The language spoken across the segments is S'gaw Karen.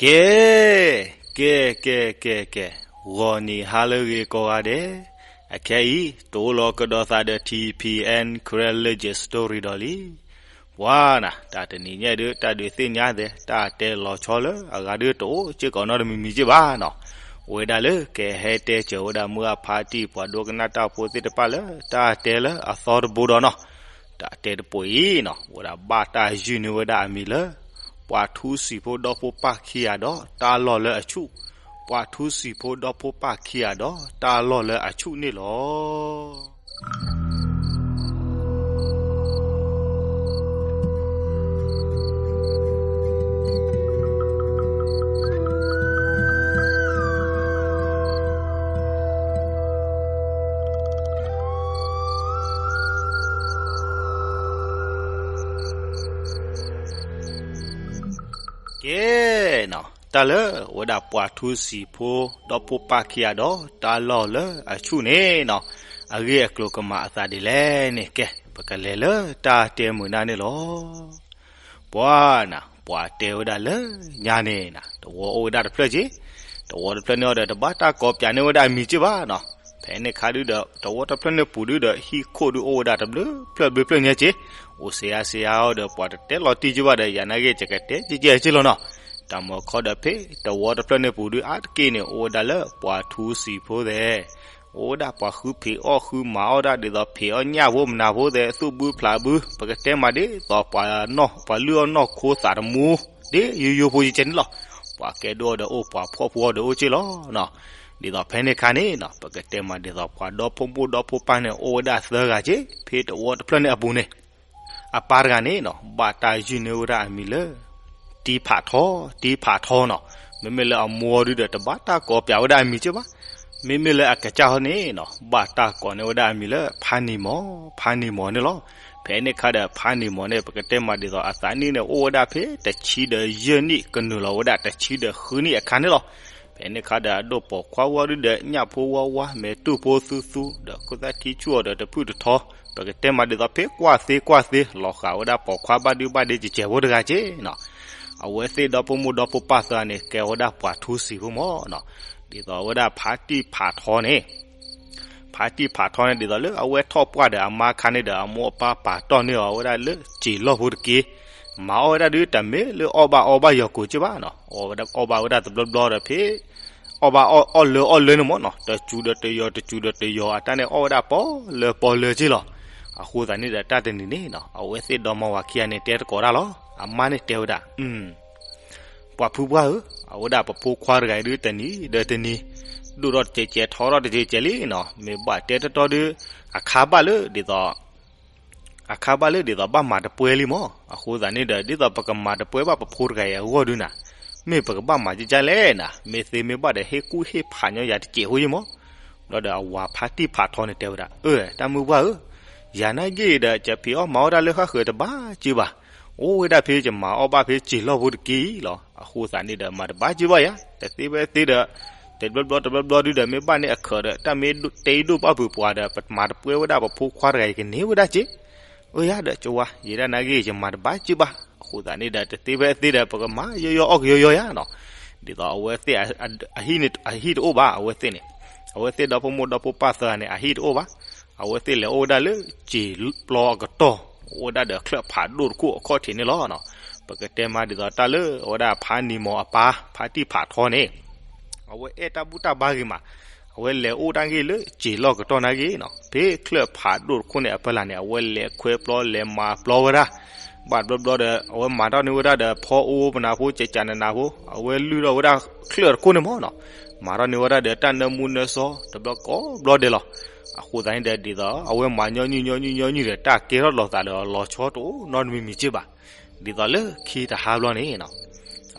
ကဲ, ကဲ, ကဲ, ကဲ, ကဲ, ဂီၤနံၤဟါလၢအဂ့ၤကိးဂၤဒဲး, အခဲအံၤ တအိၣ်လီၤကဒီးသးဒီး ထံၣ်ဖံၣ်အဲၣ် Karen Legend Story ဒီးလံ. ပှၤနၤ, တၢ်တနံၤညါဒုး တၢ်ဒုးသ့ၣ်ညါသဲး တၢ်တဲလီၤဆီလၢအဂၤဒုးတအိၣ်စ့ၢ်ကီးနီတမံၤမံၤက့ဘၣ်နီၤ. အိၣ်ဝဲဒၣ်လၢကဟဲတဲစၢၤဝဲဒၣ်မုၢ်အဖါတံၢ် ပှၤဒိကနၣ်တၢ်ဖိသ့ၣ်တဖၣ်လၢ တၢ်တဲလၢအသီတဘိဒီးနီၤ. တၢ်တဲတပူၤအံၤနီၤ အိၣ်ဝဲဒၣ်ဘၣ်တၢ်ယုၢ်န့ၢ်ဝဲဒၣ်အမံၤလၢ ပှၤထူစံာ်ဖိဒီဖိပၢ်ခံဂၤဒီးတၢ်လီၢ်လၢအဆူၣ်, ပှၤထူစံာ်ဖိဒီဖိပၢ်ခံဂၤဒီးတၢ်လီၢ်လၢအဆူၣ်န့ၣ်လီၤ. ကဲ, တၢ်လၢအဝဲဒၣ်ပှၤထူစံာ်ဖိဒီဖိပၢ်ခံဂၤဒီးတၢ်လီၢ်လၢအဆူၣ်န့ၣ်နီၤ, အဂ့ၢ်အကျိၤကမၤအသးဒ်လဲၣ်န့ၣ် ကဲ ပကလဲၤလၢတၢ်တဲမုာ်နၢ်န့ၣ်လီၤ. ပှၤနၤ, ပှၤတဲဝဲဒၣ်လၢညါန့ၣ်နၤ တဝီအိၣ်ဝဲဒၣ်တဖျၢၣ်က့, တဝီတဖျၢၣ်န့ၣ်အီၤဒီး တဘၣ်တၢ်ကိးပၠးန့ၢ်ဝဲဒၣ်အမံၤက့ဘၣ်နီၤ. ဖဲန့ၣ်အခါဒုဒီး တဝီတဖျၢၣ်န့ၣ်ပူၤဒုဒီး ဟံၣ်ခိၣ်ဒုအိၣ်ဝဲဒၣ်တဘျုးဖျၢၣ်ဘျုးဖျၢၣ်ညါက့, အိၣ်စ့အါစ့အါအီၤဒီး ပှၤတတဲလီၤတံၢ်က့ဘၣ်ဒီး ယၤနာ်က့ ယကတဲကဲကဲက့လီၤနီၤ. တၢ်မၤခီဒီး ဖဲတဝီတဖျၢၣ်န့ၣ်ပူၤဒု အါတက့ၢ်န့ၣ် အိၣ်ဝဲဒၣ်လၢပှၤထူစံာ်ဖိသဲး အိၣ်ဝဲဒၣ်ပှၤဃုဖံးအီၣ်ဃုမၤအီၣ်ဒၣ် ဒ်သိးဖံးအီၣ်ညၣ်ဖိမနၤဖိသဲး သူၣ်ဘုဖျးဘု, ပကတဲမးဒ်သိးပှၤ ပှၤလုၢ်အီၣ်နီၢ်ခိသးတမူ ဒ်ယိယိဖိယကဲန့ၣ်လီၤ. ပှၤကဲဒိၣ်အီၤဒီးအိၣ် ပှၤဖှီၣ်ဖိအီၤဒီးအိၣ်က့လီၤနီၤ. ဒ်သိးဖဲန့ၣ်အခါန့ၣ်နီၤ ပကတဲမးဒ်သိးပှၤဒီဖိမိၢ်ဒီဖိပၢ်န့ၣ် အိၣ်ဝဲဒၣ်သၢဂၤက့ ဖဲတဝီတဖျၢၣ်န့ၣ်အပူၤန့ၣ် အပၢ်တဂၤန့ၣ်နီၤ ဘၣ်တၢ်ယုၢ်န့ၢ်ဝဲဒၣ်အမံၤလၢ တံဖးထီ, တံဖးထီနီၤ. မ့မ့ၢ်လၢအမိၢ်ဒုဒီး တဘၣ်တၢ်ကိးပၠးဝဲဒၣ်အမံၤက့ဘၣ်. မ့မ့ၢ်လၢအကစၢ်ဟီန့ၣ်နီၤ ဘၣ်တၢ်ကိးန့ၢ်ဝဲဒၣ်အမံၤလၢ ဖါနံၤမီၤ, ဖါနံၤမီၤန့ၣ်လီၤ. ဖဲန့ၣ်အခါဒီး ဖါနံၤမီၤန့ၣ် ပကတဲမးဒ်သိး အသးနံၣ်န့ၣ် အိၣ်ဝဲဒၣ်ဖဲတဆံဒီးယဲၢ်နံၣ် ကနုာ်လီၤဝဲဒၣ်တဆံဒီးဃုနံၣ်အခါန့ၣ်လီၤ. ဖဲန့ၣ်အခါဒီး အဒိၣ်ပိာ်ခွါဝဲဒုဒီး ညၣ်ဖိဝါဝါ မဲာ်တူၢ်ဖိသူသူ ဒီးခိၣ်သၣ်ထံဆူၣ်အီၤဒီးတဖုၣ်တထီ, ပကတဲမးဒ်သိး ဖဲကွၢ်သ့ကွၢ်သ့ လီၤဃာ်ဝဲဒၣ်ပိာ်ခွါဘၣ်ဒုဘၣ်ဒဲကဲကဲဖိတဂၤက့နီၤ. အဝဲသ့ၣ်ဒီဖိမိၢ်ဒီဖိပၢ်သၢဂၤန့ၣ် ကဲဝဲဒၣ်ပှၤထူစံာ်ဖိမီၤနီၤ. ဒ်သိးအဝဲဒၣ်ဖါတံၢ်ဖးထီန့ၣ် ဖါတံၢ်ဖးထီန့ၣ် ဒ်သိးလၢအဝဲထီၣ်ပှၢ်ဒီးအမါအခါန့ၣ်ဒီး အမိၢ်အပၢ်ပာ်တီၢ်န့ၢ်အီၤဝဲဒၣ်လၢစံာ်လီၢ်ဖိတက့ၢ်. မၤအီၣ်ဝဲဒၣ်ဒု တမ့ၢ်လၢအီၣ်ဘၣ်အီဘၣ်ယီၤကိာ်က့ဘၣ်နီၤ. အီၣ်ဝဲဒၣ်အီၣ်ဘၣ်ဝဲဒၣ်တဘျီဘျီဒီး ဖဲ အီၣ်ဘၣ်အီၣ်အီၣ်လၢအီၣ်လၢန့ၣ်မီၤနီၤ တစူၤဒီးတယီၤ တစူၤဒီးတယီၤ အတၢ်န့ၣ်အီၣ်ဝဲဒၣ်ပီလၢပီလၢက့လီၤ. အဃိသတးန့ၣ်ဒီး တၢ်တနံၤန့ၣ်နီၤ အဝဲသ့ၣ်ဒီမါဝၤခံဂၤန့ၣ် တဲသကိးတၢ်လီၤ. အမါန့ၣ်တဲဝဲဒၣ် ပှၤဖုပှၢ်ဧၢ, အဝဲဒၣ်ပဖိခွါတဂၤအံၤဒု တနံၤဒီးတနံၤ ဒိၣ်ထီၣ်တစဲးကဲး ထီထီၣ်တစဲးကဲးလံနီၤ. မ့ၢ်ဘၣ်တဲတတီဒု အခါဘၣ်လၢဒ်သိး အခါဘၣ်လၢဒ်သိးဘၣ်မၤတပွဲလံမီၤ. အဃိသတးန့ၣ်ဒီး ဒ်သိးပကမၤတပွဲဘၣ်ပဖိတဂၤအံၤအဂီၢ်ဒုနၤ, မ့ၢ်ပကဘၣ်မၤကကလဲၣ်နၤ, မ့ၢ်သ့မ့ၢ်ဘၣ်ဒီး ဟ့ၣ်ကူၣ်ဟ့ၣ်ဖးညီယၤတစဲးဖိယံမီၤ. ဘျီဒီးအဝၤဖါတံၢ်ဖးထီန့ၣ်တဲဝဲဒၣ်, အၢ တၢ်မုၢ်ပှၢ်ဧၢ, ယၤနာ်က့ဒီး ယဖံးအီၣ်မၤအီၣ်တၢ်လၢဃၣ်ဃၢၤတဘၣ်က့ဘၣ်. အိၣ်ဝဲဒၣ်ဖဲယမၤအီၣ်ဘၣ်ဖဲစံာ်လီၢ်ဖိတက့ၢ်လီၤ. အဃိသတးန့ၣ်ဒီး မၤတဘၣ်က့ဘၣ်ယၤ, တသ့ဖဲသ့ဒီး တဘျီဘျီတဘျီဘျီဒုဒီး မ့ၢ်ဘၣ်န့ၢ်အခၢးဒီး တၢ်မ့ၢ်တဲအံၤဒိၣ်ဘၣ်ဖုးပှၤဒီး ပမၤတပွဲဝဲဒၣ်ပဖိခွါတဂၤအံၤကန့ၢ်ဝဲဒၣ်က့ အၢယၤဒီးကဝါ ယဲဒၣ်နာ်က့ ယမၤတဘၣ်က့ဘၣ်. အဃိသတးန့ၣ်ဒီး တသ့ဖဲသ့ဒီး ပကမၤယီယီအီၣ်ကယီယီယၤနီၤ. ဒ်သိးအဝဲသ့ၣ် အဟံၣ်တအိၣ်ဘၣ် အဝဲသ့ၣ်န့ၣ်, အဝဲသ့ၣ်ဒီဖိမိၢ်ဒီဖိပၢ်သၢဂၤန့ၣ် အဟံၣ်တအိၣ်ဘၣ်. အဝဲသ့ၣ်လဲၤအိၣ်ဝဲဒၣ်လၢစံာ်ပျီအကတီၢ်, အိၣ်ဝဲဒၣ်ဒီးချၢၣ်ဖးဒိၣ်တခိၣ်အခီၣ်ထံးန့ၣ်လီၤ. ပကတဲမးဒ်သိးတၢ်လၢအဝဲဒၣ်ဖါနံၤမီၤအပၢ် ဖါတံၢ်ဖးထီန့ၣ် အဝဲအဲၣ်တၢ်ဘူၣ်တၢ်ဘါဂ့ၤမး, အဝဲလဲၤအိၣ်တၢ်ဂ့ၢ်လၢစံာ်လီၢ်ကတီၢ်နာ်ဂ့ၤနီၤ, ဖဲချၢၣ်ဖးဒိၣ်တခိၣ်န့ၣ်အဖီလာ်န့ၣ် အဝဲလဲၤခွဲပျီလဲၤမၤပျီဝဲဒၣ်, ဘၣ်တဘျီဘျီဒီး အဝဲမၤထီၣ်န့ၢ်ဝဲဒၣ်ဒီးဖီအိၣ်မနၤဖိ ကကနနၤဖိ, အဝဲလုၢ်ထီၣ်ဝဲဒၣ်ချၢၣ်တခိၣ်န့ၣ်မီၤနီၤ, မၤထီၣ်န့ၢ်ဝဲဒၣ်ဒီးတၢ်နၢမူနၢဆှီ တဘျီကိးဘျီဒဲးလီၤ. အဃိသတးန့ၣ်ဒီး ဒ်သိးအဝဲမၤညီနုၢ်ညီနုၢ်ညီနုၢ်ဒီး တၢ်ကဲထီၣ်လိာ်သးဒီးလီၤဆီတအိၣ်နီတမံၤမံၤက့ဘၣ်. ဒ်သိးလၢခံတဟါဘျီန့ၣ်နီၤ,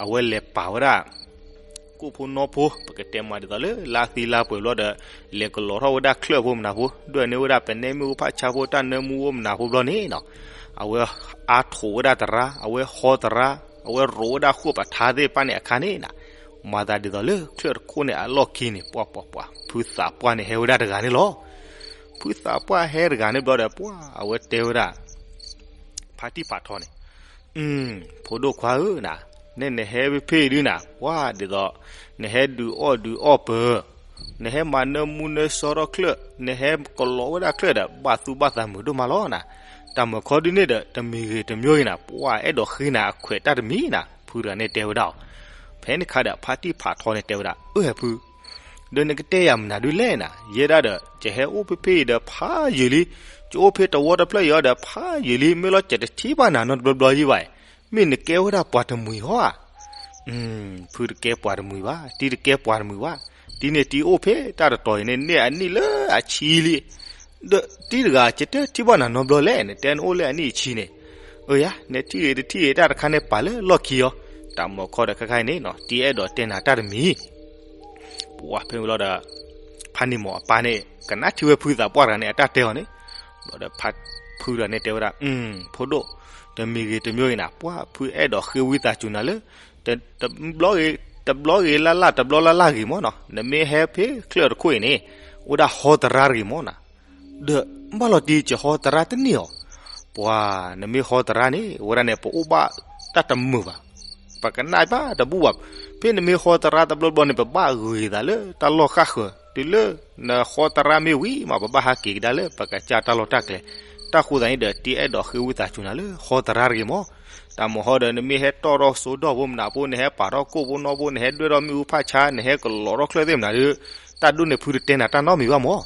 အဝဲလဲၤပာ်ဝဲဒၣ် ကိၣ်ဖိနီဖိ ပကတဲမးဒ်သိးလၢလါသံလါပှဲၤဘျီဒီး လဲၤကလီၤထီၣ်ဝဲဒၣ်ချၢၣ်ဖိမနၤဖိ ဒွဲၣ်န့ၢ်ဝဲဒၣ်ပနဲမ့ၣ်အူဖးဆါဖိ တၢ်နၢမူအိၣ်မနၤဖိဘျီန့ၣ်နီၤ, အဝဲအါထိးဝဲဒၣ်သရၣ်, အဝဲဟီသရၣ်, အဝဲရိးဝဲဒၣ်ဃိၣ်ပထါသ့ၣ်တဖၣ်န့ၣ်အခါန့ၣ်နီၤ, မၤသးဒ်သိးလၢချၢၣ်တခိၣ်န့ၣ်အလီၢ်ခံန့ၣ် ပှၤပှၤပှၤ ဖုသးပှၢ်န့ၣ်ဟဲဝဲဒၣ်တဂၤန့ၣ်လီၤ. ဖုသးပှၢ်ဟဲတဂၤန့ၣ်ဘျီဒီး ပှၤအဝဲတဲဝဲဒၣ် ဖါတံၢ်ဖးထီန့ၣ်, ဖိဒိၣ်ခွါဧၢနၤ, န့ၣ်နဟဲဖဲဖဲအံၤဒုနၤ, ပှၤဒ်သိး နဟဲဒုးအီၣ်ဒုးအီၣ်ပၢၤ, နဟဲမၤနၢမူနၢဆှီထီၣ်ချၢၣ်, နဟဲကလီၤဝဲဒၣ်ချၢၣ်ဒီး ဘၣ်သူဘၣ်သးမုာ်ဒိၣ်မးလီၤနၤ. တၢ်မုာ်ခီဒုန့ၣ်ဒီး တမံၤဂ့ၤတမံၤဂ့ၤနၤ, ပှၤအဲၣ်ဒိးဃ့နၤအခွဲးတၢ်တမံၤနၤ, ဖုတဂၤန့ၣ်တဲဝဲဒၣ်အီၤ. ဖဲန့ၣ်ခါဒီး ဖါတံၢ်ဖးထီန့ၣ်တဲဝဲဒၣ်, အၢ ဟဲဖု ဒီးနကတဲယၤမနုၤဒုလဲၣ်နၤ, ယဲဒၣ်ဒီး ယဟဲအိၣ်ဖဲဖဲအံၤဒီးဖးယံာ်လံ, ယအိၣ်ဖဲတဝီတဖျၢၣ်အံၤဒီးဖးယံာ်လံ, မ့ၢ်လီၤယတထံၣ်ဘၣ်နၤနီတဘျီဘျီယံၤဘၣ်, မ့ၢ်နကဲဝဲဒၣ်ပှၤတမှံၤဟီဧါ. ဖုတကဲပှၤတမှံၤဘၣ်, တံၤတကဲပှၤတမှံၤဘၣ်, တံၤန့ၣ်တံၤအိၣ်ဖဲတၢ်တတီၤအံၤန့ၣ် န့ၢ်အနံၣ်လၢအဆံလံ, ဒီးတံၤတဂၤ ယတဲထံၣ်ဘၣ်နၤနီတဘျီလဲၣ်, နတဲနအိၣ်လၢအနံၣ်အဆံန့ၣ်, အၢယၤ နထံၣ်ဂ့ၤတထံၣ်ဂ့ၤတၢ်တခါန့ၣ်ပာ်လၢလီၢ်ခံအီၤ, တၢ်မုာ်ခီဒီးခဲခါအံၤန့ၣ်နီၤ တံၤအဲၣ်ဒိးတဲနၤတၢ်တမံၤ ပှၤဖဲန့ၣ်ဘျီဒီး ဖါန့ၢ်မီၤအပၢ်န့ၣ် ကနၣ်ထံဝဲဖုသးပှၢ်တဂၤန့ၣ် အတၢ်တဲအီၤန့ၣ်, ဘျီဒီးဖုတဂၤန့ၣ်တဲဝဲဒၣ်, ဖိဒိၣ်, တမံၤဂ့ၤတမံၤဂ့ၤနၤ ပှၤဖုအဲၣ်ဒိးဃ့ဝံသးစူၤနၤလၢ တဘျီဂ့ၤလၢ်လၢ် တဘျီလၢ်လၢ်ဂ့ၤမ့ၢ်နီၤ, နမ့ၢ်ဟဲဖဲချၢၣ်တခိၣ်အံၤန့ၣ် အိၣ်ဒၣ်ဟီတရါတဂ့ၤမ့ၢ်နၤ, ဒီးဘၣ်လီၤတံၢ် ယဟီတရါတန့ၢ်အီၤ, ပှၤနမ့ၢ်ဟီတရါန့ၣ် ဝဲဒၣ်န့ၣ် ပအိၣ်ဘၣ်တၢ်တမုာ်ဘၣ်, ပကနၣ်ဘၣ်တဘူၣ်ဘၣ်, ဖဲနမ့ၢ်ဟီတရါတဘျီဘျီန့ၣ် ပဘၣ်ဂုာ်က့ၤသးလၢတၢ်လီၢ်ဃၣ်ဃၢၤ, တုၤလၢနဟီတရါမ့ၢ်ဝံၤမး ပဘၣ်ဟးက့ၤကဒါလၢပကစၢ်တၢ်လီၢ်တၢ်ကျဲ, တၢ်ဃိသးန့ၣ်ဒီး တံၤအဲၣ်ဒိးဃ့ဝံသးစူၤနၤလၢဟီတရါတဂ့ၤမ့ၢ်, တၢ်မုာ်ဟီဒီး နမ့ၢ်ဟဲတီၣ်ထီၣ်စိဒီၣ်ဖိမနုၤဖိ, နဟဲပာ်ထီၣ်ကိၣ်ဖိနီၢ်ဖိ, နဟဲဒွဲၣ်ထီၣ်မ့ၣ်အူဖးဆါ, နဟဲကလီၤထီၣ်ချၢၣ်သ့ၣ်မနုၤဒီး တၢ်ဒိၣ်န့ၣ်ဖုတတဲနၤတၢ်နီတမံၤဘၣ်မ့ၢ်,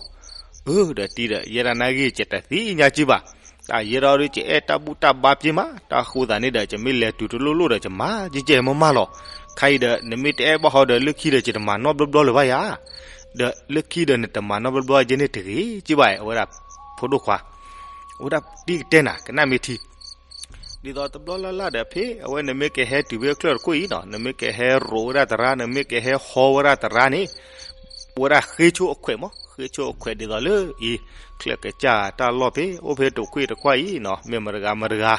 အၢ ဒီးတံၤဒီး ယဲဒၣ်နာ်ဂ့ၢ် ယတသ့ၣ်ညါက့ဘၣ်, တၢ်ယဲဒၣ်ဒီး ယအဲၣ်တၢ်ဘူၣ်တၢ်ဘါပှဲၤမး, တၢ်ဃိသးန့ၣ်ဒီး ယမ့ၢ်လဲၤတုၤတလိၣ်လိၣ်ဒီး ယမၤကဲကဲမးမးလီၤ, ခါအံၤဒီး နမ့ၢ်တအဲၣ်ဘၣ်ဟီဒီး လၢခံဒီး ယတမၤနီတဘျီဘျီလၢၤဘၣ်ယၤ, ဒီးလၢခံဒီး နတမၤနီတဘျီဘျီယဲန့ၣ်တဂ့ၤက့ဘၣ်, အဝဲဒၣ်ဖိဒိၣ်ခွါ, အဝဲဒၣ်တံၤကတဲနၤ ကနၣ်မ့ၢ်ထံ ဒ်သိးတဘျီလၢ်လၢ်ဒီး ဖဲအဝဲနမ့ၢ်ကဟဲတုၤဖဲချၢၣ်တခိၣ်အံၤနီၤ, နမ့ၢ်ကဟဲရိးဝဲဒၣ်တရါ, နမ့ၢ်ကဟဲဟီဝဲဒၣ်တရါန့ၣ်, ဝဲဒၣ်ဃ့ဆိအခွဲးမး, ဃ့ဆိအခွဲးဒ်သိးလၢအံၤ, ချၢၣ်ကစၢ်တၢ်လီၢ်ဖဲ အိၣ်ဖဲတခွ့ၣ်တခွါအံၤနီၤ, မ့ၢ်မတဂၤမတဂၤ,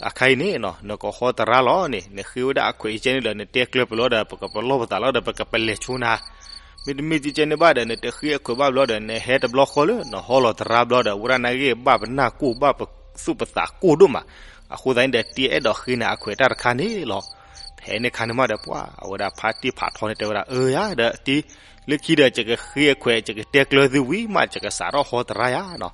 အခါအံၤန့ၣ်နီၤ နကဟီတရါလီၤန့ၣ် နဃ့ဝဲဒၣ်အခွဲးအံၤကဲန့ၣ်ဒီး နတဲကျၢၤပလီၤဒီး ပကပလီၢ်ပသးလီၤဒီး ပကပလဲၤဆိနၤ, မ့တမ့ၢ်ကဲန့ၣ်ဘၣ်ဒီး နတဃ့အခွဲးဘၣ်ဘျီဒီး နဟဲတဘျီဃီလၢ နဟီလီၤတရါဘျီဒီး ဝဲဒၣ်နာ်ဂ့ၢ်ဘၣ်ပနၢ်ကိၢ် ဘၣ်ပသူၣ်ပသးကိၢ်ဒိၣ်မး, အဃိသတးန့ၣ်ဒီး တံၤအဲၣ်ဒိးဃ့နၤအခွဲးတၢ်တခါန့ၣ်လီၤ. ဖဲန့ၣ်ခါန့ၣ်မးဒီး ပှၤအဝဲဒၣ်ဖါတံၢ်ဖးထီန့ၣ်တဲဝဲဒၣ်, အၢယၤ ဒီးတံၤ, လၢခံဒီး ယကဃ့အခွဲး ယကတဲကျၢၤသုဝံၤမး ယကစးထီၣ်ဟီတရါယၤန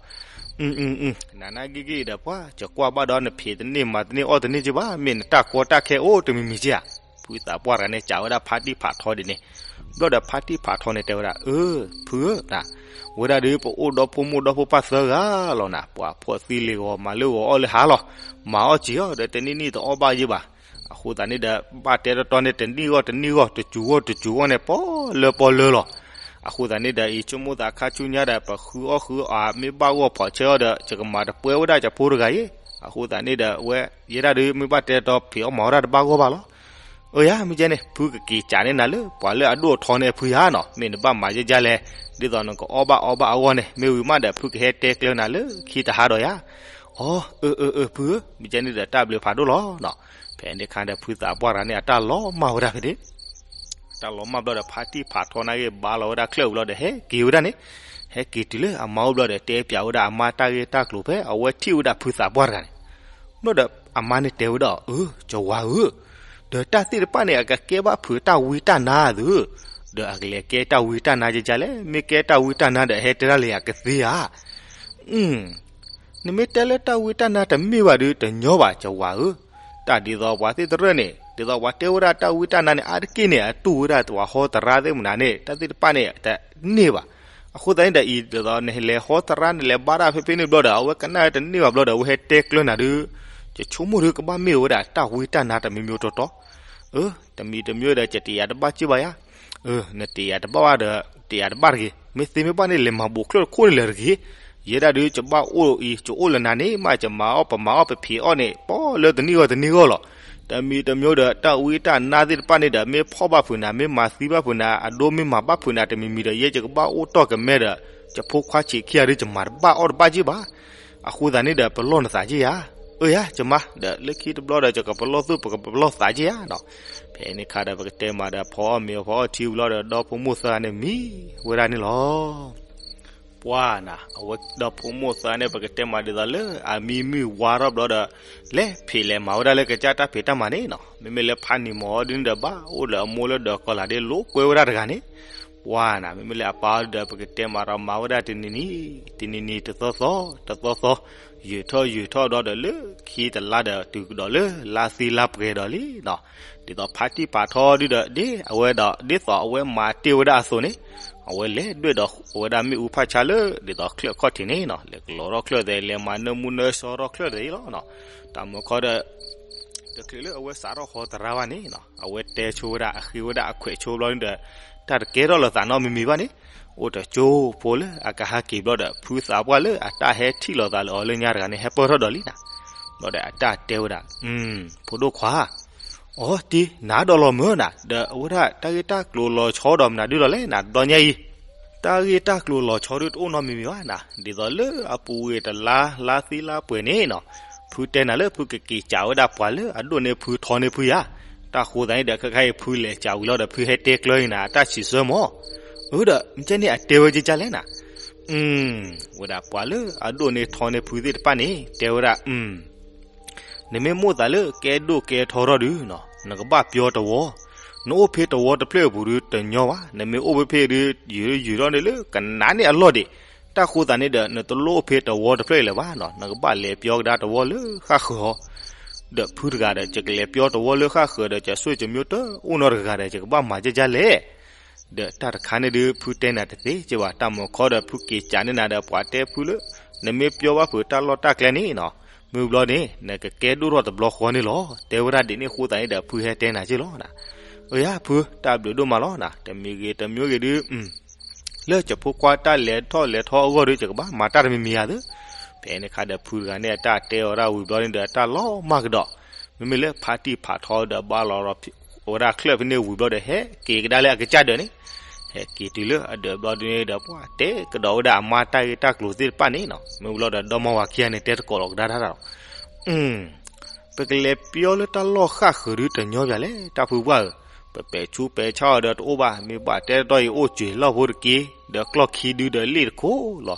ီၤ, နနာ်ဂ့ၢ်ဂ့ၢ်ဒီး ပှၤယကွၢ်ဘၣ်ဒီး နဖံးတန့ၢ်မၤတန့ၢ်အီၣ်တန့ၢ်က့ဘၣ်, မ့ၢ်နတၢ်ကီတၢ်ခဲအိၣ်တမံၤမံၤက့ဧါ, ဖုသးပှၢ်တဂၤန့ၣ် စံးဝဲဒၣ်ဖါတံၢ်ဖးထီဒ်န့ၣ်, ဘျီဒီးဖါတံၢ်ဖးထီန့ၣ်တဲဝဲဒၣ်, အၢ ဖုဧၢ, ဝဲဒၣ်ဒီး ပအိၣ်ဒီဖိမိၢ်ဒီဖိပၢ်သၢဂၤလီၤနၤ, ပှၤဖှီၣ်သံလ့ၤဂီၤ မၤလၢဂီၤအီၣ်လၢဟါလီၤ, မၤအီၣ်စ့ၢ်အီၤဒီး တနံၣ်နံၣ်တအီၣ်ဘၣ်ယဲဘၣ်, အဃိသတးန့ၣ်ဒီး ဘၣ်တဲတီတီန့ၣ် တနံၣ်ဂီၢ်တနံၣ်ဂီၢ် တစူၤဂီၢ်တစူၤဂီၢ်န့ၣ် ပီလၢပီလၢလီၤ. အဃိသတးန့ၣ်ဒီး အံၤဆိကမိၣ်သးခါဆူညါဒီး ပဃုအီၣ်ဃုအီ မ့ၢ်ဘၣ်ဂီၢ်ဖီးဆၢအီၤဒီး ယကမၤတပှဲဝဲဒၣ်ယဖိတဂၤအံၤ, အဃိသတးန့ၣ်ဒီး ဝဲယဲဒၣ်ဒီး မ့ၢ်ဘၣ်တဲတီဖံးအီၣ်မၤဝဲဒၣ်တဘၣ်ဂီၢ်ဘၣ်လီၤ. အၢယၤ မ့ၢ်ကဲန့ၣ် ဖုကက့ၤစံးန့ၢ်နၤလၢ ပှၤလၢအဒိၣ်အထီန့ၣ်အဖုယၤနီၤ, မ့ၢ်နဘၣ်မၤယဲယဲလဲၣ်, ဒ်သိးနကအီၣ်ဘၣ်အီဘၣ်အဂီၢ်န့ၣ် မ့ၢ်ဝံၤမးဒီး ဖုကဟဲတဲကျၢၤနၤလၢခံတဟါဒီးယၤ. အီ အၢ အၢ အၢ ဖုဧၢ, မ့ၢ်ကဲန့ၣ်ဒီး တၢ်ဘျုးဖးဒိၣ်လီၤနီၤ. ဖဲန့ၣ်ခါဒီး ဖုသးပှၢ်တဂၤန့ၣ် အတၢ်လီၤမၢ်ဝဲဒၣ်ဖဲန့ၣ် တၢ်လီၤမၢ်ဘျီဒီး ဖါတံၢ်ဖးထီနာ်ဂ့ၢ် ဘါလီၤဝဲဒၣ်ချၢၣ်ဝံၤလီၤဒီး ဟဲက့ၤဝဲဒၣ်န့ၣ်, ဟဲက့ၤတုၤလၢအမါအိၣ်ဘျီဒီး တဲပၠးဝဲဒၣ်အမါတၢ်ဂ့ၢ်တၢ်ကျိၤဖဲ အဝဲထံၣ်ဝဲဒၣ်ဖုသးပှၢ်တဂၤန့ၣ်. ဘျီဒီးအမါန့ၣ်တဲဝဲဒၣ်, အၢ ကဝၤဧၢ, ဒီးတၢ်သ့ၣ်တဖၣ်န့ၣ် အကကဲဘၣ်ဖုးတၢ်ဝံတၢ်နါသု, ဒီးအကလဲၤကဲတၢ်ဝံတၢ်နါယကလဲၣ်, မ့ၢ်ကဲတၢ်ဝံတၢ်နါဒီး ဟဲတဲဒၣ်လၢယၤကသ့ဧါ. နမ့ၢ်တဲလၢတၢ်ဝံတၢ်နါတမ့ၢ်ဘၣ်ဒီး တညီဘၣ် ကဝၤဧၢ, တၢ်ဒ်သိးပှၤသ့ၣ်တရၢၣ်န့ၣ် ဒ်သိးပှၤတဲဝဲဒၣ်တၢ်ဝံတၢ်နါန့ၣ် အါတက့ၢ်န့ၣ် အတူၢ်ဝဲဒၣ်ပှၤဟီတရါသ့ၣ်မနုၤန့ၣ် တၢ်သ့ၣ်တဖၣ်န့ၣ် တန့ၢ်ဘၣ်. အဃိသတးန့ၣ်ဒီးအံၤ ဒ်သိးနလဲၤဟီတရါ နလဲၤဘါတၢ်ဖဲဖဲန့ၣ်ဘျီဒီး အဝဲကနၣ်တန့ၢ်ဘၣ်ဘျီဒီး အဝဲဟဲတဲကျၢၤနၤဒီး ယဆိကမိၣ်ဒီး ကဘၣ်မ့ၢ်ဝဲဒၣ်တၢ်ဝံတၢ်နါတမံၤမံၤတီတီ. အၢ တမံၤတမံၤဒီး ယတယာ်တဘၣ်က့ၢ်ဘၣ်ယၤ. အၢ နတယာ်တဘၣ်ဘၣ်ဒီး တယာ်တဘၣ်တဂ့ၤ. မ့ၢ်သ့မ့ၢ်ဘၣ်န့ၣ် လဲၤမၤဘူးချၢၣ်တခိၣ်န့ၣ်လၢာ်တဂ့ၤ. ယဲဒၣ်ဒီး ယဘၣ်အိၣ်အံၤ ယအိၣ်လၢနၤန့ၣ်မး ယမၤအီၣ်ပမၤအီၣ်ပဖံးအီၣ်န့ၣ် ပီလၢတနံၣ်ဂီၢ်တနံၣ်ဂီၢ်လီၤ. တမံၤတမံၤဒီး တၢ်ဝံတၢ်နါသ့ၣ်တဖၣ်န့ၣ်ဒီး မ့ၢ်ဖီၣ်ဘၣ်ဖုးနၤ မ့ၢ်မၤသံဘၣ်ဖုးနၤ အဒိမ့ၢ်မၤဘၣ်ဖုးနၤတမံၤမံၤဒီး ယဲယကဘၣ်အိၣ်တီၢ်ကမဲဒီး ယဖိခွါဆံးခံဂၤဒီး ယမၤတဘၣ်အီၣ်တဘၣ်က့ၢ်ဘၣ်. အဃိသတးန့ၣ်ဒီး ပလီၢ်နသးက့ၢ်ယၤ. အၢယၤ ယမါ ဒီးလၢခံတဘျီဒီး ယကပလီၢ်သူၣ် ပကပလီၢ်သးက့ၢ်ယၤနီၤ. ဖဲန့ၣ်ခါဒီး ပကတဲမးဒီး ဖီအီၣ်မ့ၤအီၣ်ဖီအီၣ်ထံဝံၤလီၤဒီး ဒီဖိမိၢ်သၢဂၤန့ၣ်မံဝဲဒၣ်န့ၣ်လီၤ. ပှၤနၤ အဝဲဒီဖိမိၢ်သၢဂၤန့ၣ် ပကတဲမးဒ်သိးလၢအမံမုၢ်ဝါထီၣ်ဘျီဒီး လဲၤဖံးလဲၤမၤဝဲဒၣ်လၢကစၢ်တၢ်ဖံးတၢ်မၤန့ၣ်နီၤ. မ့မ့ၢ်လၢဖးနံၤမီၤဒ်န့ၣ်ဒီး ဘၣ်အိၣ်လၢအမိၢ်လၢဒီးကီၢ်လၤဒ့လိာ်ကွဲဝဲဒၣ်တဂၤန့ၣ် ပှၤနၤ မ့မ့ၢ်လၢအပၢ်ဒီး ပကတဲမးဒီးမၤဝဲဒၣ်တနံၤနံၤ တနံၤနံၤတသီသီ တသီသီ ယုာ်ထီၣ်ယုာ်ထီၣ်ဘျီဒီး လၢခံတလါဒီးတုၤကဒီးလၢလါသံလါပှဲၤဒီးလံနီၤ. ဒ်သိးဖါတံၢ်ဖးထီဒုဒီး ဒ်အဝဲဒီး ဒ်သိးအဝဲမၤတ့ၢ်ဝဲဒၣ်အသိးန့ၣ် အဝဲလဲၤဒွဲၣ်ဒီးအဝဲဒၣ်မ့ၣ်အူဖးဆါလၢ ဒ်သိးချၢၣ်ခီၣ်ထံးန့ၣ်နီၤ လဲၤကလီၤထီၣ်ချၢၣ်သဲး လဲၤမၤနၢမူနၢဆှီထီၣ်ချၢၣ်သဲးအံၤလီၤနီၤ. တၢ်မုၢ်ခီဒီး တချုးလၢအဝဲစးထီၣ်ဟီတရါဘၣ်န့ၣ်နီၤ အဝဲတဲဆိဝဲဒၣ် အဃ့ဝဲဒၣ်အခွဲးဆိဘျီန့ၣ်ဒီး တၢ်တကဲထီၣ်လိာ်သးနီတမံၤမံၤဘၣ်န့ၣ် အိၣ်တကၠိဖိလၢအကဟးက့ၤဘျီဒီး ဖုသးပှၢ်လၢအတၢ်ဟဲထံၣ်လိာ်သးလၢအီၤလၢညါတဂၤန့ၣ် ဟဲပၢၢ်ထီၣ်ဒီးလံနီၤ. ဘျီဒီးအတၢ်တဲဝဲဒၣ် အၢ ဖိဒိၣ်ခွါ အီ တ့ နၤဒီးလီၤမၢနၤ ဒီးအဝဲဒၣ်တၢ်ဂ့ၢ်တၢ်ကျိၤလီၤဆီဒီးမနုၤဒုဒီးလဲၣ်နၤ တဘျီညါအံၤ တၢ်ဂ့ၢ်တၢ်ကျိၤလီၤဆီဒုတအိၣ်နီတမံၤမံၤဘၣ်နၤ ဒ်သိးလၢအပူၤကွံာ်တလါ လါသံလါပှဲၤန့ၣ်နီၤ ဖုတဲနၤလၢဖုကက့ၤစးဝဲဒၣ်ပှၤလၢအဒိၣ်န့ၢ်ဖုထီန့ၢ်ဖုဧါ. တၢ်ဃိသတးန့ၣ်ဒီး ခဲခါအံၤဖုလဲၤစးဝံၤလီၤဒီး ဖုဟဲတဲကျၢၤအံၤနၤ အတၢ်စံးဆၢမၢ်. အၢ ဒီးမ့ၢ်ကဲန့ၣ် အတဲဝဲကကလဲၣ်နၤ အၢ ဝဲဒၣ်ပှၤလၢအဒိၣ်န့ၢ်ထီန့ၢ်ဖုသ့ၣ်တဖၣ်န့ၣ် တဲဝဲဒၣ် အၢ နမ့ၢ်မိၣ်သးလၢကဲဒိၣ်ကဲထီထီၣ်ဒုနီၤ နကဘၣ်ပျီတဝီ, နအိၣ်ဖဲတဝီတဖျၢၣ်အပူၤဒုတညီဘၣ်, နမ့ၢ်အိၣ်ဖဲဖဲဒု ယုာ်ယုာ်ထီၣ်န့ၣ်လၢကနးန့ၢ်အလီၢ်ဒံး, တၢ်ဃိသတးန့ၣ်ဒီး နတလိၣ်အိၣ်ဖဲတဝီတဖျၢၣ်အံၤလၢၤဘၣ်နီၤ, နကဘၣ်လဲၤပျီကဒါတဝီလၢဃၣ်ဃၢၤအီၤ ဒီးဖုတဂၤဒီး ယကလဲၤပျီတဝီလၢဃၣ်ဃၢၤဒီး ယဆိကမိၣ်တအိၣ်နီတဂၤဒီး ယကဘၣ်မၤကကလဲၣ် ဒီးတၢ်တခါန့ၣ်ဒု ဖုတဲနၤတသ့က့ဘၣ်, တၢ်မုၢ်ခီဒီး ဖုက့ၤစးန့ၢ်နၤဒီး ပှၤတဲဖုလၢ နမ့ၢ်ပျီဘၣ်ဖုးတၢ်လီၢ်တၢ်ကျဲန့ၣ်နီၤ, မုၢ်ဘျီန့ၣ် နကကဲဒိၣ်ထီၣ်တဘျီဃီန့ၣ်လီၤ, တဲဝဲဒၣ်ဒ်န့ၣ်အဃိသတးန့ၣ်ဒီး ဖုဟဲတဲနၤက့လီၤနၤ, အၢယၤဖု တၢ်ဘျုးဒိၣ်မးလီၤနၤ, တမံၤဂ့ၤတမံၤဂ့ၤဒု လၢကဖိခွါတၢ်လဲၤထီၣ်လဲၤထီအဂီၢ်ဒီး ယကဘၣ်မၤတၢ်တမံၤမံၤဧါသ့, ဖဲန့ၣ်ခါဒီး ဖုတဂၤန့ၣ် အတၢ်တဲအီၤဒၣ်ဝံၤဘျီန့ၣ်ဒီး အတၢ်လီၤမၢ်ကဒီး, မ့မ့ၢ်လၢဖါတံၢ်ဖးထီဒီး ဘၣ်လီၤ ဝဲဒၣ်ချၢၣ်ဖဲန့ၣ်ဝံၤဘျီဒီး ဟဲက့ၤကဒါလၢအကစၢ်ဒၢးန့ၣ်, ဟဲက့ၤတုၤလၢအဒၢးဘျီဒုန့ၣ်ဒီး ပှၤတဲကဒီးဝဲဒၣ်အမါတၢ်ဂ့ၢ်တၢ်ကျိၤသ့ၣ်တဖၣ်န့ၣ်နီၤ, မ့ၢ်ဝံၤလီၤဒီး ဒီမါဝၤခံဂၤန့ၣ် တဲတကိးလီၤကဒါတၢ်ဒီး ပကလဲၤပျီလၢတၢ်လီၢ်ဃၣ်ဃၢၤဒုတညီဘၣ်လဲၣ် တၢ်ဖုပှၢ်ဧၢ, ပပဲာ်ဆူးပဲာ်ဆါအီၤဒီးတအိၣ်ဘၣ်, မ့ၢ်ဘၣ်တဲတီၢ်အံၤအိၣ်စ့ၤလီၢ်ဖိတက့ၢ်, ဒီးကျီၢ်ခံဒုဒီးလ့ၣ်တခိၣ်လီၤ,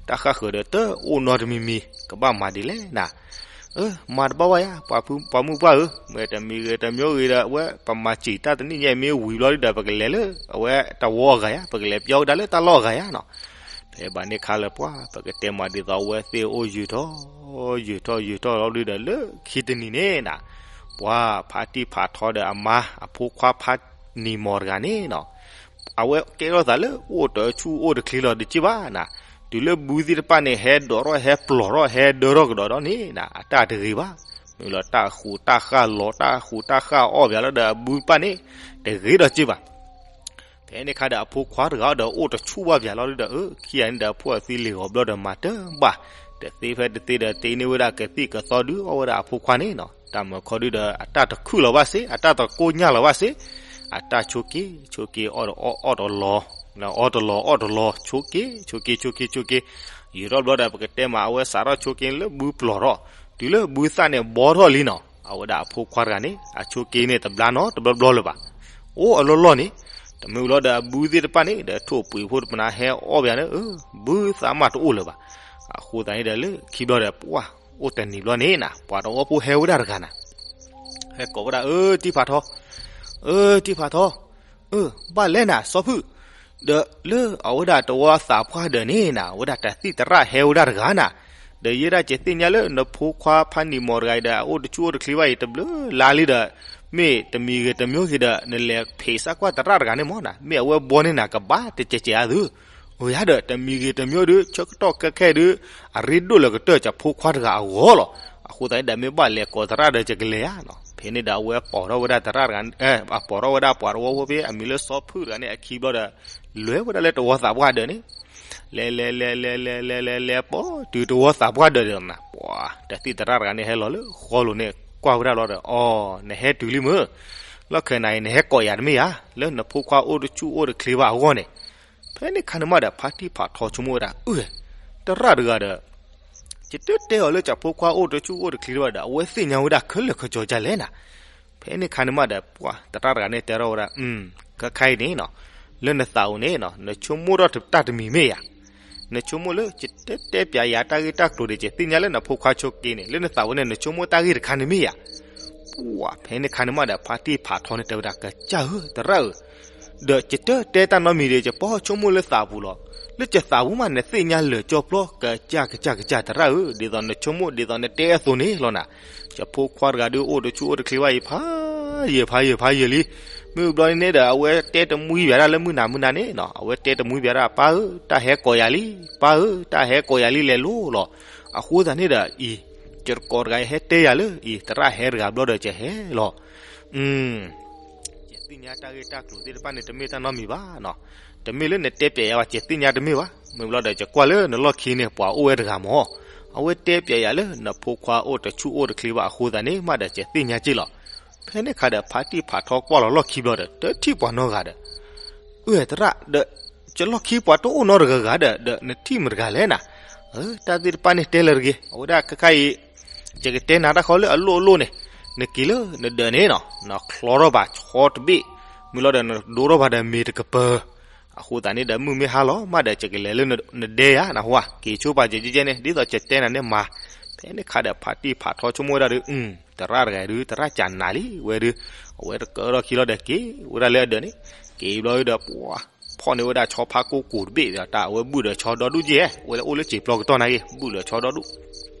တၢ်ဃၣ်ဃၢၤဒီးတအိၣ်နီတမံၤမံၤ, ကဘၣ်မၤဒ်လဲၣ်နၤ, အၢ မၤတဘၣ်ဘၣ်ယါ, ပှၤမုၢ်ပှၢ်ဧၢ, မ့ၢ်တမံၤဂ့ၤတမံၤဂ့ၤဒီး အဝဲပမၤစံၣ်တၢ်တနံၣ်ညါအံၤမ့ၢ်ဝံၤဘျီဒုဒီး ပကလဲၤလၢအဝဲတဝီအဂၤယါ, ပကလဲၤပျီကဒါလၢတၢ်လီၢ်အဂၤယါနီၤ ဖဲဘၣ်န့ၣ်ခါလၢပှၤ ပကတဲမးဒ်သိးအဝဲသ့ၣ်အိၣ်ယုာ်ထီၣ် ယုာ်ထီၣ်ယုာ်ထီၣ်လီၤဒုဒီး လၢခံတနံၤန့ၣ်နၤ, ပှၤဖါတံၢ်ဖးထီဒီးအမါအဖိခွါဖါနံၤမီၤတဂၤန့ၣ်နီၤ, အဝဲကဲထီၣ်သးလၢအိၣ်တဆူၣ်အိၣ်တချ့လီၤတက့ၢ်ဘၣ်နၤ, တုၤလၢဘုသ့ၣ်တဖၣ်န့ၣ် ဟဲဒိးထီၣ်ဟဲပျီၤထီၣ်ဟဲဒၢထီၣ်ကဒီးဒီးန့ၣ်နၤ အတၢ်တဂ့ၤဘၣ်, မ့ၢ်လီၤတၢ်ဃူးတၢ်ဃၣ်လီၤ တၢ်ဃူးတၢ်ဃၣ်အီၣ်ပၠးလီၤဒီးအဘုတဖၣ်န့ၣ် တဂ့ၤဒီးက့ၢ်ဘၣ် ဖဲန့ၣ်ခါဒီးအဖိခွါတဂၤဒီးအိၣ်တဆူၣ်ဘၣ်ပၠးလီၤဒုဒီး အၢ ခံဂၤန့ၣ်ဒီးအဖိအသံလ့ၤဂီၤဘျီဒီးမၤတဘၣ်, တသ့ဖဲတသ့ဒီး တ့န့ၢ်ဝဲဒၣ်ကသံၣ်ကသီဒုအီၣ်ဝဲဒၣ်အဖိခွါန့ၣ်နီၤ, တၢ်မုၢ်ခီဒုဒီး အတၢ်တခုၣ်လီၤဘၣ်စ့ အတၢ်တကိၢ်ညၢ်လီၤဘၣ်စ့, အတၢ်ဆိးက့ၤ ဆိးက့ၤ အီၣ်တလီၤအီၣ်တလီၤ အီၣ်တလီၤအီၣ်တလီၤ ဆိးက့ၤ ဆိးက့ၤ ဆိးက့ၤ ဆိးက့ၤ, ယံာ်ထီၣ်ဘျီဒီး ပကတဲမး အဝဲစးထီၣ်ဆိးက့ၤလၢဘုပျီၤထီၣ်, တုၤလၢဘုသၣ်န့ၣ်ဘီထီၣ်လံနီၤ, အဝဲဒၣ်အဖိခွါတဂၤန့ၣ် အဆိးက့ၤန့ၣ်တဘျါနီတဘျီဘျီလၢၤဘၣ်, အိၣ်အလီၢ်လီၢ်န့ၣ်, တမ့ၢ်ဝံၤလီၤဒီးအဘုသ့ၣ်တဖၣ်န့ၣ်ဒီး ထိၣ်ပှ့ၤဖိတပနါဟဲအီၣ်ပၠးန့ၣ် အၢ ဘုသၣ်မးတအိၣ်လၢၤဘၣ်, အဃိသတးန့ၣ်ဒီးလၢခံဘျီဒီး ပှၤ အိၣ်တနံၤဘျီန့ၣ်နၤ ပှၤတဝီဖိဟဲဝဲဒၣ်တဂၤနၤ ဟဲကိးဝဲဒၣ် အၢ တံၢ်ဖးထီ, အၢ တံၢ်ဖးထီ, အၢ ဘၣ်လဲၣ်နၤ စီၤဖုၣ်, ဒီးလၢအဝဲဒၣ်တဝီသးပှၢ်ဒၢးန့ၣ်နၤ အဝဲဒၣ်တၢ်သံၣ်သရၣ်ဟဲဝဲဒၣ်တဂၤနၤ, ဒီးယဲဒၣ်ကသ့ၣ်ညါလၢနဖိခွါဖါနံၤမီၤတဂၤအံၤဒီး အအိၣ်တဆူၣ်အိၣ်တချ့ဘၣ်အံၤတဘျုးလါလံဒီး မ့ၢ်တမံၤဂ့ၤတမံၤဂ့ၤဒီး နလဲၤဖံးစၢ်ကွၢ်သရၣ်တဂၤန့ၣ်မ့ၢ်နၤ မ့ၢ်အဝဲဘီန့ၢ်နၤကဘၣ်တကဲးကဲးဧါသု အၢ ယၤဒီး တမံၤဂ့ၤတမံၤဒီး ဆၢကတီၢ်ခဲခဲအံၤဒီး အရ့ဒိၣ်လၢကတၢၢ်ကဖိခွါတဂၤအဂီၢ်လီၤ. အဃိသတးန့ၣ်ဒီး မ့ၢ်ဘၣ်လဲၤကိးသရၣ်ဒီး ယကလဲၤဧါနီၤ. ဖဲန့ၣ်ဒီး အဝဲပိာ်ထီၣ်ဝဲဒၣ်သရၣ်တဂၤ, အပိာ်ထီၣ်ဝဲဒၣ်ပှၤတဝီဖိဖဲ အမံၤလၢစီၤဖုၣ်တဂၤန့ၣ် အခံဘျီဒီး လဲၤဝဲဒၣ်လၢတဝီသးပှၢ်ဒၢးန့ၣ် လဲၤလဲၤလဲၤလဲၤလဲၤလဲၤလဲၤလဲၤ ပိာ်တုၤတဝီသးပှၢ်ဒၢးဒီးနၤ ပှၤ တၢ်သံၣ်သရၣ်တဂၤန့ၣ် ဟဲလီၤလၢဃီလိၤန့ၣ် ကွၢ်ဝဲဒၣ်လီၤဒီး အီ နဟဲတုၤလံမ့ၢ် လီၢ်ခဲနၤအံၤ နဟဲကိးယၤတမ့ၢ်ဧါ, လၢနဖိခွါအိၣ်တဆူၣ်အိၣ်တချ့ဘၣ်အဂီၢ်န့ၣ်. ဖဲန့ၣ်ခါန့ၣ်မးဒီး ဖါတံၢ်ဖးထီဆိကမိၣ်ဝဲဒၣ် အၢ သရၣ်တဂၤဒီး ယတတဲအီၤလၢကဖိခွါအိၣ်တဆူၣ်အိၣ်တချ့ဘၣ်ဒီး အဝဲသ့ၣ်ညါဝဲဒၣ်ခဲလၢာ်ခဲဆ့ဒ်လဲၣ်နၤ. ဖဲန့ၣ်ခါန့ၣ်မးဒီး ပှၤသရၣ်တဂၤန့ၣ် တဲထီၣ်ဝဲဒၣ် ခဲခါအံၤန့ၣ်နီၤ လၢနသးအိၣ်န့ၣ်နီၤ နဆိကမိၣ်ထီၣ်တၢ်တမံၤမ့ၢ်ဧါ. နဆိကမိၣ်လၢယတဲတဲပၠးယၤတၢ်ဂ့ၢ်တၢ်ကျိၤဒီး ယသ့ၣ်ညါလၢနဖိခွါဆိးက့န့ၣ် လၢနသးပူၤန့ၣ် နဆိကမိၣ်တၢ်ဂ့ၢ်တခါန့ၣ်မ့ၢ်ဧါ. ပှၤဖဲန့ၣ်ခါန့ၣ်မးဒီး ဖါတံၢ်ဖးထီန့ၣ်တဲဝဲဒၣ် ကစၢ်ဧၢ သရၣ်ဧၢ, ဒီးယတတဲတၢ်နီတမံၤဒီး ယပၢ်ဆိကမိၣ်လၢသးပူၤလီၤ. လၢယသးပူၤမး နသ့ၣ်ညါလၢာ်ကၠီပျီ ကစၢ် ကစၢ် ကစၢ် သရၣ်ဧၢ, ဒ်သိးနဆိကမိၣ် ဒ်သိးနတဲအသိးန့ၣ်လီၤနၤ. ယဖိခွါတဂၤဒုး အိၣ်တဆူၣ်အိၣ်တချ့ဘၣ်အံၤ ဖးယံာ်ဖးယံာ်ဖးယံာ်လံ. မ့ၢ်ဘျီန့ၣ်ဒီး အဝဲတဲတမှံဘၣ်ဒၣ်လၢမုၢ်နၤမုၢ်နၤန့ၣ်နီၤ, အဝဲတဲတမှံဘၣ်ဒၣ် ပၢ်ဧၢ, တၢ်ဟဲကိးယၤလံ, ပၢ်ဧၢ, တၢ်ဟဲကိးယၤလံလဲၤလိၤလီၤ. အဃိသတးန့ၣ်ဒီးအံၤ ယတကိးတဂၤအံၤဟဲတဲယၤလၢအံၤ သရၣ်ဟဲတဂၤဘျီဒီးယဟဲလီၤ. ယသ့ၣ်ညါတၢ်ဂ့ၢ်တၢ်ကျိၤသ့ၣ်တဖၣ်န့ၣ် တမ့ၢ်တၢ်နီတမံၤဘၣ်နီၤ. တမ့ၢ်လၢနတဲပၠးယၤဘၣ် ယသ့ၣ်ညါတမ့ၢ်ဘၣ်. မ့ၢ်ဘျီဒီး ယကွၢ်လၢနလီၢ်ခံန့ၣ် ပှၤအိၣ်ဝဲတဂၤမး, အဝဲတဲပၠးယၤလၢနဖိခွါအိၣ်တဆူၣ်အိၣ်တချ့ဘၣ်အဃိသတးန့ၣ် မးဒီးယသ့ၣ်ညါက့ၢ်လီၤ. ဖဲန့ၣ်ခါဒီး ဖါတံၢ်ဖးထီကွၢ်လီၤလီၢ်ခံဘျီဒီး တထံၣ်ပှၤနီတဂၤဒီး အၢ သရၣ်ဒီး ယလီၢ်ခံပှၤတအိၣ်နီတဂၤဂၤဒီး ဒီးနထံၣ်မတဂၤလဲၣ်နၤ. တၢ်သ့ၣ်တဖၣ်န့ၣ်တဲလၢတဂ့ၤ, အဝဲဒၣ်ခဲခါအံၤ ယကတဲနၤတၢ်ဃီလၢအလိၣ်အလိၣ်န့ၣ်, နက့ၤလၢနဒၢးန့ၣ်နီၤ, နချီထီၣ်ဘၣ်ဆီတဘ့ၣ်, မ့ၢ်လီၤဒီးနဒိထီၣ်ဘၣ်ဒီးမ့ၤတကပၤ, အဃိသတးန့ၣ်ဒီး မုၢ်မ့ၢ်ဟါလီၤမးဒီး ယကလဲၤလၢနဒဲယၤနဟါ, က့ၤဆိပာ်ယကဲကဲန့ၣ် ဒ်သိးယတဲနၤန့ၣ်မၤ. ဖဲန့ၣ်ခါဒီး ဖါတံၢ်ဖးထီဆိကမိၣ်ဝဲဒၣ်ဒီး သရၣ်တဂၤဒုး သရၣ်ကနၤလံဝဲဒုး, အဝဲတကၢထီၣ်ခံလီၤဒီးက့ၤဝဲဒၣ်လၢအဒၢးန့ၣ်, က့ၤဘျီဒီး ပှၤဖီၣ်န့ၢ်ဝဲဒၣ်ဆီဖါကိၢ်ကိၤတဘ့ၣ်, တၢ်အဝဲဘုၣ်ဒီးဆီဒီဒူၣ်က့ၢ်, ဝဲလၢအိၣ်လၢစံာ်ပျီကတီၢ်နာ်က့ၤ ဘုၣ်ဒီးဆီဒီဒူၣ်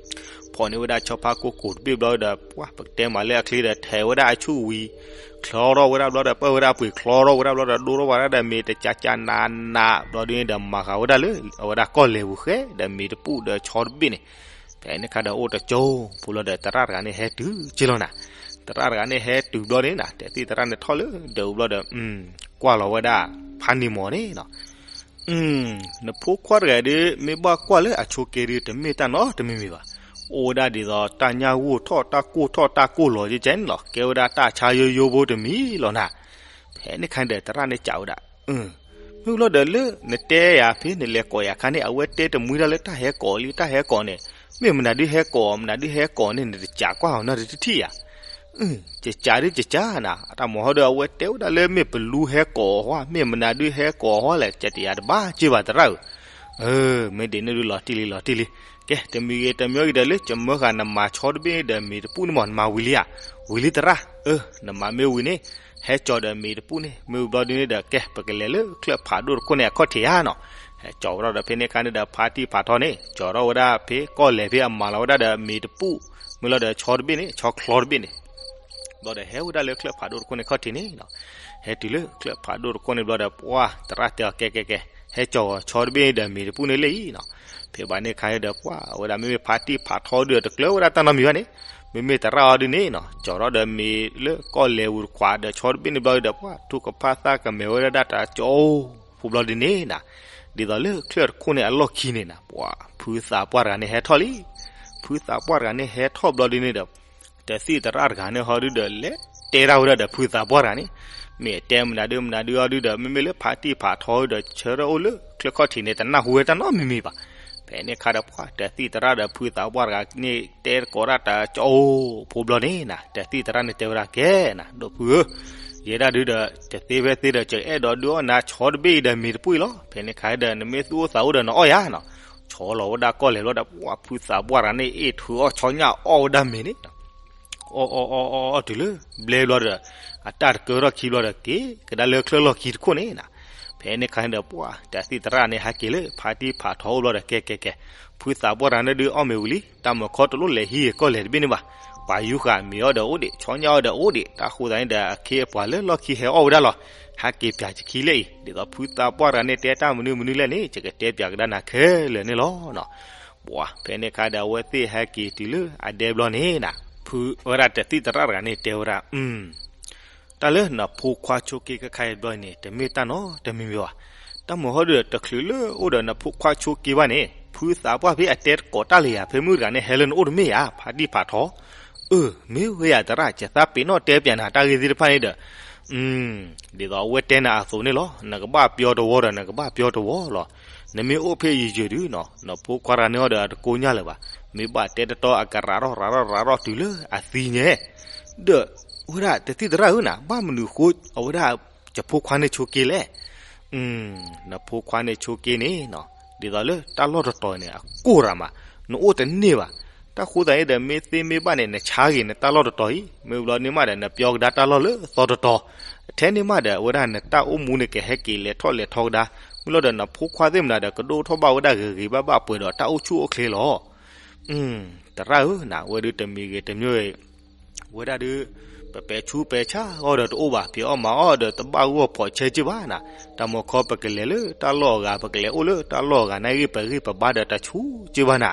ဖီၣ်န့ၢ်ဝဲဒၣ်ဆီဖါကိၢ်ကိၤတဘ့ၣ်ဘျီဒီး ပှၤပကတဲမးလၢအချ့ဒီး ထဲးဝဲဒၣ်အဆူၣ်ဝံၤ, ချီထီၣ်ဝဲဒၣ်ဘျီဒီး ပၢၢ်ဝဲဒၣ်အပှ့ၤချီထီၣ်ဝဲဒၣ်ဘျီဒီး ဒိထီၣ်ဝဲဒၣ်ဒီးမ့ၤတကးကးနးနးဘျီဒုးန့ၣ်ဒီး မၤဃာ်ဝဲဒၣ်လၢ အဝဲဒၣ်ကီၢ်လဲၤပူၤဃဲဒီးမ့ၤတပူၣ်ဒီးဆီတဘ့ၣ်န့ၣ်, ဖဲန့ၣ်ခါဒီးအိၣ်တကၠိဖိလီၤဒီး သရၣ်တဂၤန့ၣ်ဟဲတုၤက့ၢ်လီၤနၤ. သရၣ်တဂၤန့ၣ်ဟဲတုၤဘျီန့ၣ်နၤ တသံၣ်သရၣ်န့ၣ်ထီၣ်လၢဒၢးအူဘျီဒီး ကွၢ်လီၤဝဲဒၣ် ဖါန့ၢ်မီၤန့ၣ်နီၤ, နဖိခွါတဂၤဒုး မ့ၢ်ဘၣ်ကွၢ်လၢအဆိးက့ဒုး တမ့ၢ်တၢ်နီတမံၤမံၤဘၣ်. အိၣ်ဝဲဒၣ်ဒ်သိးတၢ်ညၣ်ဂိၢ်ထီၣ် တၢ်ကိၢ်ထီၣ် တၢ်ကိၢ်လီၤကဲကဲန့ၣ်လီၤ. ကဲဝဲဒၣ်တၢ်ဆါယိယိဖိတမံၤလီၤနၤ. ဖဲန့ၣ်ခါန့ၣ်ဒီး သရၣ်န့ၣ်စံးဝဲဒၣ်, မ့ၢ်ဘျီဒီးလၢနတဲယၤဖဲနလဲၤကိးယၤခါန့ၣ် အဝဲတဲတမှံတၢ်လၢတၢ်ဟဲကိးလံ တၢ်ဟဲကိးန့ၣ်, မ့ၢ်မနုၤဒုးဟဲကိး မနုၤဒုးဟဲကိးန့ၣ် နတစံးကွၢ်အီၤနီတထံၣ်ဧါ. ယစံးဒုးယစံးနၤ, တၢ်မၤဟီဒီး အဝဲတဲဝဲဒၣ်လၢမ့ၢ်ပလူဟဲကိးအီၤဟီ မ့ၢ်မနုၤဒုးဟဲကိးအီၤဟီလဲၣ် ကဲတယၤတဘၣ်က့ၢ်ဘၣ်သရၣ်ဧၢ. မ့ၢ်ဒ်န့ၣ်ဒုးလီၤတံၢ်လံလီၤတံၢ်လံ. ကဲ တမံၤဂ့ၤတမံၤဂ့ၤဒီး လၢယမၢဃာ်နမၤဆီတဘ့ၣ်ဒီးမ့ၤတပူၣ်န့ၣ်မး နမၤဝံၤလံဧါ. ဝံၤလံသရၣ်, နမၤမ့ၢ်ဝံၤန့ၣ် ဟဲကၠီၤဒီးမ့ၤတပူၣ်န့ၣ် မ့ၢ်ဝံၤဘျီဒုးန့ၣ်ဒီး ကဲ ပကလဲၤလၢချၢၣ်ဖးဒိၣ်တခိၣ်န့ၣ်အခီၣ်ထံးဧါနီၤ. ဟဲကၠီၤဝဲဒၣ်ဒီးဖဲန့ၣ်ခါန့ၣ်ဒီး ဖါတံၢ်ဖးထီန့ၣ် ကၠီၤထီၣ်ဝဲဒၣ်ဖဲကီၢ်လဲၤဖဲအမၤလီၤဝဲဒၣ်ဒီးမ့ၤတပူၣ် မ့ၢ်လီၤဒီးဆီတဘ့ၣ်န့ၣ် ဆီချီတဘ့ၣ်န့ၣ် ဘျီဒီးဟဲဝဲဒၣ်လၢချၢၣ်ဖးဒိၣ်တခိၣ်န့ၣ်ခီၣ်ထံးန့ၣ်နီၤ. ဟဲတုၤလၢချၢၣ်ဖးဒိၣ်တခိၣ်န့ၣ်ဘျီဒီး ပှၤသရၣ်တဲအီၤ ကဲကဲကဲ ဟဲကၠီၤဆီတဘ့ၣ်ဒီးမ့ၤတပူၣ်န့ၣ်လၢအံၤနီၤ. ဖဲဘၣ်န့ၣ်ခါန့ၣ်ဒီး ပှၤဝဲဒၣ်မ့မ့ၢ်ဖါတံၢ်ဖးထီဒုးတကျၢၤဝဲဒၣ်တၢ်နီတမံၤဘၣ်န့ၣ်, မ့မ့ၢ်သရၣ်အီၤဒုးန့ၣ်နီၤ ကၠီၤထီၣ်ဒီးမ့ၤလၢကီၢ်လဲၤပူၤတခွးဒီးဆီတဘ့ၣ်န့ၣ်ဘျီဒီး ပှၤထူကဖၣ်သၣ်ကမဲာ်ဝဲဒၣ်တၢ်ကၠီၤအိၣ်ဖိဘျီဒုးန့ၣ်နီၤ. ဒ်သိးလၢချၢၣ်တခိၣ်န့ၣ်အလီၢ်ခံန့ၣ်နီၤ ပှၤဖုသးပှၢ်တဂၤန့ၣ်ဟဲထီၣ်လံ. ဖုသးပှၢ်တဂၤန့ၣ်ဟဲထီၣ်ဘျီဒုးန့ၣ်ဒီး တသံၣ်သရၣ်တဂၤန့ၣ်ဟီဒုးဒီး လဲၤတဲတၢ်ဝဲဒၣ်ဒီးဖုသးပှၢ်တဂၤန့ၣ်, မ့ၢ်တဲမနုၤဒုးမနုၤဒုးအီၤဒုးဒီး မ့မ့ၢ်လၢဖါတံၢ်ဖးထီဒုးဒီး ဆၢထၢၣ်အိၣ်လၢချၢၣ်ခီၣ်ထံးန့ၣ် တနၢ်ဟူဝဲတၢ်နီတမံၤမံၤဘၣ်. ဖဲန့ၣ်ခါဒီး ပှၤတသံၣ်သရၣ်ဒီးဖုသးပှၢ်တဂၤန့ၣ် တဲသကိးတၢ်တၢ်ကၠီၤအိၣ်ဖိဘျီန့ၣ်နီၤ တသံၣ်သရၣ်န့ၣ်တဲဝဲဒၣ် ကဲနီၤ ဒိၣ်ဖုဧၢ, ယဲဒၣ်ဒုးဒီး တသ့ဖဲသ့ဒီး ကအဲၣ်ဒိးဒုးအီၣ်နၤဆီတဘ့ၣ်အံၤဒီးမ့ၤတပူၣ်အံၤလီၤ. ဖဲန့ၣ်ခါဒီး နမ့ၢ်သူၣ်အိၣ်သးအိၣ်ဒီးနအီၣ်ယၤနီၤ. ဆီလီၤဝဲဒၣ်ကီၢ်လဲၤဘျီဒီး ပှၤဖုသးပှၢ်တဂၤန့ၣ် အ့ၣ်ထုးအီၣ်ဆီညၣ်အီၣ်ဝဲဒၣ်မ့ၤန့ၣ် အီၣ်အီၣ်အီၣ်အီၣ်အီၣ်တုၤလၢ ဘျဲဘျီဒီး အတၢ်တကၢထီၣ်ခံဘျီဒီး က့ၤကဒါလၢချၢၣ်လီၢ်ခံတခိၣ်န့ၣ်နီၤ. ဖဲန့ၣ်ခါန့ၣ်ဒီး ပှၤတသံၣ်သရၣ်န့ၣ် ဟဲက့ၤလၢဖါတံၢ်ဖးထီအိၣ်ဘျီဒီး ကဲကဲကဲ ဖုသးပှၢ်တဂၤန့ၣ်ဒုးအီၣ်မ့ၤဝံၤလံ တၢ်မၤခီတလိၣ်လဲၤဟံးကီၢ်လဲၤတဘ့ၣ်န့ၣ်ဘၣ်. ပှၤယူၤဃာ်မ့ၤအီၣ်ဒီးအိၣ်ဒံး ဆီညၣ်အီၣ်ဒီးအိၣ်ဒံး တၢ်ဃိသးန့ၣ်ဒီး အခ့အပှၤလၢလီၢ်ခံဟဲအီၣ်ဝဲဒၣ်လီၤ. ဟဲက့ၤပၠးယခံလၢအံၤ ဒ်သိးဖုသးပှၢ်တဂၤန့ၣ် တဲတၢ်မနုၤမနုၤလဲၣ်န့ၣ် ယကတဲပၠးကဒါနၤခဲလၢာ်န့ၣ်လီၤနီၤ. ပှၤဖဲန့ၣ်ခါဒီး အဝဲသ့ၣ်ဟဲက့ၤတုၤလၢအဒဲဘျီန့ၣ်နီၤ ဖုဝဲဒၣ်တသံၣ်သရၣ်တဂၤန့ၣ် တဲဝဲဒၣ် တၢ်လၢနဖိခွါဆိးက့ခဲခါအံၤဘျီန့ၣ် တမ့ၢ်တၢ်နီတမံၤမံၤဘၣ်. တၢ်မၤဟီဒုးဒီးတချုးလၢအိၣ်ဒီးနဖိခွါဆိးက့ဘၣ်န့ၣ် ဖုသးပှၢ်ဖဲအတဲသကိးတၢ်လၢယၤ ဖဲမုၢ်တဂၤန့ၣ် ဟဲလၢနအိၣ်တမ့ၢ်ဧါ ဖါတံၢ်ဖးထီ. အၢ မ့ၢ်ဝဲယၤသရၣ် ယသးပ့ၤနီၣ်တဲပၠးနၤတၢ်ဂ့ၢ်သ့ၣ်တဖၣ်န့ၣ်ဒီး ဒ်သိးအဝဲတဲနၤအသိးန့ၣ်လီၤ. နကဘၣ်ပျီတဝီဒီး နကဘၣ်ပျီတဝီလီၤ. နမ့ၢ်အိၣ်ဖဲယံာ်ယံာ်ဒုးနီၤ နဖိခွါတဂၤန့ၣ်အီၤဒီးအတကိညၢ်လၢၤဘၣ်. မ့ၢ်ဘၣ်တဲတတီအကရးထီၣ်ရးထီၣ်ရးထီၣ်တုၤလၢအသံညါ ဒီး ဝဲဒၣ်တသံၣ်သရၣ်ဧၢနၤ ဘၣ်မနုၤဃိ အဝဲဒၣ်ယဖိခွါန့ၣ်ဆိးက့လဲၣ်. နဖိခွါန့ၣ်ဆိးက့န့ၣ်နီၤ ဒ်သိးလၢတၢ်လီၢ်တတီၤန့ၣ် အကိၢ်ရၤမး, နအိၣ်တန့ၢ်ဘၣ်. တၢ်ဃိသတးန့ၣ်ဒီး မ့ၢ်သ့မ့ၢ်ဘၣ်န့ၣ် နဆါဂ့ၤနတၢ်လီၢ်တတီၤအံၤ, မ့ၢ်ဘျီန့ၣ်မးဒီး နပျီကဒါတၢ်လီၢ်လၢသီတတီၤ, ထဲန့ၣ်မးဒီး အဝဲဒၣ်နတၢ်အိၣ်မူန့ၣ် ကဟဲက့ၤလဲၤထီၣ်လဲၤထီကဒါ, မ့ၢ်လီၤဒီး နဖိခွါသ့ၣ်မနၤဒီး ကဒိၣ်ထီၣ်ဘၣ်ဝဲဒၣ်ဂ့ၤဂ့ၤဘၣ်ဘၣ် ပှဲၤဒီးတၢ်အိၣ်ဆူၣ်အိၣ်ချ့လီၤ. သရၣ်ဧၢ, န အဝဲဒၣ်တမံၤဂ့ၤတမံၤဂ့ၤ ဝဲဒၣ်ဒုး ပပဲာ်ဆူးပဲာ်ဆါအီၤဒီးတအိၣ်ဘၣ်, ဖံးအီၣ်မၤအီၣ်ဒီးတဘၣ်ဂီၢ်ဖီးဆဲက့ၢ်ဘၣ်နၤ. တၢ်မီၤခီပကလဲၤလၢတၢ်လီၢ်အဂၤ, ပကလဲၤအိၣ်လၢတၢ်လီၢ်အဂၤ နဂ့ၢ်ပဂ့ၢ်ပဘါဒီးတဆူၣ်က့ၢ်ဘၣ်နၤ.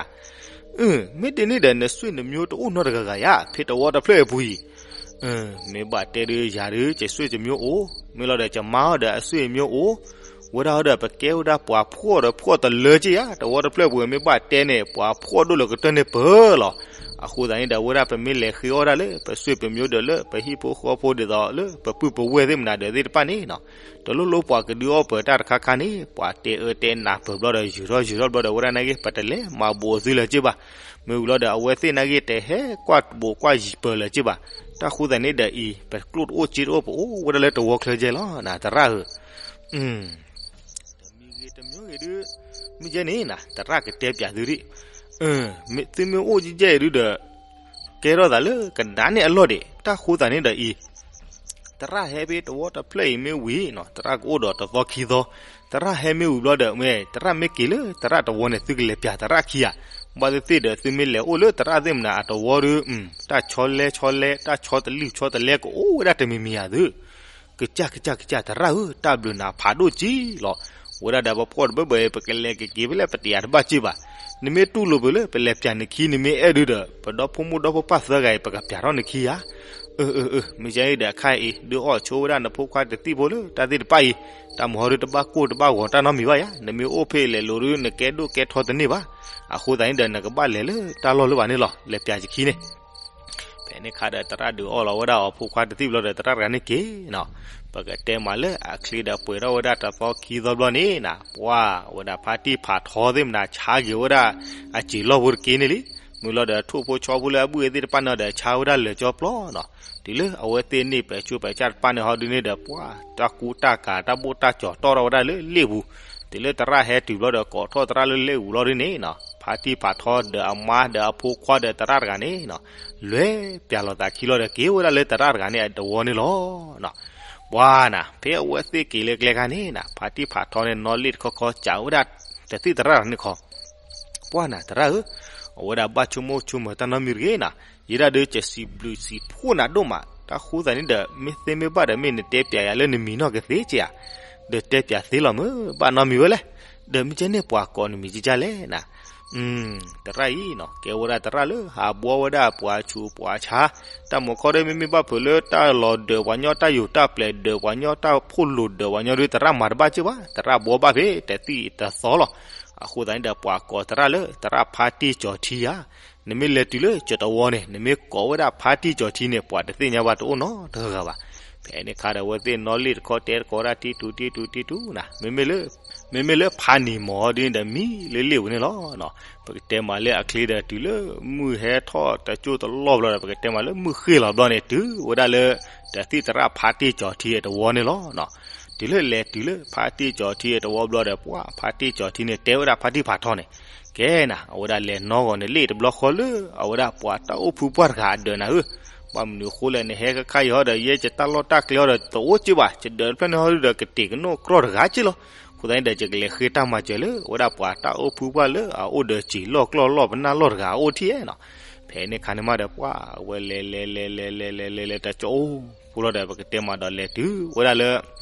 အၢ မ့ၢ်ဒ်န့ၣ်ဒီး နဆွေနမျိုးတအိၣ်နီတဂၤဂၤဧါ, ဖဲသဝီတဖျၢၣ်အပူၤအံၤ. မ့ၢ်ဘၣ်တဲဒုးယၤဒုး ယဆွေမျိုးအိၣ်, မ့ၢ်လီၤဒီး ယမါအီၤဒီးအဆွေမျိုးအိၣ်, ဝဲဒၣ်အီၤဒီး ပကဲဝဲဒၣ်ပှၤဖှီၣ်ဒီးဖှီၣ်တလၢက့ၢ်ဧါ, သဝီတဖျၢၣ်ပူၤ မ့ၢ်ဘၣ်တဲန့ၣ် ပှၤဖှီၣ်ဒိၣ်လၢကတၢၢ်န့ၣ်ပၢၢ်လီၤ. အဃိသတးန့ၣ်ဒီး ဝဲဒၣ်ပမ့ၢ်လဲၤဃ့အီၣ်ဒၣ်လၢ ပဆွေမျိုးဒီးလၢပဟံၣ်ဖိဃီဖိ ဒ်သိးလၢပပုၢ်ပဝဲၢ်သ့ၣ်မနၤဒီးသ့ၣ်တဖၣ်န့ၣ်နီၤ, တလိၣ်လိၣ်ပှၤကဒုးအီၣ်ပၢၤတၢ်တခါခါန့ၣ် ပှၤတဲအၢတဲနးပၢၢ်ဘျီဒီး ယူာ်ထီၣ်ယူာ်ထီၣ်ဘျီဒီး ဝဲဒၣ်နဂ့ၢ် ပတလဲၤမၤဘူးအီၤသုလၢၤက့ၢ်ဘၣ်. မ့ၢ်ဝံၤလီၤဒီး အဝဲသ့ၣ်နဂ့ၢ် တဟဲကွၢ်ဘူးကွၢ်ယံၤပၢၢ်လၢၤက့ၢ်ဘၣ်. တၢ်ဃိသတးန့ၣ်ဒီးအံၤ ပကျိၣ်တအိၣ်စ့တအိၣ် ပအိၣ်ဝဲဒၣ်လၢသဝီချၢကဲၢ်လီၤနၤ သရၣ်ဧၢ. တမံၤဂ့ၤတမံၤဂ့ၤဒုး မ့ၢ်ကဲန့ၣ်နၤ သရၣ်ကတဲပၠးသုဒံး, သုမ့ၢ်အိၣ်ကဲၢ်ဒုးဒီး ကဲထီၣ်သးလၢကဒါန့ၣ်အလီၢ်ဒံး. တၢ်ဃိသတးန့ၣ်ဒီးအံၤ သရၣ်ဟဲဖဲသဝီတဖျၢၣ်အံၤမ့ၢ်ဝံၤနီၤ, သရၣ်ကအိၣ်ဒီးတသီခံသီ, သရၣ်ဟဲမ့ၢ်ဝံၤဘျီဒီး မ့ၢ် သရၣ်မ့ၢ်က့ၤလၢသရၣ်တဝီန့ၣ် သုကလဲၤပၠးသရၣ်ခံဧါ. ဘၣ်သ့ၣ်သ့ၣ်ဒီး သုမ့ၢ်လဲၤအိၣ်လၢသရၣ်သ့ၣ်မနၤအတဝီဒီး တၢ်ဆီလဲဆီလဲ တၢ်ဆီတလံၣ်ဆီတလဲ ကအိၣ်ဝဲဒၣ်တမံၤမံၤဧါသု. ကစၢ်ကစၢ်ကစၢ် သရၣ်ဧၢ, တၢ်ဘျုးနၤဖးဒိၣ်က့ၢ်လီၤ. ဝဲဒၣ်ဒီးပဖှီၣ်တဘၢဘၢအံၤ ပကလဲၤကက့ၤဖဲလဲၣ် ပတယာ်တဘၣ်က့ၢ်ဘၣ်. နမ့ၢ်တူၢ်လိာ်ပှၤလၢ ပလဲၤပၠးနခံ နမ့ၢ်အဲၣ်ဒုးဒီး ပဒီဖိမိၢ်ဒီဖိပၢ်သၢဂၤအံၤ ပကပၠးထီၣ်နခံဧါ. အၢ အၢ အၢ မ့ၢ်ကဲအံၤဒီး အခါအံၤ ဒုးအီၣ်ဆိဝဲဒၣ်နဖိခွါတသံၣ်ဖိလၢတၢ်သ့ၣ်တဖၣ်အံၤ, တၢ်မုၢ်ဟီဒုးတဘၣ်ကိၢ်တဘၣ်ဂီၤတၢ်နီတမံၤဘၣ်ယါ. နမ့ၢ်အိၣ်ဖဲအံၤလဲၤလိၤဒုး နကဲဒိၣ်ကဲထီတန့ၢ်ဘၣ်. အဃိသတးန့ၣ်ဒီး နကဘၣ်လဲၤလၢတၢ်လီၢ်လၢၤဘၣ်န့ၣ်လီၤ, လဲၤပၠးယခံန့ၣ်. ဖဲန့ၣ်အခါဒီး သရၣ်ဒုးအီၣ်လီၤဝဲဒၣ်အီၤဖိခွါတသံၣ်ဘျီဒီး သရၣ်တဂၤန့ၣ်က့ၤနီၤ. ပကတဲမးလၢအချ့ဒီး ပှဲၤထီၣ်ဝဲဒၣ်တသီခံသီဘျီန့ၣ်နၤ, ပှၤဝဲဒၣ်ဖါတံၢ်ဖးထီသ့ၣ်မနၤ ဆါက့ၤဝဲဒၣ်အစံာ်လီၢ်ဖိတက့ၢ်န့ၣ်လံ. မ့ၢ်လီၤဒီးထိၣ်ဖိဆီဖိလၢအဘုၣ်အသ့ၣ်တဖၣ်န့ၣ်ဒီး ဆါဝဲဒၣ်လၢာ်ကၠီပျီနီၤ. တုၤလၢအဝဲသ့ၣ်န့ၣ် ပဲာ်ဆူးပဲာ်ဆါတဖၣ်န့ၣ်ဟီဒုးန့ၣ်ဒီး ပှၤတၢ်ကူတၢ်ကၤ တၢ်ဘိၣ်တၢ်ကၠီၤတီၣ်ထီၣ်ဝဲဒၣ်လၢလ့ၣ်ပူၤ. တုၤလၢသရၣ်ဟဲတုၤဘျီဒီး ကိးထီၣ်သရၣ်လၢလ့ၣ်ပူၤလီၤဒုးန့ၣ်နီၤ, ဖါတံၢ်ဖးထီဒီးအမါဒီးအဖိခွါဒီးသရၣ်တဂၤန့ၣ်နီၤ, လဲၤပၠးလိာ်သးခံလီၤဒီး က့ၤဝဲဒၣ်လၢသရၣ်တဂၤန့ၣ်အတဝီန့ၣ်လီၤ. ပှၤနၤ ဖဲအဝဲသ့ၣ်က့ၤလၢကျဲခါန့ၣ်နၤ, ဖါတံၢ်ဖးထီန့ၣ် နီၣ်လ့ၣ်တခီခီ စံးဝဲဒၣ်တသံၣ်သရၣ်တဂၤန့ၣ်ခီ ပှၤနၤသရၣ်ဧၢ, အဝဲဒၣ်ဘၣ်ဆိကမိၣ်ဆိကမးတၢ်နီတမံၤတဂ့ၤနၤ, ယဲဒၣ်ဒီး ယစံးဘျုးစံးဖှိၣ်နၤဒိၣ်မး, တၢ်ဃိသတးန့ၣ်ဒီး မ့ၢ်သ့မ့ၢ်ဘၣ်ဒီး မ့ၢ်နတဲပၠးယၤလၢနမံၤနီၢ်ကသ့က့ဧါ, ဒီးတဲပၠးသ့လီၤမ့ၢ် ဘၣ်နီတမံၤဝဲလဲၣ်, ဒီးမ့ၢ်ကဲန့ၣ်ပှၤကိးနမံၤကကလဲၣ်နၤ. သရၣ်အံၤနီၤ ကဲဝဲဒၣ်သရၣ်လၢဟးဘှီဝဲဒၣ်ပှၤဆူးပှၤဆါ, တၢ်မုၢ်ခီဒီး မ့မ့ၢ်ဘၣ်ဖုးလၢတၢ်လီၤဒၢးပှၤညီ တၢ်ယိာ်တၢ်ပျဲၤဒၢးပှၤညီ တၢ်ဖိၣ်လိာ်ဒၢးပှၤညီဒီး သရၣ်မၤတဘၣ်က့ၢ်ဘၣ်, သရၣ်ဘှီဘၣ်ဖဲတသံၣ်တသီလီၤ. အဃိသတးန့ၣ်ဒီး ပှၤကိးသရၣ်လၢ သရၣ်ဖါတံၢ်ကၠီၤထံဧါ, နမ့ၢ်လဲၤတုၤလၢကၠီၤတဝီန့ၣ် နမ့ၢ်ကိးဝဲဒၣ်ဖါတံၢ်ကၠီၤထံန့ၣ် ပှၤတသ့ၣ်ညါဘၣ်တအိၣ်နီတဂၤဘၣ်. ဖဲန့ၣ်အခါဒီး အဝဲသ့ၣ်နီၣ်လ့ၣ်တခီတဲတကိးဒၣ် တံၢ်တူတံၢ်တူတံၢ်တူနၤ, မ့မ့ၢ်လၢ မ့မ့ၢ်လၢဖါနံၤမီၤဒ်န့ၣ်ဒီး မံလၢလ့ၣ်ပူၤန့ၣ်လီၤ. ပကတဲမးလၢအချ့ဒီး တုၤလၢမုၢ်ဟဲထီၣ်တကၠိၢ်တလီၢ်ဘျီဒီး ပကတဲမးလၢမုၢ်ဃ့ၢ်လီၤဘျီန့ၣ် တုၤဝဲဒၣ်လၢ တသံၣ်သရၣ်ဖါတံၢ်ကၠီၤထံအတဝီန့ၣ်လီၤ. တုၤလၢလဲၤတုၤလၢဖါတံၢ်ကၠီၤထံအတဝီဘျီဒီး ပှၤဖါတံၢ်ကၠီၤထံန့ၣ် တဲဝဲဒၣ်ဖါတံၢ်ဖးထီန့ၣ်, ကဲနၤ အဝဲဒၣ်လဲၤနီၢ်ဂီၤန့ၣ် လ့ၣ်တဘျီဃီလၢ အဝဲဒၣ်ပှၤတၢ်အိၣ်ဖုပှၢ်တဂၤအဒၢးနၤဧၢ, ဘၣ်မနုၤအဃိလဲၣ် နဟဲခါခါအံၤဟီဒီး ယဲယတၢ်လီၢ်တၢ်ကျဲဟီဒီး တအိၣ်က့ၢ်ဘၣ်, ယဒၢးတဖျၢၣ်န့ၣ်ဟီဒီး ကတ့ၢ်ကနိၣ်ကြီတဂၤက့ၢ်လီၤ. အဃိသတးန့ၣ်ဒီး ယကလဲၤဃ့တၢ်မၤစၢၤလၢ အဝဲဒၣ်ပှၤတၢ်အိၣ်ဖုပှၢ်လၢအအိၣ်ဒီးစံာ်လီၢ်ကျီၢ်လီၢ်ပနၢ်လီၢ်တဂၤအအိၣ်ထံၣ်နီၤ. ဖဲန့ၣ်အခါန့ၣ်မးဒီး ပှၤအဝဲလဲၤလဲၤလဲၤလဲၤလဲၤလဲၤလဲၤလဲၤတကၠိၢ်ဖိလီၤဒီး ပကတဲမးဒီးလဲၤတုၤဝဲဒၣ်လၢ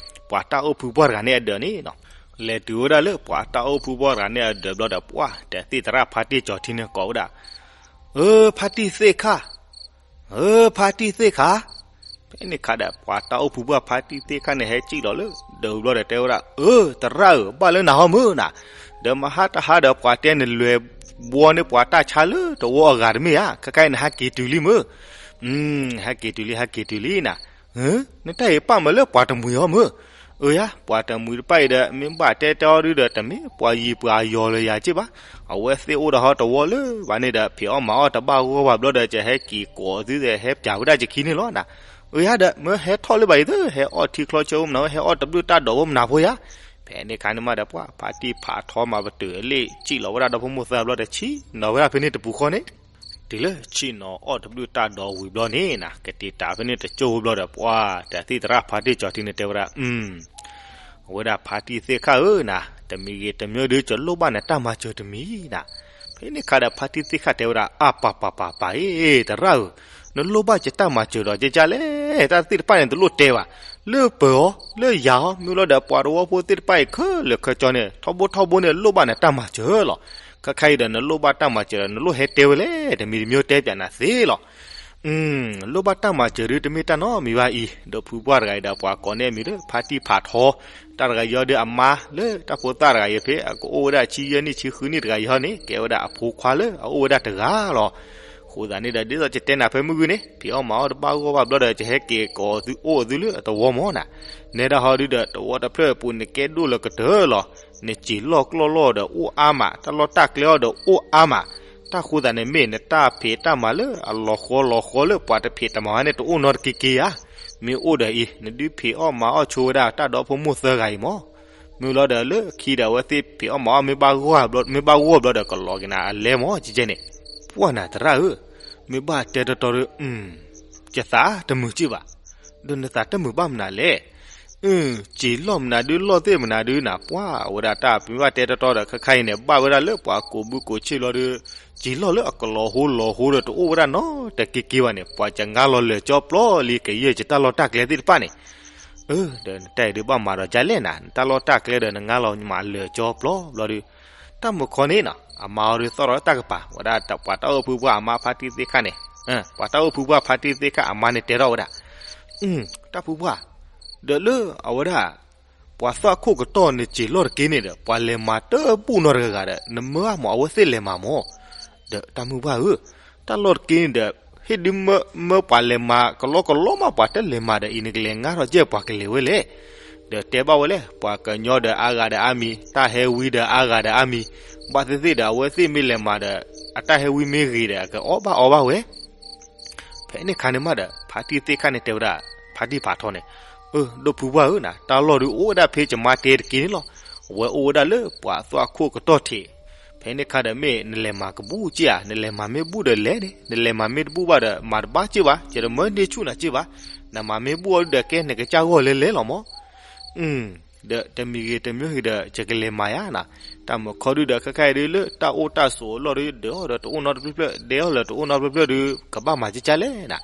ပှၤတၢ်အိၣ်ဖုပှၢ်တဂၤန့ၣ်အဒၢးန့ၣ်နီၤ. လဲၤတုၤဝဲဒၣ်လၢပှၤတၢ်အိၣ်ဖုပှၢ်တဂၤန့ၣ်အဒၢးဘျီဒီး ပှၤတသံၣ်သရၣ်ဖါတံၢ်ကၠီၤထံန့ၣ်ကိးဝဲဒၣ်, အၢ ဖါတံၢ်သ့ၣ်ခါ, အၢ ဖါတံၢ်သ့ၣ်ခါ. ဖဲန့ၣ်အခါဒီး ပှၤတၢ်အိၣ်ဖုပှၢ်ဖါတံၢ်သ့ၣ်ခါန့ၣ် ဟဲကံၣ်လီၤလၢဒၢးပူၤဘျီဒီး တဲဝဲဒၣ်, အၢ သရၣ်ဧၢ, ဘၣ်လၢနၤဟီမ့ၢ်နၤ, ဒီးမဟါတဟါဒီး ပှၤတဲနလဲၤဘှီန့ၢ်ပှၤတၢ်ဆါလၢသဝီအဂၤတမ့ၢ်ဧါ, ခဲခါအံၤနဟဲက့ၤတုၤလံမ့ၢ်, ဟဲက့ၤတုၤလံ ဟဲက့ၤတုၤလံနၤ. နတၢ်အံၤပာ်မးလၢပှၤတမှံၤဟီမ့ၢ်, အၢယါ ပှၤတမှံၤတဖၣ်အံၤဒီး မ့ၢ်ဘၣ်တဲတဲအီၤဒုဒီး တမ့ၢ်ပှၤယံၤပှၤယီၤလၢၤယၤက့ၢ်ဘၣ်, အဝဲသ့ၣ်အိၣ်ဒီးဟီတဝီလၢၤဘၣ်န့ၣ်ဒီး ဖံးအီၣ်မၤအီၣ်တဘၣ်ဂီၢ်ဘၣ်ဘျီဒီး ယဟဲက့ၤကိးသုဒီး ဟဲပၠးဝဲဒၣ်ယခံန့ၣ်လီၤနၤ. အၢယါဒီး မ့ၢ်ဟဲထီၣ်လၢၤဘၣ်အံၤသ့ၣ် ဟဲအီၣ်ထံချီဆၢအိၣ်မနၤဝဲ ဟဲအီၣ်တဘျုးတၢ်ဒိးအိၣ်မနၤဖိယါ. ဖဲ ဖဲန့ၣ်ခါန့ၣ်မးဒီး ပှၤဖါတံၢ်ဖးထီမၤပတုာ်အလ့ၣ် စံၣ်လီၤဝဲဒၣ်ဒီဖိမိၢ်သၢဘျီဒီး ဆ့ၣ်နီၤဝဲဒၣ်ဖဲန့ၣ်တပူၤဃီန့ၣ်, တုၤလၢဆ့ၣ်နီၤအီၣ်တဘျုးတၢ်ဒီးဝံၤဘျီန့ၣ်နၤ ကတံာ်တာ်ဖဲန့ၣ်တကၠိဖိဘျီဒီး ပှၤတသံၣ်သရၣ်ဖါတံၢ်ကၠီၤထံန့ၣ်တဲဝဲဒၣ်, အဝဲဒၣ်ဖါတံၢ်သ့ၣ်ခၣ်ဧၢနၤ, တမံၤဂ့ၤတမံၤဒုး ကလိၣ်ဘၣ်နတၢ်မၤစၢၤတမံၤနၤ. ဖဲန့ၣ်ခါဒီး ဖါတံၢ်သ့ၣ်ခၣ်တဲဝဲဒၣ် အါပၤပၤပၤပၤအ့ သရၣ်ဧၢ, နလိၣ်ဘၣ်ယတၢ်မၤစၢၤဒီး ကကလဲၣ် တၢ်သ့ၣ်တဖၣ်န့ၣ် တလိၣ်တဲဘၣ်, လၢပၢၤအီၤ လၢယၤအီၤ မ့ၢ်လီၤဒီးပှၤသဝီဖိသ့ၣ်တဖၣ်အံၤ ခဲလၢာ်ခဲဆ့န့ၣ် ထီဘိထီဘိန့ၣ် လိၣ်ဘၣ်နတၢ်မၤစၢၤလီၤ. ခဲခါအံၤဒီး နလိၣ်ဘၣ်တၢ်မၤစၢၤဒီး နလိၣ်ဟဲတဲဝဲလဲၣ် တမံၤတမံၤတဲပၠးနၤသ့လီၤ. လိၣ်ဘၣ်တၢ်မၤစၢၤဒုး တမ့ၢ်တၢ်နီတမံၤဘၣ်အံၤ, ဒီးဖုပှၢ်တဂၤအံၤဒီး ပှၤကိးန့ၢ်အမံၤလၢ ဖါတံၢ်ဖးထီ, တၢ်တဂၤယီၤဒုးအမါလၢတၢ်ဖိသၣ်တဂၤအံၤဖဲ အကအိၣ်ဝဲဒၣ်ဆံယဲၢ်နံၣ်ဆံဃုနံၣ်တဂၤအံၤဟီန့ၣ် ကဲဝဲဒၣ်အဖိခွါလၢအအိၣ်ဝဲဒၣ်တဂၤလီၤ. အဃိသတးန့ၣ်ဒီး ဒ်သိးယတဲနၤဖဲမုၢ်ဂီၤန့ၣ် ဖံးအီၣ်မၤအီၣ်တဘၣ်ဂီၢ်ဘၣ်ဘျီဒီး ယဟဲက့ၤကိးသုအိၣ်သုလၢအသဝီမၢ်နၤ, နဲဒၣ်ဟီဒုးဒီး သဝီတဖျၢၣ်အပူၤန့ၣ် ကဲဒိၣ်လၢကတၢၢ်လီၤ. နစံာ်လီၢ်ကျီၢ်လီၢ်ဒီးအိၣ်အါမး, တၢ်လီၢ်တၢ်ကျဲအီၤဒီးအိၣ်အါမး, တၢ်ဃိသတးန့ၣ် မ့ၢ်နတၢ်ဖံးတၢ်မၤလၢအလီၤဃီလီၤဃီလၢပှၤတဖံးတမၤဝဲန့ၣ် တအိၣ်နီတက့ၤက့ၤဧါ. မ့ၢ်အိၣ်ဒီးအံၤ နဒုးဖံးအီၣ်မၤအီၣ်ဆိဝဲဒၣ်တၢ်ဒီဖိမိၢ်သၢဂၤအံၤမၢ်. မ့ၢ်လီၤဒီးလၢခံဒီး အဝဲသ့ၣ်ဖံးအီၣ်မၤအီၣ် မ့ၢ်ဘၣ်ဂီၢ်ဘျီဒီး ကလီၤက့ၤနၤအလဲမၢ် ကဲကဲန့ၣ်. ပှၢ်နၤသရၣ်ဧၢ, မ့ၢ်ဘၣ်တဲတီတီဒီး ယသးတမုာ်က့ၢ်ဘၣ်, ဒီးနသးတမုာ်ဘၣ်မနုၤလဲၣ်. စံာ်လီၢ်မနုၤဒုး လီၢ်သ့ၣ်မနုၤဒုးနၤ ပှၢ်ဝဲဒၣ်တၢ်မ့ၢ်ဘၣ်တဲတီတီဒီး ခဲခါအံၤန့ၣ် ဘၣ်ဝဲဒၣ်လၢပှၤကိးဘုကိးဆ့ဘျီဒီး စံာ်လီၢ်လၢအကလီၤဟိလီၤဟိဒီး တအိၣ်ဝဲဒၣ်နီတက့ၤက့ၤဘၣ်န့ၣ် ပှၤကငါလီၤလၢာ်ကၠီပျီလံ ကယဲၢ်ယတၢ်လီၢ်တၢ်ကျဲသ့ၣ်တဖၣ်န့ၣ်. အၢ ဒီးနတၢ်အံၤဒုးဘၣ်မၤဒီးဒ်လဲၣ်နၤ, နတၢ်လီၢ်တၢ်ကျဲဒီး နငါလီၤမၤလၢာ်ကၠီပျီဘျီဒီး တၢ်မုၢ်ခီန့ၣ်နီၤ အမါအီၤဒုးသီၣ်ထီၣ်တၢ်ကပၤ ဝဲဒၣ်ပှၤတၢ်အိၣ်ဖုပှၢ်အမါဖါတံၢ်သ့ၣ်ခၣ်န့ၣ်, ပှၤတၢ်အိၣ်ဖုပှၢ်ဖါတံၢ်သ့ၣ်ခၣ်အမါန့ၣ်တဲထီၣ်ဝဲဒၣ်, တၢ်ဖုပှၢ်, ဒီးလၢအဝဲဒၣ် ပှၤသီၣ်အခိၣ်ကတီၢ်န့ၣ် စံာ်လီၢ်တက့ၢ်န့ၣ်ဒီး ပှၤလဲၤမၤတဘူၣ်နီတဂၤဂၤဒီး နမၢအါမး အဝဲသ့ၣ်လဲၤမၤမၢ်. ဒီးတၢ်မုၢ်ပှၢ်ဧၢ, တၢ်လီၢ်တက့ၢ်န့ၣ်ဒီး ဟ့ၣ်ဒုးမၢမၢပှၤလဲၤမၤကလီကလီမး ပှၤတလဲၤမၤဒီး အံၤနကလဲၤငါထီၣ်ကဲပှၤကလဲၤဝဲလဲၣ်. ဒီးတဲဘၣ်ဝဲလဲၣ် ပှၤကညီဒီးအါဂၤဒီးအါမံၤ, တၢ်ဟဲဝံဒီးအါဂၤဒီးအါမံၤ, ဘၣ်သ့ၣ်သ့ၣ်ဒီး အဝဲသ့ၣ်မ့ၢ်လဲၤမၤဒီး အတၢ်ဟဲဝံမ့ၢ်ဂ့ၤဒီး အကအီၣ်ဘၣ်အီဘၣ်ဝဲ ဖဲန့ၣ်ခါန့ၣ်မးဒီး ဖါတံၢ်သ့ၣ်ခၣ်န့ၣ်တဲဝဲဒၣ် ဖါတံၢ်ဖးထီန့ၣ်, အၢ ဒီးဖုပှၢ်ဧၢနၤ, တၢ်လီၢ်ဒုးအိၣ်ဝဲဒၣ်ဖဲယမါတဲတက့ၢ်န့ၣ်လီၤ. အဝဲအိၣ်ဝဲဒၣ်လၢပှၤသီၣ်အခိၣ်ကတီၢ်ထံး. ဖဲန့ၣ်ခါဒီးမ့ၢ်နလဲၤမၤကဘူၣ်က့ၢ်ဧါ, နလဲၤမၤမ့ၢ်ဘူၣ်ဒီးလဲၤန့ၣ်, နလဲၤမၤမ့ၢ်တဘူၣ်ဘၣ်ဒီး မၤတဘၣ်က့ၢ်ဘၣ်, ယတမၢန့ၢ်ဆူၣ်နၤက့ၢ်ဘၣ်. နမၤမ့ၢ်ဘူၣ်အီၤဒုးဒီး ကဲနကစၢ်ဂီၢ်လဲၤလဲၤလီၤမၢ်. ဒီးတမံၤဂ့ၤတမံၤဂ့ၤဒီး ယကလဲၤမၤယါနၤ. တၢ်မုၢ်ခီဒုးဒီး ခဲခါအံၤဒုးလၢတၢ်အိၣ်တၢ်ဆိးအလီၢ်ဒုး ဒဲးအီၣ်ဒီးတအိၣ်နီတဖျၢၣ်ဖျၢၣ်, ဒဲးအီၣ်လၢတအိၣ်နီတဖျၢၣ်ဖျၢၣ်ဒုး ကဘၣ်မၤကကလဲၣ်နၤ.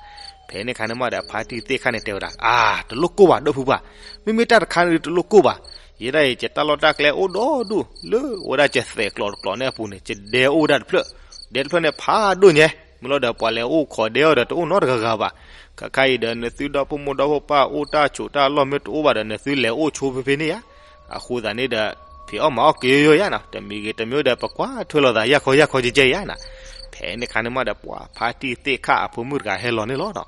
ဖဲန့ၣ်ခါန့ၣ်မးဒီး ဖါတံၢ်သ့ၣ်ခါန့ၣ်တဲဝဲဒၣ်, အါ တလိၣ်ကိၢ်ဘၣ် ဒီးဖုပှၢ်, မ့မ့ၢ်တၢ်တခါန့ၣ်ဒုးတလိၣ်ကိၢ်ဘၣ်. ယဲဒၣ်အံၤ ယတၢ်လီၢ်တၢ်ကျဲအိၣ်ဒီဒူၣ် လၢဝဲဒၣ်ယသဲးကျိးတကျိးန့ၣ်အပူၤန့ၣ် ယဒဲအိၣ်ဝဲဒၣ်တဖျၢၣ်, ဒဲတဖျၢၣ်န့ၣ်ဖးဒိၣ်ညါ, မ့ၢ်လီၤဒီးပှၤလဲၤအိၣ်ခိးဒဲအီၤဒီးတအိၣ်နီတဂၤဂၤဘၣ်. ခဲခါအံၤဒီး နသုဒီဖိမိၢ်ဒီဖိပၢ်အိၣ်တၢ်ဆိးတၢ်အလီၢ်မ့ၢ်တအိၣ်ဘၣ်ဒီး နသုလဲၤအိၣ်ဆိဖဲဖဲန့ၣ်ယါ. အဃိသတးန့ၣ်ဒီး ဖံးအီၣ်မၤအီၣ်ကယီယါနၤ, တမံၤဂ့ၤတမံၤဒီး ပကွၢ်ထွဲလိာ်သးယၢ်ခီယၢ်ခီယဲၢ်ယါနၤ. ဖဲန့ၣ်ခါန့ၣ်မးဒီး ပှၤဖါတံၢ်သ့ၣ်ခၣ်အဖိမုၣ်တဂၤဟဲလီၤန့ၣ်လီၤ.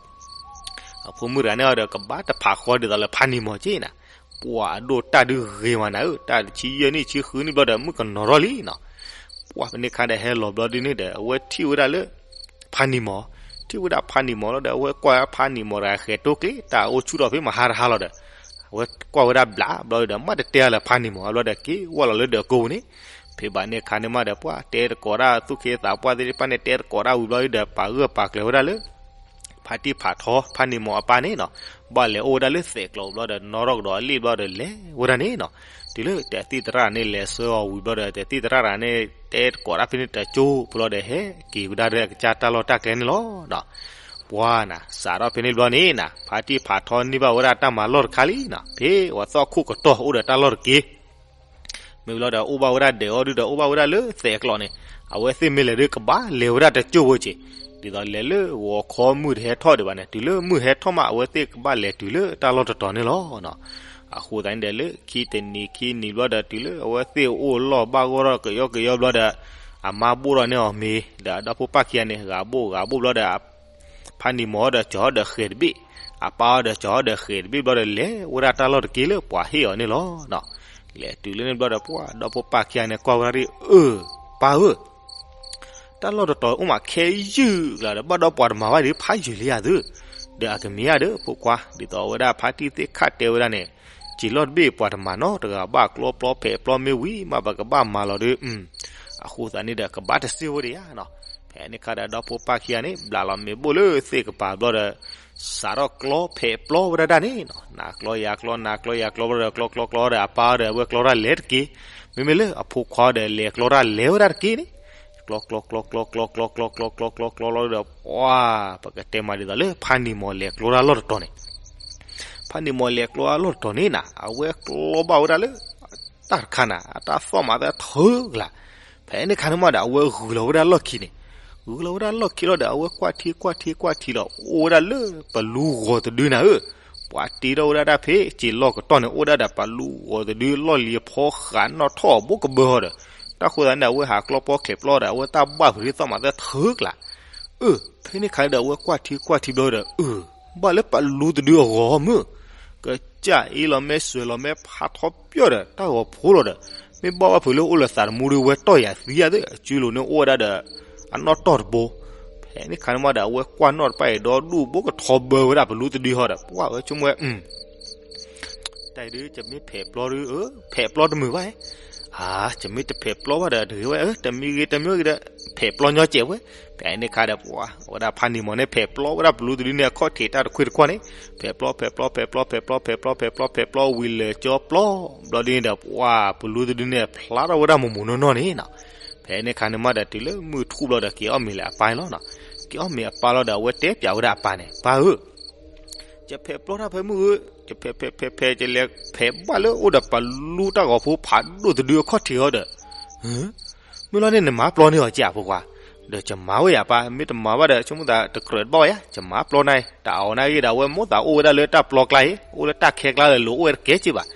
အဖိမုၣ်တဂၤန့ၣ်အီၤဒီး ကဘၣ်တဖးဃီဒ်သိးလၢဖါနံၤမီၤက့ၢ်နၤ. ပှၤအဒိၣ်တၢ်ဒုးဂ့ၤမးနၤဧၢ, တၢ်ဆံယဲၢ်နံၣ်ဆံဃုနံၣ်ဘျီဒီး မုၣ်ကနီၤထီၣ်လံနၤ. ပှၤဖဲန့ၣ်ခါဒီးဟဲလီၤဘျီဒုးန့ၣ်ဒီး အဝဲထံၣ်ဝဲဒၣ်လၢ ဖါနံၤမီၤ, ထံၣ်ဝဲဒၣ်ဖါနံၤမီၤလီၤဒီး အဝဲကွၢ်ဖါနံၤမီၤတဂၤဃဲးတိကျ့ တၢ်အိၣ်ဆူၣ်ထီၣ်ဖဲမဟါတဟါလီၤဒီး အဝဲကွၢ်ဝဲဒၣ်ဘျးဘျီဒီး မ့ၢ်တတဲအါလၢၤဖါနံၤမီၤဘျီဒီး က့ၤဝဲလီၤလၢဒၢးကိပူၤန့ၣ်. ဖဲဘၣ်န့ၣ်ခါန့ၣ်မးဒီး ပှၤတဲတကိးတၢ်သူၣ်က့သးပှၢ်သ့ၣ်တဖၣ်န့ၣ် တဲတကိးတၢ်ဝံၤဘျီဒီး ပာ်ဂၢၢ်ပာ်ကျၢၤဝဲဒၣ်လၢ ဖါတံၢ်ဖးထီ ဖါနံၤမီၤအပၢ်န့ၣ်နၤ, ဘၣ်လဲၤအိၣ်ဝဲဒၣ်လၢသဲးကျိးဘျီဒီး နီၣ်ထီၣ်ကဒီးအလ့ၣ်ဘျီဒီးလဲၤဝဲဒၣ်န့ၣ်နၤ. တုၤလၢတသံၣ်သရၣ်န့ၣ် လဲၤဆှၢအီၤဝံၤဘျီဒီး တသံၣ်သရၣ်တဂၤန့ၣ် တဲတကိးတၢ်ဖဲန့ၣ်တကၠိဖိလီၤဒီး ဟဲက့ၤဝဲဒၣ်လၢအကစၢ်တၢ်လီၢ်တၢ်ကျဲန့ၣ်လီၤ. ပှၤနၤစးထီၣ်ဖဲန့ၣ်ဘျီန့ၣ်နၤ ဖါတံၢ်ဖးထီန့ၢ်ဘၣ်ဝဲဒၣ်တၢ်မၤလီၢ်တခါလံနၤ, ဖဲပှၤသီၣ်ခိၣ်ကတီၢ်အိၣ်ဒီးတၢ်လီၢ်တက့ၢ် မ့ၢ်လီၤဒီး အိၣ်ဘၣ်ဝဲဒၣ်ဒဲးအီၤဒုးဒီး အိၣ်ဘၣ်ဝဲဒၣ်လၢသဲးကျိးန့ၣ်, အဝဲသ့ၣ်မ့ၢ်လဲၤဒုးကဘၣ်လဲၤဝဲဒၣ်တကၠိဖိက့ၢ်, ဒ်သိးလဲၤလၢဂီၤခီမုၢ်တဟဲထီၣ်ဒံးဘၣ်န့ၣ်, တုၤလၢမုၢ်ဟဲထီၣ်မး အဝဲသ့ၣ်ကဘၣ်လဲၤတုၤလၢတၢ်လီၢ်တတီၤန့ၣ်လီၤ. အဃိသတးန့ၣ်ဒီး လၢခံတနံၤခံနံၤဘျီဒီး တုၤလၢအဝဲသ့ၣ်အိၣ်လီၢ်ဘၣ်ဂီၢ်ထီၣ်ကယီကယီဘျီဒီး အမါဘိၣ်ထီၣ်န့ၢ်အီၤမ့ၤ ဒီးအဒီဖိပၢ်ခံဂၤန့ၣ် ဂၤဘိၣ်ဂၤဘိၣ်ဘျီဒီး ဖါနံၤမီၤဒီးကၠီၤဒီးဃဲးတဘ့ၣ်, အပၢ်အီၤဒီးကၠီၤဒီးဃဲးတဘ့ၣ်ဘျီဒီး လဲၤဝဲဒၣ်တၢ်လီၢ်တက့ၢ်လၢပှၤဟ့ၣ်အီၤန့ၣ်လီၤ. လဲၤတုၤလၢန့ၣ်ဘျီဒီး ပှၤဒီဖိပၢ်ခံဂၤန့ၣ် ကွၢ်ဝဲဒၣ်ဒ်အၢ ပၢ်ဧၢ, တၢ်လီၢ်တတီၤအိၣ်မးခဲယုၢ်လီၤဒီး ဘၣ်ဒီးပှၤတမၤဘၣ်ဒ်ဖးယုၢ်လံယၤသု, ဒီးအကမ့ၢ်ဧါဒီး ဖိခွါ ဒ်သိးဝဲဒၣ်ဖါတံၢ်သ့ၣ်ခၣ်တဲဝဲဒၣ်န့ၣ်, စံာ်လီၢ်တဘ့ၣ်ပှၤတမၤနီတဂၤဘၣ် ကျီပျီဖဲးပျီမ့ၢ်ဝံၤမး ပကဘၣ်မၤလီၤဒီး အဃိသတးန့ၣ်ဒီး ကဘၣ်တစ့ဝဲဒၣ်ယါနီၤ. ဖဲန့ၣ်ခါဒီး ဒီဖိပၢ်ခံဂၤန့ၣ် ဘျးလီၤမ့ၤဘိၣ်လၢသ့ၣ်ကပၤဘျီဒီး စးထီၣ်ကျီဖဲးပျီဝဲဒၣ်ဒၣ်န့ၣ်နီၤ. နၤကျီယၤကျီ နၤကျီယၤကျီဘျီဒီး ကျီကျီကျီဒီး အပၢ်ဒီး အဝဲကျီတၢ်လဲၤတက့ၢ်. မ့မ့ၢ်လၢအဖိခွါဒီး လဲၤကျီတၢ်လဲၤဝဲဒၣ်တက့ၢ်န့ၣ် ကျီကျီကျီကျီကျီကျီကျီကျီကျီကျီကျီလီၤဒီး ပှၤ ပကတဲမးဒ်သိးလၢ ဖးနံၤမီၤလဲၤကျီတၢ်လီၢ်တတီၤန့ၣ် ဖးနံၤမီၤလဲၤကျီတၢ်လီၢ်တတီၤန့ၣ်နီၤ အဝဲကျီဘၣ်ဝဲဒၣ်လၢ တၢ်တခါန့ၣ် အတၢ်သီၣ်မးသၢထၢကလး. ဖဲန့ၣ်ခါန့ၣ်မးဒီး အဝဲဂုာ်လီၤဝဲဒၣ်လီၢ်ခံန့ၣ် ဂုာ်လီၤဝဲဒၣ်လီၢ်ခံလီၤဒီး အဝဲကွၢ်ထံကွၢ်ထံကွၢ်ထံလီၤ အိၣ်ဝဲဒၣ်လၢပလူဂီၤတဒုနၤဧၢ. ပှၤတ့ထီၣ်ဝဲဒၣ်တၢ်ဖဲ စံာ်လီၢ်ကတီၢ်န့ၣ် အိၣ်ဝဲဒၣ်ဒီးပလူဂီၤတဒု လီၢ်လံၤအဖီဃးနီၣ်ထီၣ်အဘိကဘၢဟီဒီး တၢ်ဃိသတးန့ၣ် အဝဲဟးကျီပျီချဲးပျီဒီး အဝဲတၢ်ဘၣ်ဖုးသီၣ်မးသၢထၢကလး. အၢ ဖဲန့ၣ်ခါဒီး အဝဲကွၢ်ထံကွၢ်ထံဘျီဒီး အၢ ဘၣ်လၢပလူတဒုအဂီၤမုၢ် ကစၢ်အ့လီၤမ့ၢ်စွဲၤလီၤမ့ၢ်ဖးထီပၠီၢ်ဒီး တၢ်ဂီၤဖိလီၤဒီး မ့ၢ်ဘၣ်ဘၣ်ဖုးလၢအိၣ်လၢသးတမူဒီး ဝဲတီၢ်ယၤသံယၤသ့ အစုလိၤန့ၣ်အိၣ်ဝဲဒၣ်ဒီး အနီၣ်တီၢ်တဘိ. ဖဲန့ၣ်ခါန့ၣ်မးဒီး အဝဲကွၢ်နီၣ်တပၣ်အံၤဒီဒူၣ်ဘိကထီဘၢဝဲဒၣ်ပလူတဒုဟီဒီး ပှၤဧၢ ဆိကမိၣ်ဝဲ တၢ်အံၤဒုး ယမ့ၢ်ဖဲးပျီဒုး ဖဲးပျီတမုာ်ဘၣ်. အါ ယမ့ၢ်တဖဲးပျီဘၣ်ဒီး တဂ့ၤဝဲ တမံၤဂ့ၤတမံၤဂ့ၤဒီး ဖဲးပျီညီကဲးဝဲ. ဖဲန့ၣ်ခါဒီး ပှၤ ဝဲဒၣ်ဖးနံၤမီၤန့ၣ် ဖဲးပျီဝဲဒၣ်ပလူတဒုန့ၣ် အခီၣ်ထံးတၢ်တခွ့တခွီန့ၣ် ဖဲးပျီ ဖဲးပျီ ဖဲးပျီ ဖဲးပျီ ဖဲးပျီ ဖဲးပျီ ဖဲးပျီ ဝံၤလဲၤကၠီပျီ ဘျီဒုန့ၣ်ဒီး ပှၤ ပလူတဒုန့ၣ် ဖျါထီၣ်ဝဲဒၣ်မိၢ်မိၢ်နီၢ်နီၢ်န့ၣ်နီၤ. ဖဲန့ၣ်ခါန့ၣ်မးဒီး တုၤလၢမုၢ်ထူၣ်ဘျီဒီး က့ၤအီၣ်မ့ၤလၢအပၢ်လီၤနီၤ. က့ၤအီၣ်မ့ၤအပၢ်လီၤဒီး အဝဲတဲပၠးဝဲဒၣ်အပၢ်န့ၣ် ပၢ်ဧၢ ယဖဲးပျီတၢ်ဖဲမုၢ်ဧၢ, ယဖဲးဖဲးဖဲးဖဲး ယလဲၤဖဲးဘၣ်လၢအိၣ်ဒီးပလူတၢ်ဂီၤဖိဖးဒိၣ်တဒုအခီၣ်ထံးဟီဒီး, မ့ၢ်လီၤန့ၣ်နမၤပျီန့ၢ်အီၤကဲအဖိခွါ, ဒီးယမၤဝဲယၤပၢ်, မ့ၢ်တမၤဘၣ်ဒီး ဆိကမိၣ်သးတကြၢးတဘၣ်ဝဲယၤ, ယမၤပျီနၤ, တၢ်အီၣ်နၤဂ့ၤဒီး အဝဲမိၣ်သးအိၣ်ဝဲဒၣ်လၢတၢ်ပျီကျါအံၤ, အိၣ်လၢတၢ်ခဲကျါလၢလိၤအိၣ်ဝဲတကဲက့ဘၣ်.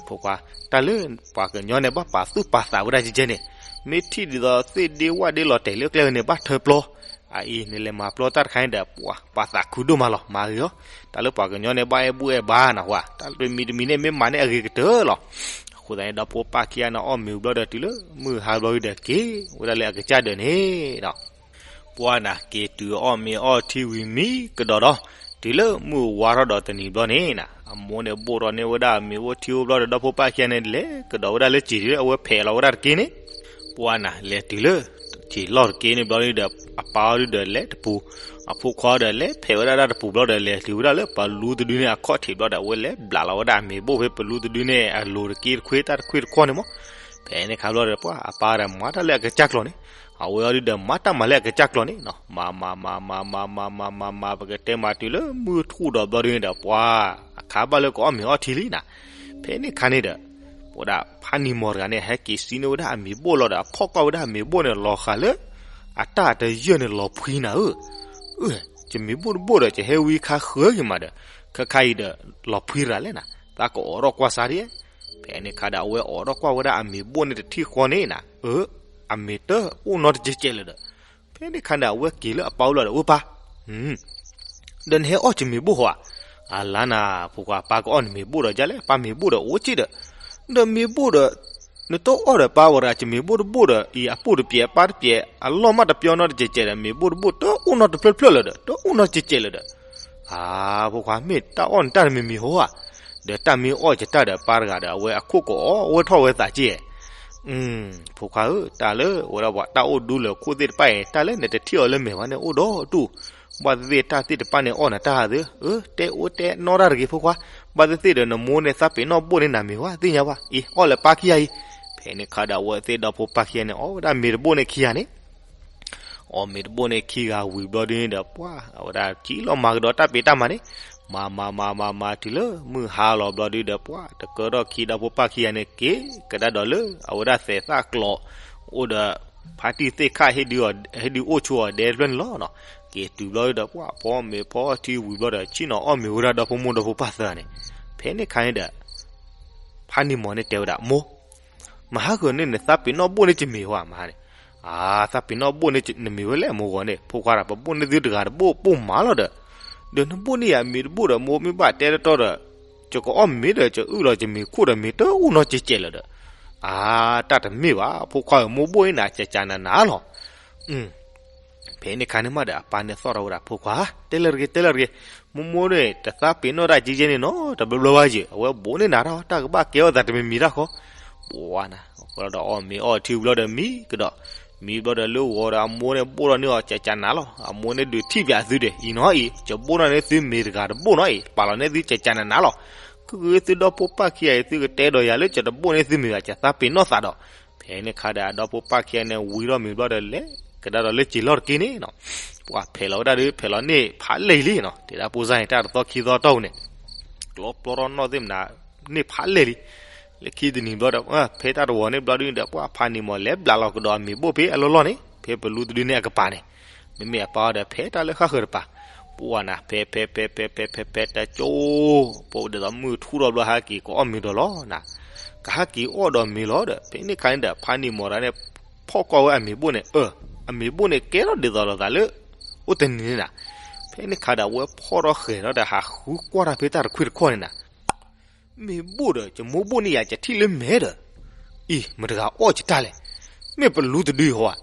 ဖိခွါ, တၢ်လၢပှၤကညီန့ၣ် ဘၣ်ပာ်သူၣ်ပာ်သးဝဲဒၣ်ကဲကဲန့ၣ်, မ့ၢ်ထံၣ်ဒ်သိးသ့ၣ်ဒ့ဝၣ်ဒ့လီၤတဲာ်လၢကျဲန့ၣ် ဘၣ်ထၢပျီ အအံၤ နလဲၤမၤပျီတၢ်တခါန့ၣ်ဒီး ပှၤပာ်သးခုဒိၣ်မးလီၤ, မၤဂ့ၤအီၤ, တၢ်လၢပှၤကညီန့ၣ် ဘၣ်အဲၣ်ဘူၣ်အဲၣ်ဘါနဟူဧါ, တၢ်တမံၤတမံၤန့ၣ် မ့ၢ်မၤန့ၢ်အဂ့ၤကတၢၢ်လီၤ. အဃိသတးန့ၣ် ဒီဖိပၢ်ခံဂၤန့ၣ် အီၣ်မ့ၤဝံၤဘျီဒီးတုၤလၢမုၢ်ဟါဘျီဒီးက့ၤဝဲဒၣ်လၢအကစၢ်ဒၢးန့ၣ်ဒီး ပှၤနၤက့ၤတုၤအီၣ်မ့ၤအီထံဝံၤမံကဒီးဒီး, တုၤလၢမုၢ်ဝါထီၣ်ဒီးတနံၤဘျီန့ၣ်နၤ, အမိၢ်န့ၣ်ဘိၣ်ထီၣ်န့ၢ်ဝဲဒၣ်မ့ၤအိၣ်ထံအိၣ်ဘျီဒီး ဒီဖိပၢ်ခံဂၤန့ၣ် လဲၤကဒီးဝဲဒၣ်လၢစံာ်လၢအဝဲဖဲးလီၤဝဲဒၣ်တက့ၢ်န့ၣ်, ပှၤနၤလဲၤတုၤလၢ စံာ်လီၢ်တက့ၢ်န့ၣ်ဘျီဒီး အပၢ်အီၤဒုဒီးလဲၤတပူၤ, အဖိခွါဒီးလဲၤဖဲးဝဲဒၣ်တၢ်တပူၤဘျီဒီး လဲၤတုၤဝဲဒၣ်လၢပလူတဒုန့ၣ်အခီၣ်ထံးဘျီဒီး အဝဲလဲၤဘျးလီၤဝဲဒၣ်အမ့ၤဘိၣ်ဖဲပလူတဒုန့ၣ်အလိၤတက့ၢ်တခွ့တၢ်တခွ့တခွီန့ၣ်မး. ဖဲန့ၣ်ခါဘျီဒီး ပှၤအပၢ်ဒီးမၤတၢ်လၢအကစၢ်ကျိာ်န့ၣ်, အဝဲအီၤဒုဒီးမၤတၢ်မၤလၢအကစၢ်ကျိာ်န့ၣ်, မၤမၤမၤမၤမၤမၤမၤမၤ ပကတဲမၤတုၤလၢမုၢ်ထူၣ်ဒီးဘျီဒုန့ၣ်ဒီး ပှၤအခါဘၣ်လၢကအီၣ်မ့ၤအီထံလံနၤ. ဖဲန့ၣ်ခါန့ၣ်ဒီး ဝဲဒၣ်ဖးနံၤမီၤတဂၤန့ၣ် ဟဲက့ၤစံးန့ၢ်ဝဲဒၣ်အမ့ၤဘိၣ်လီၤဒီး အဖီၣ်ကွၢ်ဝဲဒၣ်အမ့ၤဘိၣ်န့ၣ် လီၤဃာ်လၢ အတၢ်တယၢၢ်န့ၣ်လီၤဖှံနၤဧၢ, အၢ ယမ့ၤဘိၣ်တဘိၣ်ဒီး ယဟဲဝံခါဃၢဂ့ၤမးဒီး ခဲခါအံၤဒီး လီၤဖှံတဂၤလဲၣ်နၤ, သးကအိးထီၣ်ကွၢ်စါဒ်, ဖဲန့ၣ်ခါဒီး အဝဲအိးထီၣ်ကွၢ်ဝဲဒၣ်အမ့ၤဘိၣ်န့ၣ်တထံၣ်ဃီန့ၣ်နၤ, အၢ အမ့ၤတအိၣ်နီတကဲးကဲးလၢၤဒီး, ဖဲန့ၣ်ခါန့ၣ် အဝဲက့ၤလၢအပၢ်အိၣ်လီၤဒီး အိၣ်ပၢ် ဒီးနဟဲအီၣ်ယမ့ၤဘိၣ်ဧါ, အလါနၤ ဖိခွါ ပၢ်ကအီၣ်နမ့ၤဘိၣ်ဒီးဒ်လဲၣ်, ပၢ်မ့ၤဘိၣ်ဒီးအိၣ်က့ၢ်ဒီး, ဒီးမ့ၤဘိၣ်ဒီး နတအီၣ်ဒီးပၢ်ဝဲဒၣ် ယမ့ၤဘိၣ်တဘိၣ်ဒီး အံၤအပူၣ်တပျဲးအပၢ်တပျဲး အလီၢ်မးတပျီနီတကဲးကဲးဒီး မ့ၤဘိၣ်တဘိၣ်တအိၣ်နီတဖျၢၣ်ဖျၢၣ်လၢၤဒီး တအိၣ်နီတကဲးကဲးလၢၤဒီး, အါ ဖိခွါ မ့ၢ်တၢ်အီၣ်နတၢ်တမံၤမံၤဧါ, ဒီးတၢ်မ့ၢ်အီၣ်ယတၢ်ဒီးပၢ်တဂၤဒီး အဝဲအခိၣ်ကအီၣ်ဝဲထီၣ်ဝဲသးက့ၢ် ဖိခွါဧၢ, တၢ်လၢဝဲဒၣ်ပှၤတၢ်အိၣ်ဒူလၢခိၣ်သ့ၣ်တဖၣ်အံၤ တၢ်လၢနတထံၣ်အီၤလၢမဲာ်ဘၣ်န့ၣ် အိၣ်ဒီးတူၢ်, ဘၣ်သ့ၣ်သ့ၣ်တၢ်သ့ၣ်တဖၣ်န့ၣ် အီၣ်နတၢ်သ့, အၢ တဲအိၣ်တဲနီၣ်တၢ်တဂ့ၤ ဖိခွါ, ဘၣ်သ့ၣ်သ့ၣ်ဒီးနမိၢ်န့ၣ် သးပ့ၤနီၣ်ဘိၣ်န့ၢ်နၤမ့ၤဝဲ သ့ၣ်ညါဘၣ်, အံၤ အီၣ်လၢပၢ်ခံဂၤအံၤ, ဖဲန့ၣ်ခါဒီး အဝဲသ့ၣ်ဒီဖိပၢ်ခံဂၤန့ၣ် အီၣ်ဝဲဒၣ်မ့ၤတဘိၣ်န့ၣ်ခံဂၤန့ၣ် အီၣ်မ့ၤတဘိၣ်န့ၣ်ခံဂၤဝံၤဘျီဒုန့ၣ်ဒီး ပှၤ အဝဲဒၣ်ကံလီၤမၤကဒီးတၢ်ဖံးတၢ်မၤန့ၣ်, မၤမၤမၤမၤမၤတုၤလၢမုၢ်ဟါလီၤဘျီဒုဒီး ပှၤတကၢထီၣ်ခံဒီဖိပၢ်ခံဂၤန့ၣ် က့ၤကဒါဒီးလၢအဝဲဒၣ်သဲးသၣ်ကျိး အိၣ်ဒီး ဖါတံၢ်သ့ၣ်ခၣ် ဟ့ၣ်ဒုးအိၣ်ဆိးအီၤဒဲတဖျၢၣ်န့ၣ်လီၤ. က့ၤတုၤဘျီဒုဒီး ပှၤဖီမ့ၤဖီထံဝံၤဘျီဒီး ဆ့ၣ်နီၤအီၣ်မ့ၤဝဲဒၣ်ဒီဖိမိၢ်ဒီဖိပၢ်သၢဂၤန့ၣ်, ဖဲန့ၣ်ခါန့ၣ်ဒီး ဖါနံၤမီၤန့ၣ်တဲဝဲဒၣ် မိၢ် မဟါဂီၤန့ၣ် နသးပ့ၤနီၣ်ဘိၣ်န့ၢ်ယမ့ၤဝဲမဟါန့ၣ်, အါ သးပ့ၤနီၣ်ဘိၣ်န့ၢ်နမ့ၤဝဲလဲၣ် မိၢ်ဂီၤန့ၣ် ဖိခွါဒီး ပဘိၣ်န့ၢ်သုတဂၤတဘိၣ်ပိၢ်မးလီၤဒီး, ဒီးနဘိၣ်န့ၢ်ယၤမ့ၤတဘိၣ်ဒီး မိၢ်မ့ၢ်ဘၣ်တဲတတီဒီး ယကအီၣ်မ့ၤဒီး ယအုၣ်လီၤယမ့ၤခိၣ်ဒီး မ့ၤတအိၣ်နီတကဲးကဲးလၢၤဒီး, အါ တၢ်တမ့ၢ်ဘၣ် ဖိခွါဧၢ မိၢ်ဘိၣ်န့ၢ်နၤကကနၤနၤလီၤ. ဖဲန့ၣ်ခါန့ၣ်မးဒီး အပၢ်န့ၣ်သီၣ်ထီၣ်ဝဲဒၣ် ဖိခွါ, တဲလၢတဂ့ၤ တဲလၢတဂ့ၤ, မိၢ်မိၢ်န့ၣ် တသးပ့ၤနီၣ်တၢ်ကဲကဲန့ၣ်နီၤ တဘျီဘျီဘၣ်ယဲၢ်, အဝဲဘိးန့ၢ်နၤထီၣ် တၢ်ကဘၣ်ကဲထီၣ်သးတမံၤမံၤတၢ်ဃီ, ပှၤနၤ, ဘျီဒီးအီၣ်မ့ၤအီထံဘျီဒီးမံကဒီး, မံဘျီဒီးလၢဂီၤဒီးအမိၢ်န့ၣ်ဘိၣ်ထီၣ်န့ၢ်အီၤ ကကနၤလီၤ, အမိၢ်န့ၣ်ဒုးထံၣ်ပၠးသုဒီး အံၤနီၤအံၤ ကဘိၣ်ထီၣ်န့ၢ်သုမ့ၤတဂၤတဘိၣ်နီၤအံၤ ပာ်လီၤန့ၢ်သုကကနၤလီၤ, ကဂ့ၤသုဒီဖိပၢ်ခံဂၤအံၤ သုကတဲဒီးယၤလၢကတဘိၣ်န့ၢ်သုမ့ၤဘၣ် ကသးပ့ၤနီၣ်သးဒီး, ဖဲန့ၣ်ခါဒီးအဒီဖိပၢ်ခံဂၤန့ၣ် ဝံထီၣ်မ့ၤဘျီဒီးလဲၤ ကဒါဒီးလၢစံာ်လီၢ်တက့ၢ်န့ၣ်နီၤ, ပှၤဖဲးလီၤဝဲဒၣ်ဒီး ဖဲးလီၤန့ၢ်ဖးလဲၢ်လံနီၤ, တဲဒၣ်ဖိစၢ်န့ၣ် တၢ်တသီခံသီတီၢ်ပူၤန့ၣ် ကျီပျီထီၣ်နီၣ်သ့ၣ်မနၤန့ၢ်ဖးလဲၢ်လံ, လၢခံတနံၤဘျီဒီး ဖဲတၢ်တဝီၤန့ၣ်ဘျီဒုဒီး ပှၤဖးနံၤမီၤလဲၤဘျးလီၤကဒီးအမ့ၤဘိၣ်ဖဲအလီၢ်လီၢ်န့ၣ် ဖဲပလူတဒုန့ၣ်အကပၤန့ၣ်, မ့မ့ၢ်အပၢ်အီၤဒီးဖဲတၢ်လၢဃၣ်ဃၢၤတပၤ, ပှၤနၤ ဖဲ ဖဲ ဖဲ ဖဲ ဖဲ ဖဲ ဖဲတကၠိ ပဒ်သိးမုၢ်ထူၣ်ထီၣ်ဘျီဟဲက့ၤကအီၣ်မ့ၤဒီးလီၤနၤ, ကဟဲက့ၤအီၣ်ဒီးမ့ၤလီၤဒီး ဖဲန့ၣ်ခါန့ၣ်ဒီး ဖးနံၤမီၤတဂၤန့ၣ် ဖီၣ်ကွၢ်ဝဲအမ့ၤဘိၣ်န့ၣ် အၢ အမ့ၤဘိၣ်န့ၣ် ကဲထီၣ်ဒ်သိးလိာ်သးလၢ အိၣ်တနံၤန့ၣ်နၤ, ဖဲန့ၣ်ခါဒီးအဝဲဖီၣ်ထီၣ်ဃဲၤထီၣ်ဒီး ဟးဃုကွၢ်တၢ်ဖဲတၢ်တခွံတခီၣ်န့ၣ်နၤ မ့ၤဘိၣ်ဒီး ကမိၢ်ဘိၣ်န့ၢ်ယၤ ကထံၣ်လၢမဲာ်ဒီး, အံၤ မတၤတဂၤအီၣ်ကတၢၢ်လဲၣ်, မ့ၢ်ပလူတဒုဧါ,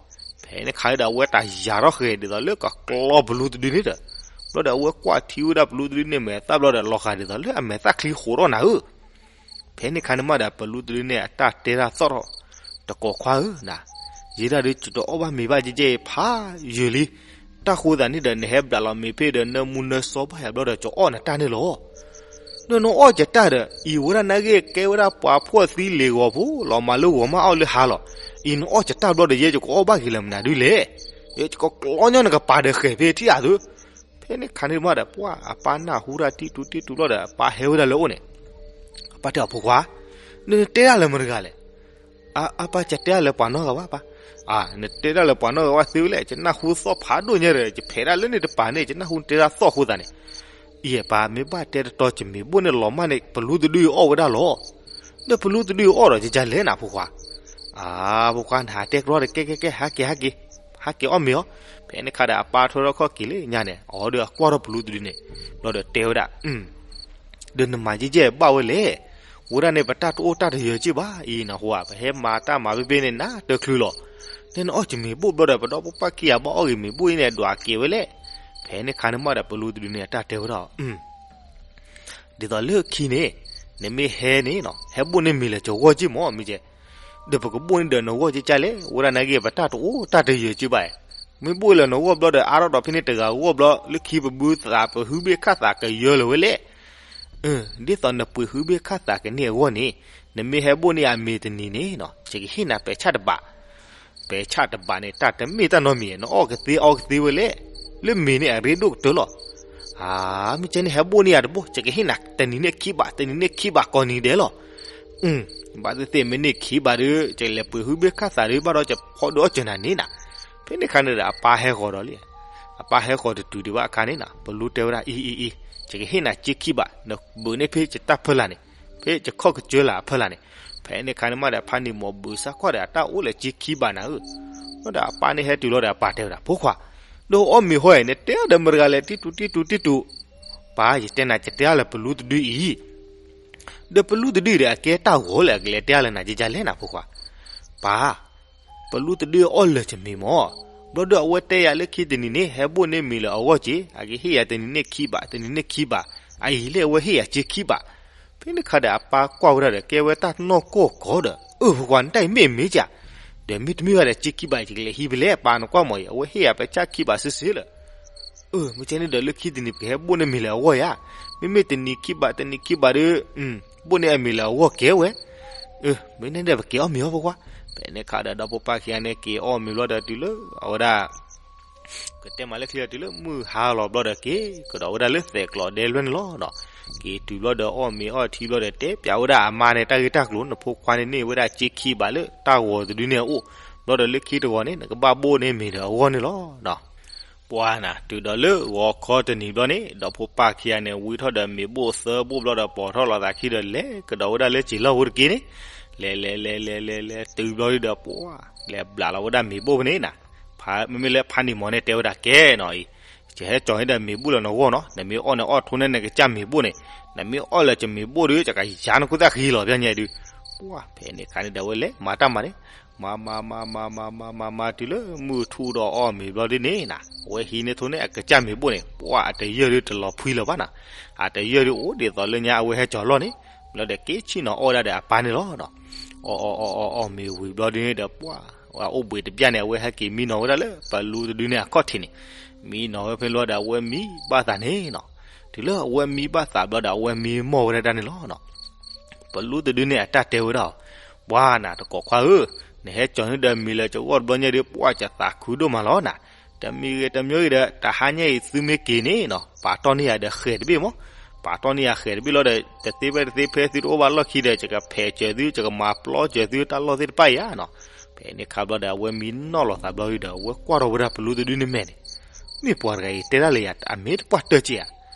ဖဲန့ၣ်ခါဒီးအဝဲတၢ်ယၤထီၣ်ဃဲၤဒ်သိးလၢကကျီပလူတဒုန့ၣ်ဒီး, ဘျီဒီးအဝဲကွၢ်ထံဝဲဒၣ်ပလူတဒုန့ၣ်မဲာ်သၣ်ဘျီဒီး လီၤဂာ်ဒ်သိးလၢအမဲာ်သၣ်ချံဃိးထီၣ်နၤဧၢ ဖဲန့ၣ်ခါန့ၣ်မးဒီး ပလူတဒုန့ၣ် အတၢ်တဲတၢ်သီၣ်ထီၣ်, တကိးခွါဧၢနၤ, ယဲဒၣ်ဒုးယတအီၣ်ဘၣ်မ့ၤဘၣ်ကဲကဲဖးယံာ်လံ, တၢ်ဃိသးန့ၣ်ဒီး နဟဲဘျးလီၤမ့ၤဖဲဒီး နၢမူနၢစီဘၣ်ယၤဘျီဒီး ကအီၣ်နတၢ်န့ၣ်လီၤ. နနအီၣ်ကတၢၢ်ဒီး အံၤဝဲဒၣ်နာ်က့ ကဲဝဲဒၣ်ပှၤဖှီၣ်သံလ့ၤဂီၤဖိ လီၤမၤလၢဂီၤမးအီၣ်လၢဟါလီၤ. အံၤနအီၣ်ကတၢၢ်ဘျီဒီး ယဲယကအီၣ်ဘၣ်က့ၤလၢမနုၤဒုလဲၣ်. ယဲယကကျီညီနကပၤဒီးဃဲၤဖဲထံၣ်အသိး. ဖဲန့ၣ်ခါန့ၣ်မးဒီး ပှၤအပၢ်နၢ်ဟူတၢ်တံၢ်တူတံၢ်တူဘျီဒီး အပၢ်ဟဲဝဲဒၣ်လၢအအိၣ်န့ၣ်, အပၢ်တဲအီၤ ဖိခွါ, နတဲဒၣ်လၢမတၤတဂၤလဲၣ်. အါ အါ ပၢ် ကတဲဒၣ်လၢပှၤနီတဂၤဘၣ် ပၢ်. အါ နတဲဒၣ်လၢပှၤနီတဂၤဘၣ်သ့ဝဲလဲၣ်, ယနၢ်ဟူသီၣ်ဖးဒိၣ်ညါဒီး ယဖဲးဒၣ်လၢန့ၣ်တပၤန့ၣ် ယနၢ်ဟူနတဲဒၣ်သီၣ်အဃိသတးန့ၣ်. အံၤ ပၢ် မ့ၢ်ဘၣ်တဲတတီၤ ယမ့ၤဘိၣ်န့ၣ်လီၤမၢ်န့ၣ် ပလူတဒုအီၣ်ဝဲဒၣ်လီၤ. ဒီးပလူတဒုအီၣ်ဒီးယကလဲၣ်နၤ ဖိခွါ. အါ ဖိခွါ နဟးတဲကျီဒီး ကဲ ကဲ ကဲ ဟးက့ၤ ဟးက့ၤ ဟးက့ၤအီၣ်မ့ၤအီၤ. ဖဲန့ၣ်ခါဒီး အပၢ်ထွဲထီၣ်ခီၣ်က့ၤလၢညါန့ၣ် အီၤဒီးအကွၢ်ထီၣ်ပလူတဒုန့ၣ် ဘျီဒီးတဲဝဲဒၣ် ဒီးနမၤယဲၢ်ယဲၢ်ဘၣ်ဝဲလဲၣ်. ဝဲဒၣ်န့ၣ် ပတၢ်တအိၣ်တၢ်တယၢၤက့ၢ်ဘၣ်အံၤနဟူဧါ, ပဟဲမၤတၢ်မၤဖဲဖဲန့ၣ် နတၢ်ချုးလီၤ. နနအီၣ်ယမ့ၤဘိၣ်ဘျီဒီး ပဒီပုၢ်ပၢ်ခံဂၤဘၣ်အီၣ်ဂ့ၤမ့ၤဘိၣ်အံၤန့ၣ် ဒွးက့ၤဝဲလဲၣ်. ဖဲန့ၣ်ခါန့ၣ်မးဒီး ပလူတဒုန့ၣ် အတၢ်တဲဝဲဒၣ် ဒ်သိးလၢခံန့ၣ် နမ့ၢ်ဟဲန့ၣ် ဟဲဘိၣ်န့ၢ်မ့ၤလၢကဂီၢ်က့ၢ်မး မ့ၢ်ကဲ. ဒီးပကဘိၣ်န့ၢ်ဒီးနဂီၢ်က့ၢ်ကၢ်လဲၣ်, ဝဲဒၣ်နာ်က့ ပတၢ်တအိၣ်တၢ်တယၢၤက့ၢ်ဘၣ်. မ့ၢ်ဘိၣ်လၢနဂီၢ်ဘျီဒီး အါထီၣ်ဒီးဖဲန့ၣ်တဂၤဂီၢ်ဘျီ လၢခံပဘုသး ပဟုဘ့ၣ်ခၣ်သးကယၢလၢၤဝဲလဲၣ်. ဒ်သိးနပှ့ၤဟုဘ့ၣ်ခၣ်သးကန့ၢ်အဂီၢ်န့ၣ် နမ့ၢ်ဟဲဘိၣ်န့ၢ်အမ့ၤတနံၤန့ၣ် ယကဟ့ၣ်နၤပဲာ်ဆၣ်တဘး. ပဲာ်ဆၣ်တဘးန့ၣ် တၢ်တမ့ၢ်တၢ်နီတမံၤ, နအီၣ်ကသ့အီကသ့ဝဲလဲၣ်. လၢမ့ၤန့ၣ်အရ့ဒိၣ်ကတၢၢ်လီၤ. အါ မ့ၢ်ကဲန့ၣ် ဟဲဘိၣ်န့ၢ်ယၤတဘိၣ်, ယကဟ့ၣ်နၤတနံၤန့ၣ်ခံဘး, တနံၤန့ၣ်ခံဘးကိးနံၤဒဲးလီၤ. ဘၣ်သ့ၣ်သ့ၣ်မ့ၢ်န့ၢ်ခံဘးဒီး ယလဲၤပှ့ၤဟုဘ့ၣ်ခၣ်သးဒီး ဘၣ်ဒီးယဖီဒုးအီၣ်စၢၤနၤန့ၣ်နၤ. ဖဲန့ၣ်ခါန့ၣ်ဒီး အပၢ်ဟဲဃီၤဒီးလံ. အပၢ်ဟဲဃီၤတတုၤဒံးဘၣ်အခါန့ၣ်နၤ ပလူတဲဝဲဒၣ် အံၤ အံၤ အံၤ ယကဟ့ၣ်နၤက့ခံဘး, နဘုးန့ၢ်ဖဲယတၢ်ဖီလာ်န့ၣ်, ဖဲယခီၣ်ကစၢၢ်လာ်အဖီလာ်န့ၣ်. ဖဲန့ၣ်ခါန့ၣ်မးဒီး ဖးနံၤမီၤဘုးစၢ်ကွၢ်ဒီး အတၢ်အိၣ်လၢက့ခံဘးနၤဧၢ. ဒီးအပၢ်န့ၣ်ဟဲတုၤလီၤဒီး အပၢ်တဲဝဲဒၣ် ဖိခွါ, ဒီးအီၣ်မ့ၤဟီအံၤ နတဲအီၤဒီးမတၤတဂၤလဲၣ် တံၢ်တူတံၢ်တူတံၢ်တူ. ပၢ် ယတဲနၤ ယတဲအီၤလၢပလူတဒုအံၤ ဒီးပလူတဒုဒီး အကဲတၢ်ဂီၤလၢအကလဲၤတဲအီၤလၢနၤ ယကလဲၣ်နၤ ဖိခွါ. ပၢ် ပလူတဒုအီၣ်လၢာ်ယမ့ၤမး, ဘျီဒီးအဝဲတဲယၤလၢခံတနံၤန့ၣ် ဟဲဘိၣ်န့ၢ်မ့ၤလၢအဂီၢ်က့ၤ, အကဟ့ၣ်ယၤတနံၤန့ၣ်ခံဘး, တနံၤန့ၣ်ခံဘး, အအံၤလၢအဝဲဟ့ၣ်ယၤက့ခံဘး. ဖဲန့ၣ်ခါဒီးအပၢ်ကွၢ်ဝဲဒၣ်ဒီး ကဲဝဲတၢ်နီၢ်ကီၢ်ကီဒီး အၢ ဖိခွါ နတၢ်အံၤမ့ၢ်မ့ၢ်က, ဒီးမ့တမ့ၢ်ဘၣ်ဒီး က့ခံဘး ယကလဲၤဟံးဖဲလဲၣ် ပၢ်နကွၢ်မးအံၤ အဝဲဟ့ၣ်ယၤပဲာ်ဆၣ်ခံဘးစုာ်စုာ်လၢ အၢ မ့ၢ်ကဲန့ၣ်ဒီး လၢခံတနံၤ ပကဟဲဘိၣ်န့ၢ်မ့ၤလၢအဂီၢ်ဧါ. မ့မ့ၢ်တနံၤခံဘး တနံၤခံဘးဒီး ဘိၣ်န့ၢ်အမ့ၤလၢအဂီၢ်ကဲဝဲ. အၢ မ့ၢ်န့ၣ်ဒီး ပက့ၤအီၣ်မ့ၤအီၤ ဖိခွါ. ဖဲန့ၣ်ခါဒီး ဒီဖိပၢ်ခံဂၤန့ၣ် က့ၤအီၣ်မ့ၤဘျီဒီးတုၤလၢ အဝဲဒၣ် ကတဲမးလၢခံဒီး တုၤလၢမုၢ်ဟါလီၤဘျီဒီး က့ၤကဒီးဝဲဒၣ်လၢသဲးကျိးဒဲလွဲၢ်န့ၣ်လီၤ. က့ၤတုၤဘျီဒီး အီၣ်မ့ၤအီၣ်ထံဘျီဒီး တဲပျးဝဲဒၣ်အမါန့ၣ် တၢ်ဂ့ၢ်တၢ်ကျိၤ နဖိခွါန့ၣ်န့ၢ်ဝဲဒၣ်က့ခံဘးလၢတၢ်ဂီၤတဒုန့ၣ်အအိၣ်, ဘျီဒီးလၢခံတဂီၤန့ၣ် နကဘၣ်ဘိၣ်န့ၢ်မ့ၤဒီးအဂီၢ်န့ၣ်လီၤ. ပှၤနၤ တုၤဒီးလၢဂီၤခီတနံၤဘျီန့ၣ် ဒီဖိပၢ်ခံဂၤန့ၣ် ဝံထီၣ်ဒီးမ့ၤဘိၣ်သၢဘိၣ်ဘျီဒီး ပိာ်ထီၣ်လီၤသးခံဒီး လဲၤကဒီးဝဲဒၣ်လၢစံာ်လီၢ်ဝဲတက့ၢ်န့ၣ်, လဲၤလဲၤလဲၤလဲၤလဲၤလဲၤတုၤဘျီဒီး ပှၤလဲၤဘျးလီၤဝဲဒၣ်မ့ၤဘိၣ်ဖဲန့ၣ်နၤ. ဖး မ့မ့ၢ်လၢဖးနံၤမီၤန့ၣ် တဲဝဲဒၣ် ကဲနီၤအံၤ ယဟဲကၠီၤန့ၣ်ဒီးမ့ၤဘိၣ်လၢနဂီၢ်နီၤ, နမ့ၢ်အီၣ်န့ၣ် အီၣ်ထိၣ်န့ၢ်နကစၢ်မ့ၤဘိၣ်န့ၣ်, နမ့ၢ်အီၣ်လၢယမ့ၤဘိၣ်ဒီး ယကယၤနခိၣ်သၣ်ဃံလီၤ ပျဲညါဒုး. ပှၢ်ဖဲန့ၣ်အခါန့ၣ်ဒီး အဝဲလဲၤမၤတၢ်မၤန့ၣ်, မၤမၤမၤမၤမၤမၤမၤမၤတုၤလၢမုၢ်ထူဒီးအီၣ်မ့ၤဘျီဒ်န့ၣ်နီၤ, အဝဲဟံးန့ၢ်ထိန့ၢ်အကစၢ်မ့ၤဘိၣ်န့ၣ်, ပှၢ်အတယၢၢ်ဒုးတလီၤဖှံလၢၤဘၣ်နီၤ, အတယၢၢ်ဒုးအိၣ်ဒ်သိးလၢညါအဝဲဟဲကၠီၤလီၢ်န့ၣ်, ဘျီဒီးက့ၤဆ့ၣ်နီၤအီၣ်ဝဲဒၣ်ဒီးအပၢ်န့ၣ်လီၤနီၤ. အီၣ်အီၣ်အီၣ်အီၣ်အီၣ်မ့ၤဝံၤဘျီဒ်န့ၣ်ဒီး ပှၢ်အအိၣ်ဘှံးတဘျၣ်န့ၣ် အဝဲဟဲက့ၤမံနီၤဝဲဒၣ်လၢပလူတဒုန့ၣ်အခီၣ်ထံးန့ၣ်, မံနီၤဝဲဖဲဘျီဒီး အဝဲမံဘၣ်သးန့ၣ်နီၤ, တုၤလၢအဝဲမံဘၣ်သးဘျီဒီး အဝဲမံမီၢ်ဝဲဒၣ်တၢ်န့ၣ်လီၤနီၤ. ပလူတဒုန့ၣ်အတၢ်တဲဝဲဒၣ်အီၤ, ပှၢ်နၤတကိးခွါဧၢ, နဟဲကၠီၤန့ၢ်ဒီးမ့ၤလၢကဂီၢ်တဘျီညါဒီး ပှၢ်ယသးခုဒိၣ်မးလီၤနၤ. တမံၤဂ့ၤတမံၤဂ့ၤဒီး တဟါညါအံၤသုမ့ၢ်က့ၤန့ၣ်နီၤ, ပာ်တီၢ်န့ၢ်ယၤဒီးဃဲၤတဘ့ၣ်မး, ပာ်တီၢ်န့ၢ်ယၤဃဲၤတဘ့ၣ်လီၤဒီး တသ့ဖဲတသ့ဖဲသုတအိၣ်ဘၣ်လီၢ်ခံဒီး ယကဖဲးစၢၤသု ယကမၤပျီစၢၤသုတၢ်လီၢ်သ့ၣ်တဖၣ်အံၤဧါနီၤ. ဖဲန့ၣ်အခါဘျီဒီး အဝဲမံနီၣ်လီၤသးဘျီဒီး အဝဲကွၢ်ထီၣ်ဝဲဒၣ်ပလူတဒုန့ၣ်မဲာ်န့ၣ်, မ့ၢ်ပှၤတဂၤအံၤတဲဒၣ်လၢယၤ အမ့ၢ်တပှၢ်တၢၢ်က့ဧါ.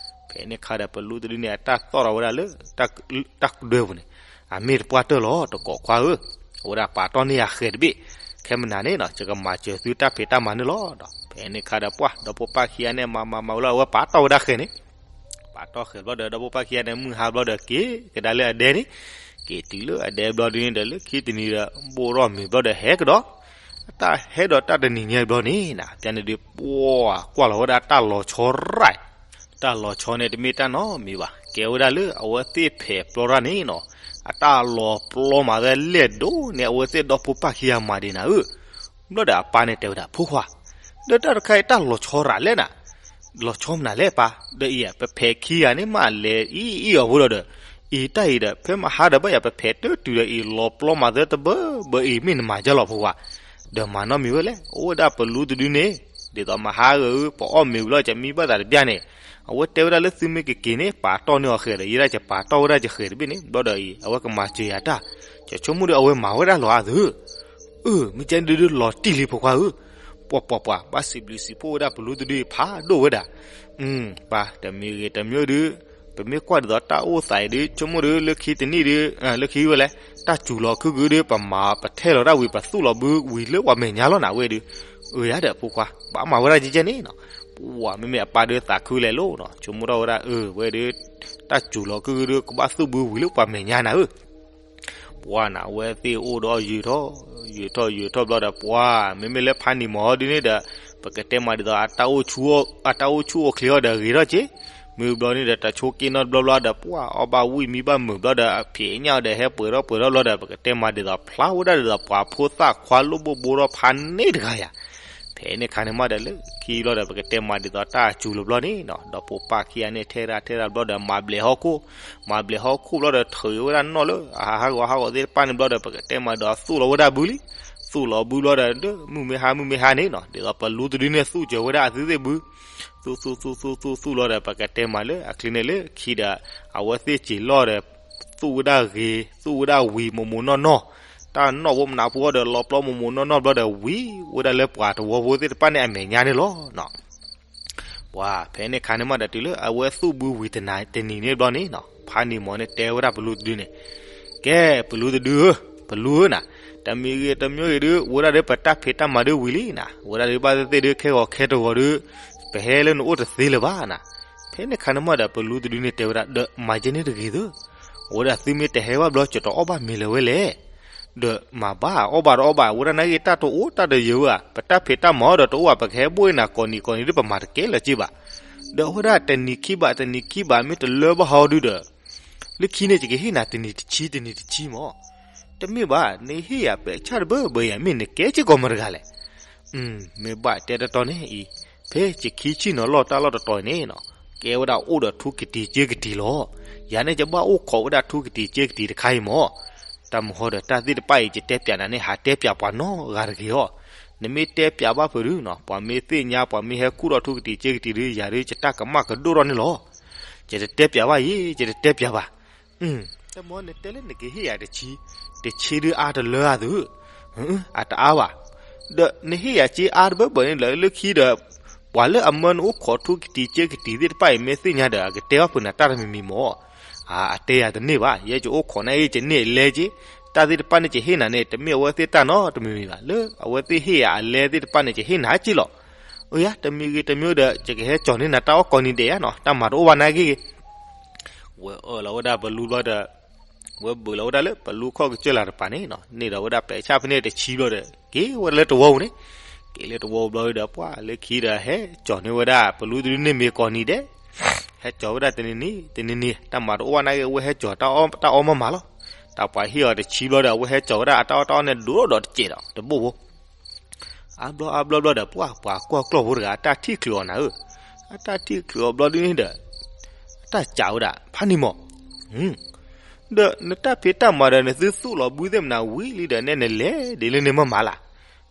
ဖဲန့ၣ်အခါဒီး ပလူတဒုန့ၣ်အတၢ်သီၣ်ထီၣ်ဝဲဒၣ်လၢ တၢ်ကဒၢပူၤန့ၣ်, အမ့ၢ်တပှၢ်တၢၢ်လီၤ တကိးခွါဧၢ, အဝဲဒၣ်ပာ်တီၢ်န့ၢ်ယၤဃဲၤတဘ့ၣ်, ခဲမနၤန့ၣ်နီၤ ယကမၤစၢၤသုတၢ်ဖံးတၢ်မၤန့ၣ်လီၤဒီး ဖဲန့ၣ်အခါဒီး ပှၢ်ဒီဖိပၢ်ခံဂၤန့ၣ် မၤမၤမၤဝဲလီၤ အဝဲပာ်တီၢ်ဝဲဒၣ်ဃဲၤန့ၣ် ပာ်တီၢ်ဃဲၤဘျီဒီး ဒီဖိပၢ်ခံဂၤန့ၣ် မုၢ်ဟါဘျီဒီး က့ၤကဒါလၢအဒဲန့ၣ်, က့ၤတုၤလၢအဒဲဘျီဒ်န့ၣ်ဒီး လၢခံတနံၤဒီး ဘိၣ်ထီၣ်မ့ၤဘျီဒီး ဟဲကဒီး, အတၢ်ဟဲဒီးတၢ်တနံၤညါဘျီန့ၣ်နီၤ ဖဲန့ၣ်ဒီး ပှၢ်ကွၢ်လီၤဝဲဒၣ်တၢ်လီၤဆီရၣ်, တၢ်လီၤဆီန့ၣ် တမ့ၢ်တၢ်နီတမံၤဘၣ်, ကဲဝဲဒၣ်လၢအဝဲသ့ၣ်ဖဲးပျီတၢ်န့ၣ်နီၤ, အတၢ်လီၤပျီမးသဲလဲၣ်ဒိၣ်န့ၣ် အဝဲသ့ၣ်ဒီဖိပၢ်ခံဂၤမၤဒံးနၤဧၢ. ဘျီဒီးအပၢ်န့ၣ်တဲဝဲဒၣ် ဖိခွါ, ဒီးတၢ်တခါအံၤတၢ်လီၤဆီရၣ်လဲၣ်နၤ, လီၤဆီမနုၤလဲၣ်ပၢ်, ဒီးအံၤ ပဖဲးခံဂၤန့ၣ်မးလဲၤအံၤအံၤအီၤဖိဒီးဒီး, အံၤတၢ်အံၤဒီး ဖဲမဟါဒီးဘၣ်ယၤ ပဖဲးတတုၤဒီးအံၤ လီၤပျီမးသဲတဘၢဘၢအံၤ မ့ၢ်နမၤယါလီၤဖိခွါ, ဒီးမၤနီတမံၤဝဲလဲၣ်, အိၣ်ဝဲဒၣ်ပလူတဒုန့ၣ်, ဒ်သိးမဟါဂ့ၤ ပအီၣ်မ့ၤဝံၤလီၤ ယမံဘၣ်သးတဘျီန့ၣ်, အဝဲတဲဝဲဒၣ်လၢသုမ့ၢ်ကက့ၤန့ၣ် ပာ်တီၢ်န့ၢ်အီၤဃဲၤဒီး ယဲဒၣ်ယပာ်တီၢ်ဝဲဒၣ်ယဃဲၤတဘ့ၣ်န့ၣ် ဘျီဒီးအံၤ အဝဲကမၤစၢၤယၤတၢ်, ယဆိကမိၣ်ဒီးအဝဲမၤဝဲဒၣ်လီၤအါသု, အၢ မ့ၢ်ကဲဒုဒုလီၤတံၢ်လံဖိခွါဧၢ, ပှၤပှၤပှၤ ဘၣ်စံးဘျုးစံးဖှိၣ်ဝဲဒၣ်ပလူတဒုဖးဒိၣ်ဝဲဒၣ်, ပၢ် တမံၤဂ့ၤတမံၤဒု ပမ့ၢ်ကွၢ်ဒ်သိးတၢ်အိၣ်သးအံၤဒု ဆိကမိၣ်ဒု လၢခံတနံၣ်ဒု လၢခံဝဲလဲၣ် တၢ်စူၤလီၤခုၣ်ခုၣ်ဒု ပမၤပထဲလီၤတၢ်ဝံၤ ပသူၣ်လီၤဘုဝံၤလၢပှၤမဲာ်ညါလီၤနၤဝဲဒု, အၢ ယၤဒီးဖိခွါ ဘၣ်မၤဝဲဒၣ်ကဲကဲန့ၣ်နီၤ, ပှၤမ့မ့ၢ်အပၢ်ဒုသးခုလဲၤလိၤနီၤ ဆိကမိၣ်ထီၣ်ဝဲဒၣ် အၢ ဝဲဒု တၢ်စူၤလီၤခုၣ်ခုၣ်ဒု ကဘၣ်သူၣ်ဘုဝံၤလၢပှၤမဲာ်ညါနၤဧၢ ပှၤနၤ အဝဲသ့ၣ်အိၣ်ဒီးယုာ်ထီၣ် ယုာ်ထီၣ်ယုာ်ထီၣ်ဘျီဒီး ပှၤမ့မ့ၢ်လၢဖးနံၤမီၤဒုန့ၣ်ဒီး ပကတဲမးဒ်သိး အတၢ်အိၣ်ဆူၣ်အိၣ်ချ့အီၤဒီးဂ့ၤထီၣ်က့ၤ, မ့ၢ်ဘျီန့ၣ်ဒီး တၢ်ဆိက့နီတဘျီဘျီဒီး ပှၤအီၣ်ဘၣ်ဝံၣ်မံဘၣ်မုာ်ဘျီဒီး အဖံးအညၣ်အီၤဒီး ဟဲပှဲၤထီၣ်ပှဲၤထီၣ်ဘျီဒီး ပကတဲမးဒ်သိး ဖျါဝဲဒၣ်ဒ်သိး ပှၤဖိသၣ်ခွါလိၣ်ဘိၣ်ဘိထီၣ်ဖးန့ၣ်တဂၤယၤ ဖဲန့ၣ်ခါန့ၣ်မးဒီး လၢခံဘျီဒီး ပကတဲမးဒ်သိးတၢ်စူၤလီၤဘျီန့ၣ်နီၤ, ဒီးဖိပၢ်ခံဂၤန့ၣ် ထဲဒၣ်ထဲဒၣ်ဘျီဒီး မၤဘျဲးဟီၣ်ခိၣ်, မၤဘျဲးဟီၣ်ခိၣ်ဘျီဒီး ထုးဝဲဒၣ်နီၣ်လၢ အဟးဂီၤဟးဂီၤသ့ၣ်တဖၣ်န့ၣ်ဘျီဒီး ပကတဲမးဒီး သူၣ်လီၤဝဲဒၣ်ဘုလံ, သူၣ်လီၤဘုဘျီဒီး မုၢ်မ့ၢ်ဟါ မုၢ်မ့ၢ်ဟါန့ၣ်နီၤ, ဒ်သိးပလူတဒုန့ၣ် သူၣ်စၢၤဝဲဒၣ်အသုသ့ၣ်ဘု, သူၣ်သူၣ်သူၣ်သူၣ်သူၣ်သူၣ်လီၤဒီး ပကတဲမးလၢအချ့န့ၣ်လၢခံဒီး အဝဲသ့ၣ်စံးလီၤဒီး သူၣ်ဝဲဒၣ်ဂ့ၤ သူၣ်ဝဲဒၣ်ဝံၤမိၢ်မိၢ်နီၢ်နီၢ်, တၢ်နီၣ်ဖိမနုၤဖိဒီး လီၤပျီမိၢ်မိၢ်နီၢ်နီၢ်ဘျီဒီး ဝံၤဝဲဒၣ်လၢပှၤတဝီဖိသ့ၣ်တဖၣ်န့ၣ် အမဲာ်ညါန့ၣ်လီၤနီၤ. ပှၤဖဲန့ၣ်ခါန့ၣ်မးဒီး တုၤလၢအဝဲသူၣ်ဘုဝံၤတနံၤန့ၣ်ဘျီန့ၣ်နီၤ, ဖးနံၤမီၤန့ၣ် တဲဝဲဒၣ်ပလူတဒုန့ၣ်, ကဲ ပလူတဒုဧၢ, ပလူဧၢနၤ, တမံၤဂ့ၤတမံၤဂ့ၤဒု ဝဲဒၣ်ဒီးပတၢ်ဖံးတၢ်မၤဒုဝံၤလံနၤ, ဝဲဒၣ်ဒီးဘၣ်သ့ၣ်သ့ၣ်ဒု ခဲဂီၤခဲတဂီၤဒု ပဟဲလၢနအိၣ်တသ့လၢၤဘၣ်နၤ. ဖဲန့ၣ်ခါန့ၣ်မးဒီး ပလူတဒုန့ၣ်တဲဝဲဒၣ် ဒီးမၤယဲန့ၣ်တဂ့ၤသု, ဝဲဒၣ်သုမ့ၢ်တဟဲဘၣ်ဘျီ ကတအီၣ်ဘၣ်မ့ၤလၢၤဝဲလဲၣ်. ဒီးမၤဘၣ်အီၣ်ဘၣ်တအီၣ်ဘၣ် ဝဲဒၣ်နာ်က့ၤတၢ်တအိၣ်တၢ်တယၢၤဧါ, ပတၢ်ဖံးတၢ်မၤအီၤဒီးတအိၣ်ဘၣ် ပကဟဲဘိၣ်အ့ၣ်နၤကိးနံၤကိးနံၤဒု ပမၤတကဲလၢၤက့ၤဘၣ်. ဒီးအဝဲဒၣ်တနံၤခံဘး တနံၤခံဘး မ့ၢ်တလၢဘၣ်ဟီဒုဒီး လၢခံန့ၣ် ယကဟ့ၣ်နၤတနံၤတဆံ တနံၤတဆံမး. တမ့ၢ်ဘၣ် နဟ့ၣ်ယၤပဲာ်ဆၣ်တဘၢဘၢယၤ မ့ၢ်နကဲစ့ၢ်ကီးမတၤတဂၤလဲၣ်. မ့ၢ်ဘၣ်တဲတတီန့ၣ်အံၤ, ဖဲယခံဆ့ၣ်နီၤလီၢ်တၢ်လီၢ်တတီၤအံၤန့ၣ်နီၤ, ကဲဝဲဒၣ်အိၣ်ဒီးထူကတံၤစ့ကတံၤလီၤ. ယၤန့ၣ် ယဘၣ်အိၣ်ခိးဝဲဒၣ်ထူကတံၤစ့ကတံၤတခါအံၤမး. တၢ်မဟီဒီးတၢ်သ့ၣ်တဖၣ်အံၤ ယတဲပျးနၤန့ၣ် ဟးတဲပျးပှၤနီတဂၤတဂ့ၤအီၤ. နမ့ၢ်တဲပျးဘၣ်ဖုးဒုနီၤ, ပှၤမ့ၢ်သ့ၣ်ညါ ပှၤမ့ၢ်ဟဲခူၣ်ထီၣ်ထူကတံၤစ့ကတံၤဒု ယၤဒု ယတၢ်ကမၣ်ကဒိၣ်ထီၣ်န့ၣ်လီၤ. ယတတဲပျးဘၣ်အံၤ ယတတဲပျးဘၣ်. တမ့ၢ်နတဲလၢနကဟ့ၣ်ယၤတဆံ, တဆံဒုအါတလၢအါသု, အတအါဘၣ်. ဒီးနဟ့ၣ်ယၤစ့အါတဘၢဘၢန့ၣ်လၢ လၢခံဒီး ပှၤလၢအမၢနအိၣ်ခိးထူကတံၤစ့ကတံၤသ့ၣ်တဖၣ်အံၤ မ့ၢ်သ့ၣ်ညါဒီး အကတဲဘၣ်ဖုးနၤတၢ်တမံၤမံၤမး. အတဲယၤတန့ၢ်ဘၣ်, ယဲယအိၣ်ခိးနၤအံၤ ယန့ၢ်အလဲက့ၤ, တၢ်သ့ၣ်တဖၣ်န့ၣ် ယဟ့ၣ်နၤန့ၣ် တမ့ၢ်အဝဲသ့ၣ်တၢ်နီတမံၤမံၤဘၣ်. လၢအဝဲသ့ၣ်ဟ့ၣ်ယၤအလဲသ့ၣ်တဖၣ်န့ၣ် ယဟ့ၣ်နၤက့ၤလီၤ. အယၤ တမံၤဂ့ၤတမံၤဒီး ယကဟဲကၠီၤန့ၢ်နၤတၢ်အီၣ်ကိးနံၤဒဲးဧါနီၤ, တၢ်မၤတအိၣ်ဘၣ်နာ်က့ၤဂ့ၤ ဝဲအၢၣ်လီၤဝဲဒၣ်ပလူဘျီဒီး ဝဲဘုးလီၤဝဲဒၣ်လၢပလူခီၣ်ကစၢၢ်လၢ်တပၤန့ၣ်နီၤ, န့ၢ်ဒီးဝဲဒၣ်ပဲာ်ဆၣ်ဖဲန့ၣ်တဆံဘျီဒီး က့ၤဝဲဒၣ်လၢတဝီပူၤန့ၣ်, က့ၤလၢတဝီပူၤဘျီဒီး ပှၢ်လၢခံဒီး ဟဲကၠီၤန့ၢ်ဝဲဒၣ်ပလူတဒုန့ၣ်မ့ၤကိးနံၤဒဲး, ဟဲကၠီၤဝဲဒၣ်တနံၤနံၤ တနံၤနံၤ တၢ်မၤတအိၣ်ဘၣ်နာ်က့ အဝဲဟဲကၠီၤတၢ်အီၣ်မၤမၤလီၤ. တၢ်ပှၤဟ့ၣ်အီၤတဆံဘျီဒီး အဝဲဟဲကၠီၤဝဲဒၣ်အတၢ်အီၣ်တၢ်အီန့ၣ် ဒိၣ်ဒီးတစဲးဒီးတဘိၣ်ဖိ အါဘျီအါဘျီဘျီဒီး ပှၢ်ပှၤကွၢ်ကျီၢ်ဖိတဂၤ အတၢ်ထံၣ်ချုးအီၤနၤဧၢ, အတၢ်ထံၣ်ချုးအီၤဘျီဒုန့ၣ်ဒီး အတၢ်စံးဝဲဒၣ် ဖးနံၤမီၢ်, ဒီးနတၢ်ဖံးတၢ်မၤဒီး နသုသူၣ်လီၤဘှံးသ့ၣ်မနၤဝံၤလံဒီး နဲနလဲၤဒ်လၢန့ၣ်မ့ၢ်မၤလၢ်,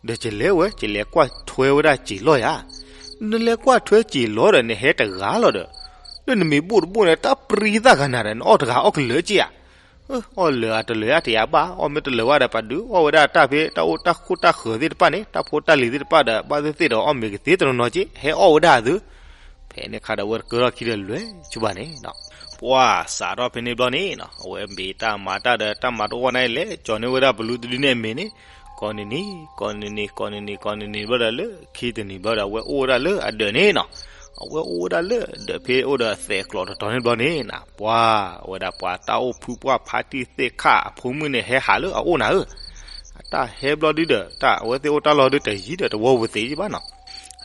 ဒီးယလဲၤဝဲ ယလဲၤကွၢ်ထွဲဝဲဒၣ်စံာ်လီၢ်ယၤ, နလဲၤကွၢ်ထွဲစံာ်လီၢ်ဒီး နဟဲတဂၤလီၤဒီး လၢနမ့ၤဘိၣ်တဘိၣ်န့ၣ် တၢ်ပြံသၣ်ဂၤနၤဒီး နအီၣ်တဂၤအီၣ်ကလၢာ်က့ဧါ အီၣ်လၢာ်အတလၢာ်အါတယၤဘၣ်, အီၣ်မ့ၢ်တလၢာ်ဝဲဒီး ပှၤဒုးအီၣ်ဝဲဒၣ်တၢ်ဖဲတၢ်အိၣ်တၢ်ခိၣ်တၢ်ဃၢၤသ့ၣ်တဖၣ်န့ၣ်, တၢ်ဖိတၢ်လံၤသ့ၣ်တဖၣ်ဒီး ဘၣ်သ့ၣ်သ့ၣ်ဒီးအီၣ်မ့ၤကသ့တနီၤနီၤက့, ဟဲအီၣ်ဝဲဒၣ်အသု, ဖဲန့ၣ်ခါဒီး အဝဲတကၢထီၣ်ခံဒီးလွဲၢ်ဆူဘၣ်န့ၣ်, ပှၢ်စးထီၣ်ဖဲန့ၣ်ဘျီန့ၣ်နီၤ, အဝဲမ့ၢ်တၢ်မၤတၢ်ဒီး တၢ်မၤတအိၣ်ဘၣ်နာ်က့ လဲၤကၠီၤန့ၢ်ဝဲဒၣ်ပလူတဒုန့ၣ်အမ့ၤန့ၣ်, ကိးနံၤနံၤ ကိးနံၤနံၤ ကိးနံၤနံၤ ကိးနံၤနံၤဘျီဒီး လၢခံတနံၤဘျီဒီး အဝဲအိၣ်ဝဲဒၣ်လၢအဒၢးန့ၣ်နီၤ, အဝဲအိၣ်ဝဲဒၣ်လၢအဒၢးဖဲအိၣ်ဒီးသဲးကျိးတတီၤန့ၣ်ဘျီန့ၣ်နီၤ, ပှၢ်ဝဲဒၣ်ပှၤတၢ်အိၣ်ဖုပှၢ်ဖါတံၢ်သ့ၣ်ခၣ်အဖိမုၣ်န့ၣ် ဟဲဟးလၢအအိၣ်နၤဧၢ, အတၢ်ဟဲဘျီဒုဒီး တၢ်အဝဲသ့ၣ်အိၣ်တၢ်လီၢ်ဒုတယံၤဒီးတဝီပူၤသ့ဘၣ်နီၤ,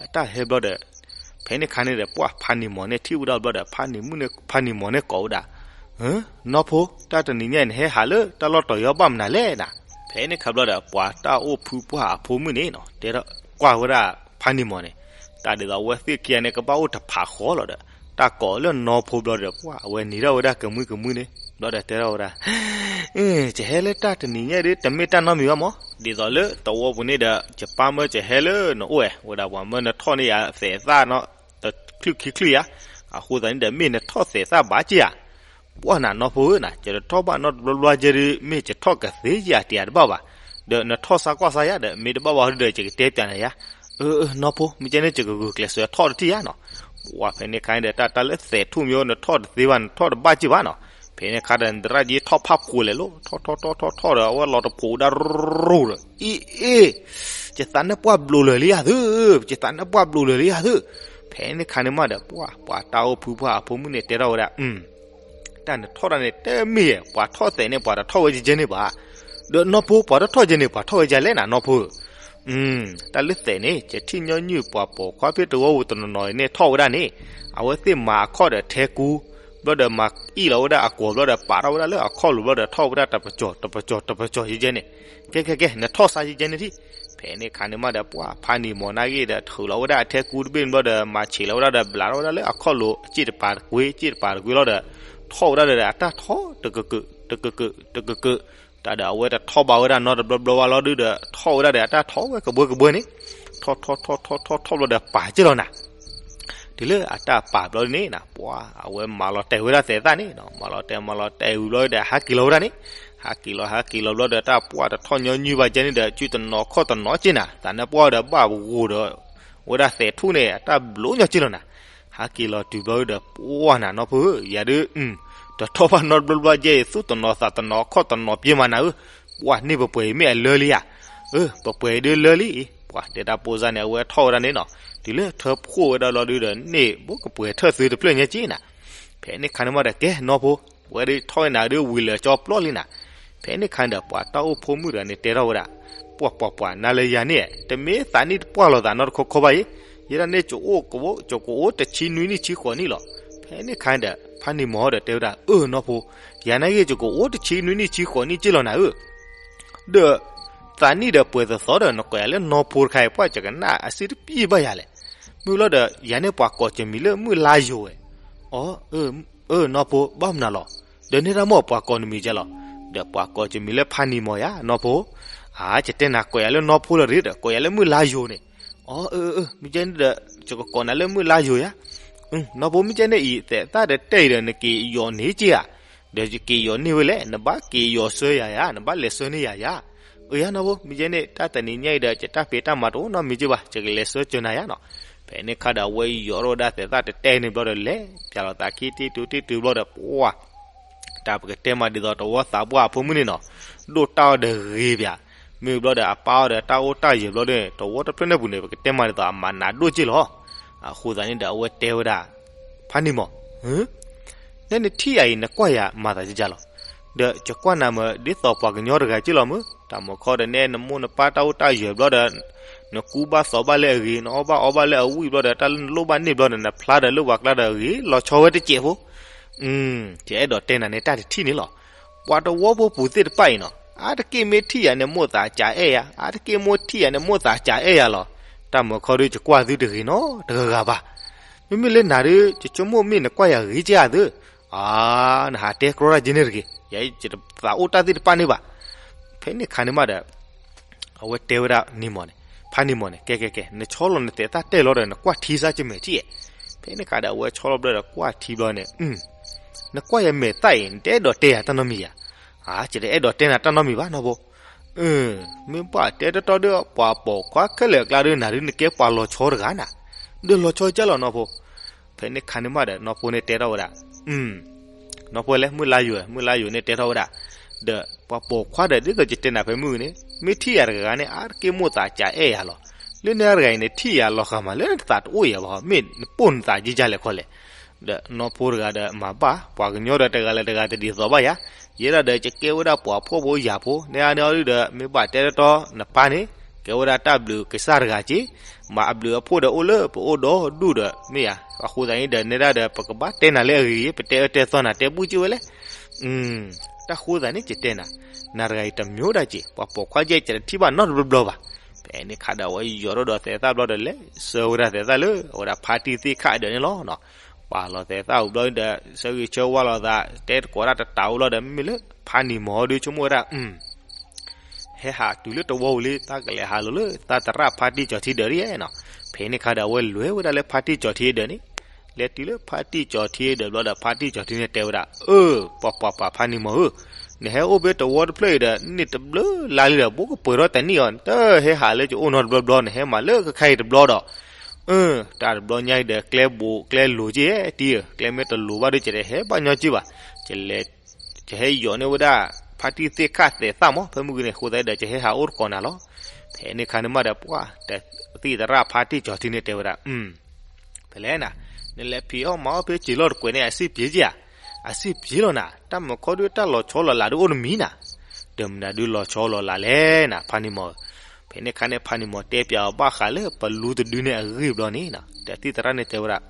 အတၢ်ဟဲဘျီဒီး ဖဲန့ၣ်ခါန့ၣ်ဒီး ပှၢ်ဖးနံၤမီၢ်န့ၣ်ထံၣ်ဝဲဒၣ်ဘျီဒီး ဖးနံၤမုၣ်န့ၣ် ဖးနံၤမီၢ်န့ၣ်ကိးဝဲဒၣ်, နီၢ်ဖိ တၢ်တနံၤညါအံၤ နဟဲဟးလၢတၢ်လီၢ်တတီၤယီၤဘၣ်မနုၤလဲၣ်နၤ, ဖဲန့ၣ်ခါဘျီဒီး ပှၤတၢ်အိၣ်ဖုပှၢ်အဖိမုၣ်န့ၣ်နီၤ တဲထီၣ်ကွၢ်ဝဲဒၣ်ဖးနံၤမီၢ်န့ၣ်, တၢ်ဒ်သိးအဝဲသ့ၣ်ခံဂၤန့ၣ် ကဘၣ်အိၣ်တဖးဃီလီၤဒီး တၢ်ကိးလၢနီၢ်ဖိဘျီဒီး ပှၢ်အဝဲနံၤထီၣ်ဝဲဒၣ်ကမှံကမှံန့ၣ် ဘျီဒီးတဲထီၣ်ဝဲဒၣ် ယဟဲလၢတၢ်တနံၤညါအံၤဒ် တမ့ၢ်တၢ်နီတမံၤဘၣ်မီၢ်, ဒ်သိးလၢတဝီပူၤန့ၣ်ဒီး ယပၢ်မၢယဟဲလၢနအိၣ်ဝဲ ဝဲဒၣ်ပှၤမၢနထီၣ်န့ၢ်ယၤသဲးသၣ်နီၤ တချုးခံချုးယၤ, အဃိသတးန့ၣ်ဒီး မ့ၢ်နထီၣ်သဲးသၣ်ဘၣ်က့ဧါ, ပှၢ်နၤနီၢ်ဖိဧၢနၤ ယတထီၣ်ဘၣ်နီတဘျီဘျီကဲဒ် မ့ၢ်ယထီၣ်ကသ့ယၤတယၤတဘၣ်ဘၣ်, ဒီးနထီၣ်စါကွၢ်စါယၤဒီး မ့ၢ်တဘၣ်ဘၣ်ဒီး ယကတဲပျးနၤယၤ, အၢ အၢ နီၢ်ဖိ မ့ၢ်ကဲန့ၣ် ယကဂုာ်ကျဲးစၢးထီၣ်တထံၣ်ယၤနီၤ, ပှၢ်ဖဲန့ၣ်ခါန့ၣ်ဒီး တၢ်တၢ်လၢသဲးထူၣ်မ့ၢ်အိၣ် နထီၣ်တသ့ဘၣ် နထီၣ်တဘၣ်က့ဘၣ်နီၤ, ဖဲန့ၣ်ခါဒီး နတရၣ်က့ထီၣ်ဖးဖှိၣ်လဲၣ်လီၤ ထီၣ်ထီၣ်ထီၣ်ထီၣ်ထီၣ်ဒီး အဝဲလီၤတဖိးဒၣ်ရူၢ်ဒီး အ့ အ့ ယသးနၢ်ပှၢ်ဘျိးလၢာ်လံယၤသု, ယသးနၢ်ပှၢ်ဘျိးလၢာ်လံယၤသု, ဖဲန့ၣ်ခါန့ၣ်မးဒီး ပှၢ်ပှၤတၢ်အိၣ်ဖုပှၢ်အဖိမုၣ်န့ၣ်တဲထီၣ်ဝဲဒၣ် တၢ်နထီၣ်တၢ်န့ၣ် တမ့ၢ် ပှၤထီၣ်သဲးန့ၣ် ပှၤတထီၣ်ဝဲကဲကဲန့ၣ်ဘၣ်, ဒီးနီၢ်ဖိ ပှၤတထီၣ်ကဲန့ၣ် ပှၤထီၣ်ဝဲကဲလဲၣ်နၤနီၢ်ဖိဧၢ, တၢ်လၢသဲးန့ၣ် ယထံၣ်ညီနုၢ်ပှၤပိာ်ခွါဖဲတဝီပူၤတနီၤနီၤန့ၣ်ထီၣ်ဝဲဒၣ်န့ၣ်, အဝဲသ့ၣ်မၤအခီၣ်ဒီးထဲကူ, ဘျီဒီးမၤအီၣ်လီၤဝဲဒၣ်အကွီၤဘျီဒီး ပာ်ထီၣ်ဝဲဒၣ်လၢအခီၣ်လိၤဘျီဒီး ထီၣ်ဝဲဒၣ်တပကၠီၤ တပကၠီၤ တပကၠီၤကဲကဲန့ၣ်, ကဲကဲကဲ နထီၣ်စါကဲကဲန့ၣ်ထံၣ်, ဖဲန့ၣ်ခါန့ၣ်မးဒီး ပှၢ်ဖးနံၤမီၢ်နာ်က့ဒီး ထုးလီၤဝဲဒၣ်အထဲကူတဘ့ၣ်န့ၣ်ဘျီဒီး မၤဆံးလီၤဝဲဒၣ်ဒီး ဘျးထီၣ်ဝဲဒၣ်လၢအခီၣ်လိၤ အစ့ၣ်တပၤတကွ့ စ့ၣ်တပၤတကွ့လီၤဒီး ထီၣ်ဝဲဒၣ်ဒီး အတၢ်ထီၣ် တကကုာ် တကကုာ် တကကုာ်, တၢ်ဒီးအဝဲတထီၣ်ဘၣ်ဝဲဒၣ်နီတဘျီဘျီဘၣ်လီၤဒုဒီး ထီၣ်ဝဲဒၣ်ဒီး အတၢ်ထီၣ်ဝဲကဘှဲကဘှဲန့ၣ်, ထီၣ်ထီၣ်ထီၣ်ထီၣ်ထီၣ်ထီၣ်ဘျီဒီး ပာ်က့ၢ်လီၤနၤ တုၤလၢအတၢ်ပာ်ဘျီန့ၣ်နၤ ပှၢ်အဝဲမၤလီၤတဲာ်ဝဲဒၣ်သဲးသၣ်န့ၣ်နီၤ, မၤလီၤတဲာ်မၤလီၤတဲာ်ဝံၤဘျီဒီး ဟးက့ၤလီၤဝဲဒၣ်န့ၣ်, ဟးက့ၤလီၤ ဟးက့ၤလီၤဘျီဒီး တၢ်ပှၢ်တထီၣ်ညီနုၢ်ဘၣ်ကဲန့ၣ်ဒီး စုတနီၤခီၣ်တနီၤက့နၤ, သးနၢ်ပှၢ်ဒီး ဘၣ်ဂိၤဒီး ဝဲဒၣ်သဲးထူၣ်န့ၣ် အတၢ်ဘျိညီက့လီၤနၤ, ဟးက့ၤလီၤတုၤဘျီဒီး ပှၢ်နၤနီၢ်ဖိဧၢ, ယၤဒု တထီၣ်ဘၣ်နီတဘျီဘျီကဲအံၤ သူၣ်တနီၤသးတနီၤခီၣ်တနီၤပျဲမးနၤဧၢ, ပှၢ်န့ၢ်ပပှဲၤအံၤမ့ၢ်အလၢလံဧါ, အၢ ပပှဲၤအံၤဒုလၢလံ, ပှၢ်တဲတၢ်ပိၢ်စါန့ၣ် အဝဲထီၣ်ဝဲဒၣ်န့ၣ်နီၤ, တုၤလၢထၢဖှိၣ်ဝဲဒၣ်လီၤဒုဒီး န့ၢ်ဘိကပှဲၤထၢၣ်သုတဖျၢၣ်ညါက့နၤ, ဖဲန့ၣ်ခါန့ၣ်မးဒီး ကဲနီၢ်ဖိ, ဝဲဒၣ်ထီၣ်ဝဲနၤဒုဝံၤလၢာ်ကၠီပျီလံနၤ, ဖဲန့ၣ်ခါန့ၣ်ဒီး ပှၤတၢ်အိၣ်ဖိမုၣ်တဂၤန့ၣ်တဲထီၣ်ဝဲဒၣ်, ပှၢ်ပှၢ်ပှၢ် နၤလၢယၤန့ၣ် တမ့ၢ်သးနံၣ်တပှၢ်လိာ်သးနီတခီခီဘၣ်အံၤ, ယဲဒၣ်န့ၣ် ယအိၣ်ကဝိ ယကအိၣ်တဆံနွံနံၣ်ဆံဃိးနံၣ်လီၤ, ဖဲန့ၣ်ခါန့ၣ်ဒီး ဖးနံၤမီၢ်ဒီးတဲဝဲဒၣ် အၢ နီၢ်ဖိ, ယၤနာ်က့ ယကအိၣ်တဆံနွံနံၣ်ဆံဃိးနံၣ်က့လီၤနၤဧၢ, ဒီး သးနံၣ်ဒီးပှဲၤသီသီဒီး နကိးယၤလၢနီၢ်ဖိတခါအံၤ ပှၢ်ယကနၣ်အစ့တပံၢ်ဘၣ်ယၤလဲၣ်, မ့ၢ်လီၤဒီး ယၤန့ၣ်ပှၤကိးယမံၤလၢမုၢ်လါယိၤဝဲ, အၢ အၢ နီၢ်ဖိ ဘၣ်မနုၤလီၤ, ဒီးန့ၣ်တၢ်မ့ၢ်ပှၤကိးနမံၤကဲလီၤ, ဒီးပှၤကိးယမံၤလၢဖးနံၤမီၢ်ယၤ နီၢ်ဖိ, အါ ယတဲနၤကိးယၤလၢနီၢ်ဖိလၢၤဒီး ကိးယၤလၢမုၢ်လါယိၤန့ၣ်, အၢ အၢ အၢ မ့ၢ်ကဲန့ၣ်ဒီး ယကကိးနၤလၢမုၢ်လါယိၤယၤ နီၢ်ဖိ မ့ၢ်ကဲန့ၣ်အံၤ သဲးသၣ်တတဲအံၤဒီး နက့ၤယီၤန့ၢ်က့ဧါ, ဒီးယက့ၤယီၤန့ၢ်ဝဲလဲၣ်, နဘၣ်က့ၤယီၤဆှၢယၤယၤ, နဘၣ်လဲၤဆှၢန့ၢ်ယၤယၤ, အၢ ယၤနီၢ်ဖိ မ့ၢ်ကဲန့ၣ် တၢ်တနံၤညါအံၤဒီး ယတၢ်ဖံးတၢ်မၤတအိၣ်နီတမံၤက့ဘၣ်, ယကလဲၤဆှၢကၢနၤယၤနီၤ, ဖဲန့ၣ်ခါဒီး အဝဲယီၤထီၣ်ဝဲဒၣ်သဲးသၣ်တတဲန့ၣ်ဘျီဒီး လဲၤပျးလီၤသးခံတံၢ်တုၤတံၢ်တုၤဘျီဒီး ပှၢ် တၢ်ပကတဲမးဒ်သိးတဝီသးပှၢ်အဖိမုၣ်န့ၣ်နီၤ, ဒိၣ်တၢ်အီၤဒီးဂ့ၤပၠး, မ့ၢ်ဘျီဒီး အပၢ်အီၤဒီးတၢ်အိၣ်တၢ်ယၢၤဘျီဒီး တဝီတဖျၢၣ်န့ၣ်ပူၤန့ၣ် ပကတဲမးဒ်သိးအမၤနးဒိၣ်က့ၢ်လီၤ. အဃိသတးန့ၣ်ဒီး အဝဲတဲဝဲဒၣ် ဖးနံၤမီၢ်, နဲနထံၣ်ယၤအံၤ နကွၢ်ယၤမၤသးဒ်လဲၣ်လီၤ. ဒီးယကွၢ်နၤမ့ၢ်ဒ်သိးပှၤကညီတဂၤက့လီၤမုၢ်, တၢ်မုၢ်ခီဒီးနဲနမိၢ်နပၢ်တၢ်အိၣ်တၢ်ယၢၤဘျီဒီး နကူဘၣ်သိးဘၣ်လၢအဂ့ၤ နအီၣ်ဘၣ်အီဘၣ်လၢအဝံၣ်ဘျီဒီး တၢ်လၢနလိၣ်ဘၣ်န့ၢ်ဘျီဒီး နဖျါဒီးလၢပှၤကျါဒီးအဂ့ၤ လီၤဆီဝဲတစဲးဖိ. ယအဲၣ်ဒိးတဲနၤန့ၣ်တၢ်တထံၣ်န့ၣ်လီၤ. ပှၤတဝီဖိပူၤသ့ၣ်တဖၣ်အံၤနီၤ အါတက့ၢ်မ့ၢ်ထံၣ်ယၤန့ၣ်မိၢ်သးကးအဲၣ်ယၤ, အါတက့ၢ်မိၢ်ထံၣ်ယၤန့ၣ်မိၢ်သးကးအဲၣ်ယၤလီၤ. တၢ်မုၢ်ခီဒီးယကွၢ်သုတဂ့ၤနီတဂၤဂၤဘၣ်. မ့မ့ၢ်လၢနၤဒီး ယဆိကမိၣ်မ့ၢ်နကွၢ်ယၤဂ့ၤကဲဧါသု. အါ, နဟးတဲကြီတၢ်က့န့ၣ်တဂ့ၤ, ယတသးအိၣ်တၢ်သ့ၣ်တဖၣ်န့ၣ်ဘၣ်. ဖဲန့ၣ်ခါန့ၣ်မးဒီး အဝဲတဲဝဲဒၣ်နံၤမီၤန့ၣ်, ဖါနံၤမီၤန့ၣ်, ကဲ ကဲ ကဲ, နဆီလီၤနသဲးသၣ်တဲလီၤဒီး နကွၢ်ထံစၢ်ကမဲာ်ထံၣ်အဲ. ဖဲန့ၣ်ခါဒီး အဝဲဆီလီၤဘျီဒီးကွၢ်ထံဘျီန့ၣ်, နကွၢ်ယမဲာ်သၣ်အံၤ နတအဲၣ်ဒိးတဲယၤတၢ်နီတမံၤဧါ. အါ, ယတအဲၣ်ဒိးတဲနၤတၢ်နီတမံၤဘၣ်နီၢ်ဖိ. မ့ၢ်ဘၣ်တဲတီတီဒီး ပှၤပိာ်ခွါခဲလၢာ်အကျါဒီး နၤဒုးနကဲပှၤလီၤဆီတဂၤနၤ, ဒီးလီၤဆီကၢ်လီၤနီၢ်ဖိ. ဖဲန့ၣ်ခါန့ၣ်မးဒီး နီၢ်ဖိန့ၣ်တဲထီၣ်ဝဲဒၣ်, နီၢ်ဖိလဲၣ် မုၢ်လါယိၤ, မုၢ်လါယိၤန့ၣ်တဲထီၣ်ဝဲဒၣ်, ဒီးပှၤပိာ်ခွါဒီး ဒ်သိးယတဲနၤဖဲမုၢ်ဂီၤန့ၣ် မ့ၢ်ထံၣ်ယၤတဂၤဂၤန့ၣ် အါတက့ၢ်မိၢ်သးကးအဲၣ်ယၤလီၤ. လၢန့ၣ်တဂၤအံၤန့ၣ် ထံၣ်ယၤလီၤဃာ်မးလၢနသးတအိၣ်ယၤဘၣ်, မ့ၢ်နပိၢ်နသးကံကလဲၣ်ခီလဲၣ်. ဒီးနီၢ်ဖိတဂၤဒီးမၤဘၣ်, ပှၤကညီဒီးတဂၤလၢတဂၤတဒ်သိးဘၣ်ယၤ, ယဲဒၣ်ဒီးယကဲဝဲဒၣ်ပှၤဖှီၣ်ဖိယာ်ဖိ, န့ၣ်အါန့ၣ်အီၤဒုဒီး မ့ၢ်ဘၣ်တဲတီတီ နပၢ်န့ၣ် ကဲဝဲဒၣ်တၢ်ဘျုးကစၢ်တဂၤက့, မၤအဘျုးအဖှိၣ်ဒီးအိၣ်လၢပအိၣ်ဒီဒူၣ်ဒီး မ့ၢ်ယၤ, အဃိသတးန့ၣ်ဒီး နဲဒၣ်ဒီး ပကဘၣ်တဲနၤလၢအဂ့ၤဂ့ၤ ပတဲအၢတဲသီနၤ တဲဘူၣ်က့ဝဲလဲၣ်. တၢ်ဃိသတးန့ၣ် ယတဲနၤ, နၤတဂၤအံၤတမံၤဒၣ်က့, ပှၤပိာ်ခွါကဲ ယတထံၣ်ဘၣ်နီတဘျီဘျီဘၣ်. ဖဲန့ၣ်ခါဒီး အဝဲယိးထီၣ်ဒီးသဲးသၣ်ဘျီဒီး လဲၤဆှၢဝဲဒၣ်သဲးသၣ်လၢအဝဲဒၣ်ဖါတံၢ်သ့ၣ်ခၣ်အဒၢးန့ၣ်လီၤ. ပာ်လီၤသဲးသၣ်ဝံၤဘျီဒီး ဆၢဂ့ၤဆၢဝါလိာ်သး တဲသကိးတၢ်တတးဝံၤဘျီဒီး မ့မ့ၢ်လၢဖါနံၤမီၤဟီဒုး ဆိကမိၣ်ဝဲဒၣ် ဟဲဟးတုၤလၢတဝီပူၤလံ, တၢ်ကလဲၤဟးလီၤလၢသးသရၣ်ဖါတံၢ်ကၠီၤထံဒၢးဒ်နီၤ. ဖဲန့ၣ်ခါဒီး အဝဲလဲၤဝဲဒၣ်လၢဖါတံၢ်ကၠီၤထံဒၢးန့ၣ်, လဲၤတုၤလၢဖါတံၢ်ကၠီၤထံဒၢးဘျီဒီး ဖါတံၢ်ကၠီၤထံန့ၣ်တဲဝဲဒၣ်, အၢ, ပှၤပှၤပှၤဖါနံၤမီၤဧၢ, နဟဲအိၣ်ဖဲတဝီတဖျၢၣ်အံၤဒီး န့ၣ်တဘျုးလါလံဒီး ဘိကပှဲၤထီၣ်တနံၣ်အီၤ, တဟဲဟးလၢယအိၣ်နီတဘျီဘျီ, နဟဲမၤလၢကခါအံၤတဘျီဒီး အၢ, တၢ်တဘျီညါအံၤဒီး ကျဲဘိးကျဲလိၤက့ဧါ, တံၢ်ဧၢ, ကျဲမ့ၢ်တလိၤဘၣ်ဒီး ယတဟဲဘၣ်ညီက့ဘၣ်. ယလဲၤ, ယဟဲယိးန့ၢ်ဝဲဒၣ် ဖါတံၢ်သ့ၣ်ခၣ်သဲးသၣ်မး ဖဲမုၢ်ဂီၤန့ၣ် အဃိသတးဒီး ယဟဲဟးအိၣ်သကိးနၤလီၤ. ဖဲန့ၣ်ခါန့ၣ်မးဒီး ပှၤတံၢ်သရၣ်ဖါတံၢ်ကၠီၤထံန့ၣ်တဲဝဲဒၣ်, ဖဲလဲၣ်နၤ, နလဲၤဖံးအီၣ်မၤအီၣ်ဖဲစံာ်လီၢ်တကွဲးန့ၣ် အစ့ၣ်ပှ့ၤက့ဧါ, အစ့ၣ်ပှ့ၤလီၤနၤ, တၢ်မုၢ်ခီဒုးတၢ်လီၤဆီလီၤလးဒုးအိၣ်တမံၤနၤ, ဒီးမနုၤဒုးလီၤဆီလီၤလးလဲၣ်နၤ ဖါနံၤမီၤဧၢ. ဖဲန့ၣ်ခါန့ၣ် ဖါနံၤမီၤတဲပျးအီၤဘၣ်ဃးလၢပလူတဒုန့ၣ်အဂ့ၢ်ဘျီန့ၣ်, တံၢ်သရၣ်န့ၣ်တဲဝဲဒၣ်,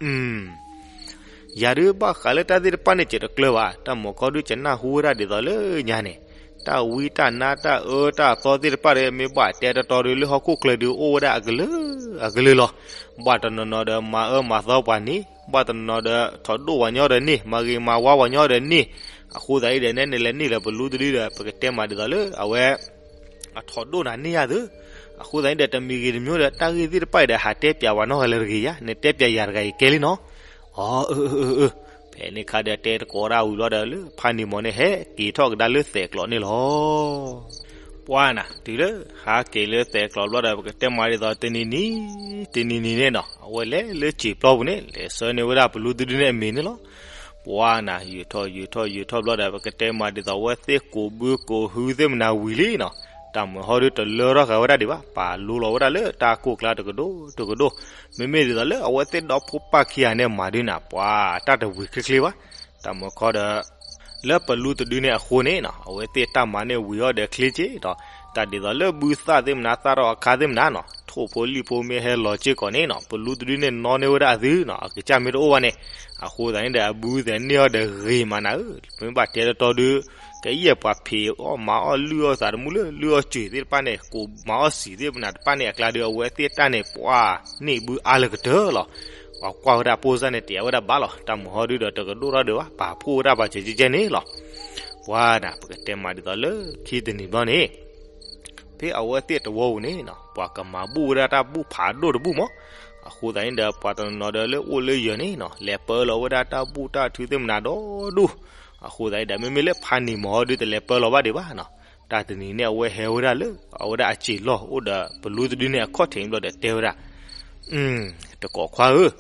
ယၤဒုးဘၣ်ဃးလၢတၢ်သ့ၣ်တဖၣ်န့ၣ် ယတကျၢၤဘၣ်, တၢ်မုၢ်ခီဒုးယနၢ်ဟူဝဲဒၣ်ဒ်သိးလၢညါန့ၣ်, တၢ်ဝံတၢ်နါတၢ်အၢတၢ်သီသ့ၣ်တဖၣ်ဒီး မ့ၢ်ဘၣ်တဲတီတီဒီး လၢဟီၣ်ခိၣ်ချၢဒုးအိၣ်ဝဲဒၣ်အကလုာ်အကလုာ်လီၤ. ဘၣ်တနီၤနီၤဒီးမၤအၢမၤသီပှၤန့ၣ်, ဘၣ်တနီၤနီၤဒီးထီၣ်ဒိၣ်ပှၤညီဒီးန့ၣ်, မၤဂ့ၤမၤဝါပှၤညီဒီးန့ၣ်, အဃိသတးအံၤဒီး နဲနလဲၤန့ၢ်လၢပလူတဒုဒီး ပကတဲမးဒ်သိးလၢအဝဲ အထီၣ်ဒိၣ်နၤန့ၢ်ယၤသု, အဃိသတးန့ၣ်ဒီး တမံၤဂ့ၤတမံၤဒီး တၢ်ဂ့ၢ်သ့ၣ်တဖၣ်အံၤဒီး ဟးတဲပျးဝဲနီၢ်ဂၤလၢတဂ့ၤယၤ, နတဲပျးယၤတဂၤအံၤကဲလံနီၤ. အၢ, အၢ, အၢ, အၢ, ဖဲန့ၣ်ခါဒီးတဲသကိးတၢ်ဝံၤဘျီဒီး လၢဖါနံၤမီၤန့ၣ် ဟဲက့ၤထီၣ်ကဒါလၢသဲးကျိးန့ၣ်လီၤ. ပှၤနၤ တုၤလၢဟးက့ၤလၢသဲးကျိးဘျီဒီး ပကတဲမးဒ်သိး တနံၤနံၤ, တနံၤနံၤန့ၣ်နီၤ အဝဲလဲၤလၢစံာ်ပျီပူၤန့ၣ် လဲၤဆှၢန့ၢ်ဝဲဒၣ်ပလူတဒုန့ၣ်အမံၤန့ၣ်လီၤ. ပှၤနၤ ယုာ်ထီၣ်ယုာ်ထီၣ်ယုာ်ထီၣ်ဘျီဒီး ပကတဲမးဒ်သိး အဝဲသ့ၣ်ကိးဘုကိးဟုသ့ၣ်မနၤဝံၤလံနီၤ, တၢ်မုၢ်ဟီဒုးတလၢထီၣ်ဃာ်ဝဲဒၣ်ဒံးဘၣ်, ပာ်လူလီၤဝဲဒၣ်လၢတၢ်ကိၢ်ကျါတကဒိၣ်တကဒိၣ်, မ့မ့ၢ်ဒ်သိးလၢအဝဲသ့ၣ်ဒီဖိပၢ်ခံဂၤန့ၣ်မၤဒုးနၤ ပှၤတၢ်တဝံၤချ့ချ့ဘၣ်. တၢ်မုၢ်ခီဒီး လၢပလူတဒုန့ၣ်အဃိန့ၣ်နီၤ အဝဲသ့ၣ်တၢ်မၤန့ၣ်ဝံၤအီၤဒီးချ့က့ဒီး တၢ်ဒ်သိးလၢဘုသၣ်သ့ၣ်မနၤ သၣ်ထီၣ်အခါသ့ၣ်မနၤနီၤ ထိၣ်ဖိလံၣ်ဖိမ့ၢ်ဟဲလီၤစ့ၢ်ကီးန့ၣ်နီၤ ပလူတဒုန့ၣ်နီၣ်န့ၢ်ဝဲဒၣ်အသုနီၤ အကစၢ်မ့ၢ်တအိၣ်ဘၣ်န့ၣ် အဃိသတးန့ၣ်ဒီး အဘုသဲးန့ၢ်အီၤဒီးဂ့ၤမးနၤဧၢ, မ့ၢ်ဘၣ်တဲတီတီဒုး ကယဲၢ်ပှၤဖံးအီၣ်မၤအီၣ်လုၢ်အီၣ်သးတမူလၢ လုၢ်အီၣ်စူၤသ့ၣ်တဖၣ်န့ၣ် ကိးမၤအီၣ်စံာ်သ့ၣ်မနၤတဖၣ်န့ၣ် အကျါဒီး အဝဲသ့ၣ်တၢ်န့ၣ် ပှၤန့ၢ်ဘုအါလၢကတၢၢ်လီၤ. ပှၤကွၢ်ဝဲဒၣ်ပိၢ်စၢ်န့ၣ် တဲဝဲဒၣ်ဘၣ်လီၤ. တၢ်မုၢ်ဟီဒုဒီးတကဒိၣ်ထီၣ်ဒီးဘၣ် ပာ်ဖှိၣ်ဝဲဒၣ်ပှၤစဲးကဲကဲန့ၣ်လီၤ. ပှၤနၤ ပကတဲမးဒ်သိးလၢခံတနံၤဘျီန့ၣ် ဖဲအဝဲသ့ၣ်တဝီပူၤန့ၣ်နီၤ ပှၤကမၤဘူၣ်ဝဲဒၣ်တၢ်ဘူၣ်ဖးဒိၣ်တဘူၣ်မး. အဃိသတးန့ၣ်ဒီး ပှၤတနီၤနီၤဒီးလၢအိၣ်လၢယၢၤန့ၣ်နီၤ လဲၤပၢလီၤဝဲဒၣ်တၢ်ဘူၣ်တၢ်ထုသ့ၣ်မနၤဒီဒူၣ်. အဃိသတးန့ၣ်ဒီး မ့မ့ၢ်လၢဖါနံၤမီၤဟီဒုတလဲၤပၢလီၤဘၣ်ဒံးဘၣ်နီၤ. တၢ်တနံၤန့ၣ် အဝဲဟဲဝဲဒၣ်လၢ အဝဲဒၣ်အစံာ်လီၢ်အိၣ်ဒီးပလူတဒုန့ၣ်အခီၣ်ထံးဘျီဒီးတဲဝဲဒၣ် တကိးခွါဧၢ,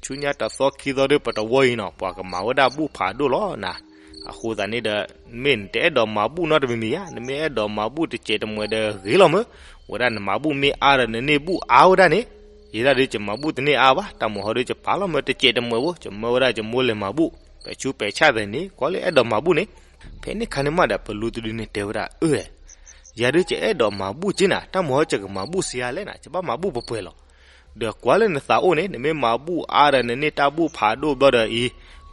ဆူညါတသီခံသီဒီးပတဝီအံၤနီၤ ပှၤကမၤဝဲဒၣ်ဘူၣ်ဖးဒိၣ်လီၤနၤ. အဃိသတးန့ၣ်ဒီး မ့ၢ်နတအဲၣ်ဒိးမၤဘူၣ်နီတမံၤမံၤဧါ, နမ့ၢ်အဲၣ်ဒိးမၤဘူၣ်တစဲးတမှဲးဒီးဂ့ၤလီၤမး. ဝဲဒၣ်နမၤဘူၣ်မ့ၢ်အါဒီးနန့ၢ်ဘူၣ်အါဝဲဒၣ်န့ၣ်, ယဲဒၣ်ဒီးယမၤဘူၣ်တန့ၢ်အါဘၣ်, တၢ်မုၢ်ဟီဒီးယပာ်လီၤမးတစဲးတမှဲးဖိ, ယမၢဝဲဒၣ်ယမိၢ်လဲၤမၤဘူၣ်, ပဲာ်ဆူပဲာ်ဆၣ်သဲးန့ၣ် ကွၢ်လၢအဲၣ်ဒိးမၤဘူၣ်န့ၣ် ဖဲန့ၣ်ခါန့ၣ်မးဒီး ပလူတဒုန့ၣ်တဲဝဲဒၣ် အၢ ယၤဒုးယအဲၣ်ဒိးမၤဘူၣ်က့နၤ, တၢ်မၤဟီယကမၤဘူၣ်စံးယၤလဲၣ်နၤ, ယဘၣ်မၤဘူၣ်ပှဲၤပှဲၤလီၤ. ဒီးကွၢ်လၢနသးအိၣ်န့ၣ် နမ့ၢ်မၤဘူၣ်အါဒီး နန့ၢ်တၢ်ဘူၣ်ဖးဒိၣ်ဘျီဒီးအံၤ,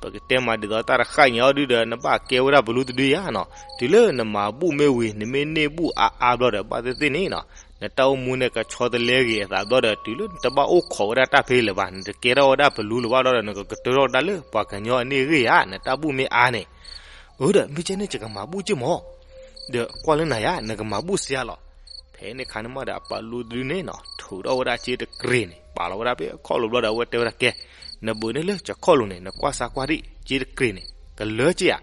ပကတဲမးဒ်သိးတၢ်တဃၣ်ညါအီၤဒုဒီး နဘၣ်ကဲဝဲဒၣ်ပလူတဒုယၤနီၤ. တုၤလၢနမၤဘူၣ်မ့ၢ်ဝံၤ နမ့ၢ်န့ၢ်ဘူၣ်အါအါဘျီဒီး ဘၣ်သ့ၣ်သ့ၣ်န့ၣ်နီၤ, နတၢ်အိၣ်မူန့ၣ်ကဆီတလဲဂ့ၤအသးဘျီဒီး တုၤလၢနတဘၣ်အိၣ်ခိးဝဲဒၣ်တၢ်ဖဲလၢၤဘၣ်, နတကဲထီၣ်ဝဲဒၣ်ပလူလၢၤဘၣ်ဘျီဒီး နကကတၢၢ်ထီၣ်ဝဲဒၣ်လၢပှၤကညီအန့ၣ်ဂ့ၢ်ဧါ, နတၢ်ဘူၣ်မ့ၢ်အါန့ၣ်. အၢ ဒီးမ့ၢ်ကဲန့ၣ် ယကမၤဘူၣ်က့မး, ဒီးကွၢ်လၢနၤယၤ နကမၤဘူၣ်စံးယၤလီၤ. ဖဲန့ၣ်ခါန့ၣ်မးဒီး အပလူတဒုန့ၣ်နီၤ ထုးထီၣ်ဝဲဒၣ်စ့တကြ့ၢ်န့ၣ် ပာ်လီၤဝဲဒၣ်ဖဲအခီၣ်လိၤဘျီဒီး အဝဲတဲဝဲဒၣ်ကဲ, နဘုးန့ၣ်လၢယခီၣ်လိၤန့ၣ် နကွၢ်စၢ်ကွၢ်ဒံး စ့တကြ့ၢ်န့ၣ် ကလၢက့ဧါ.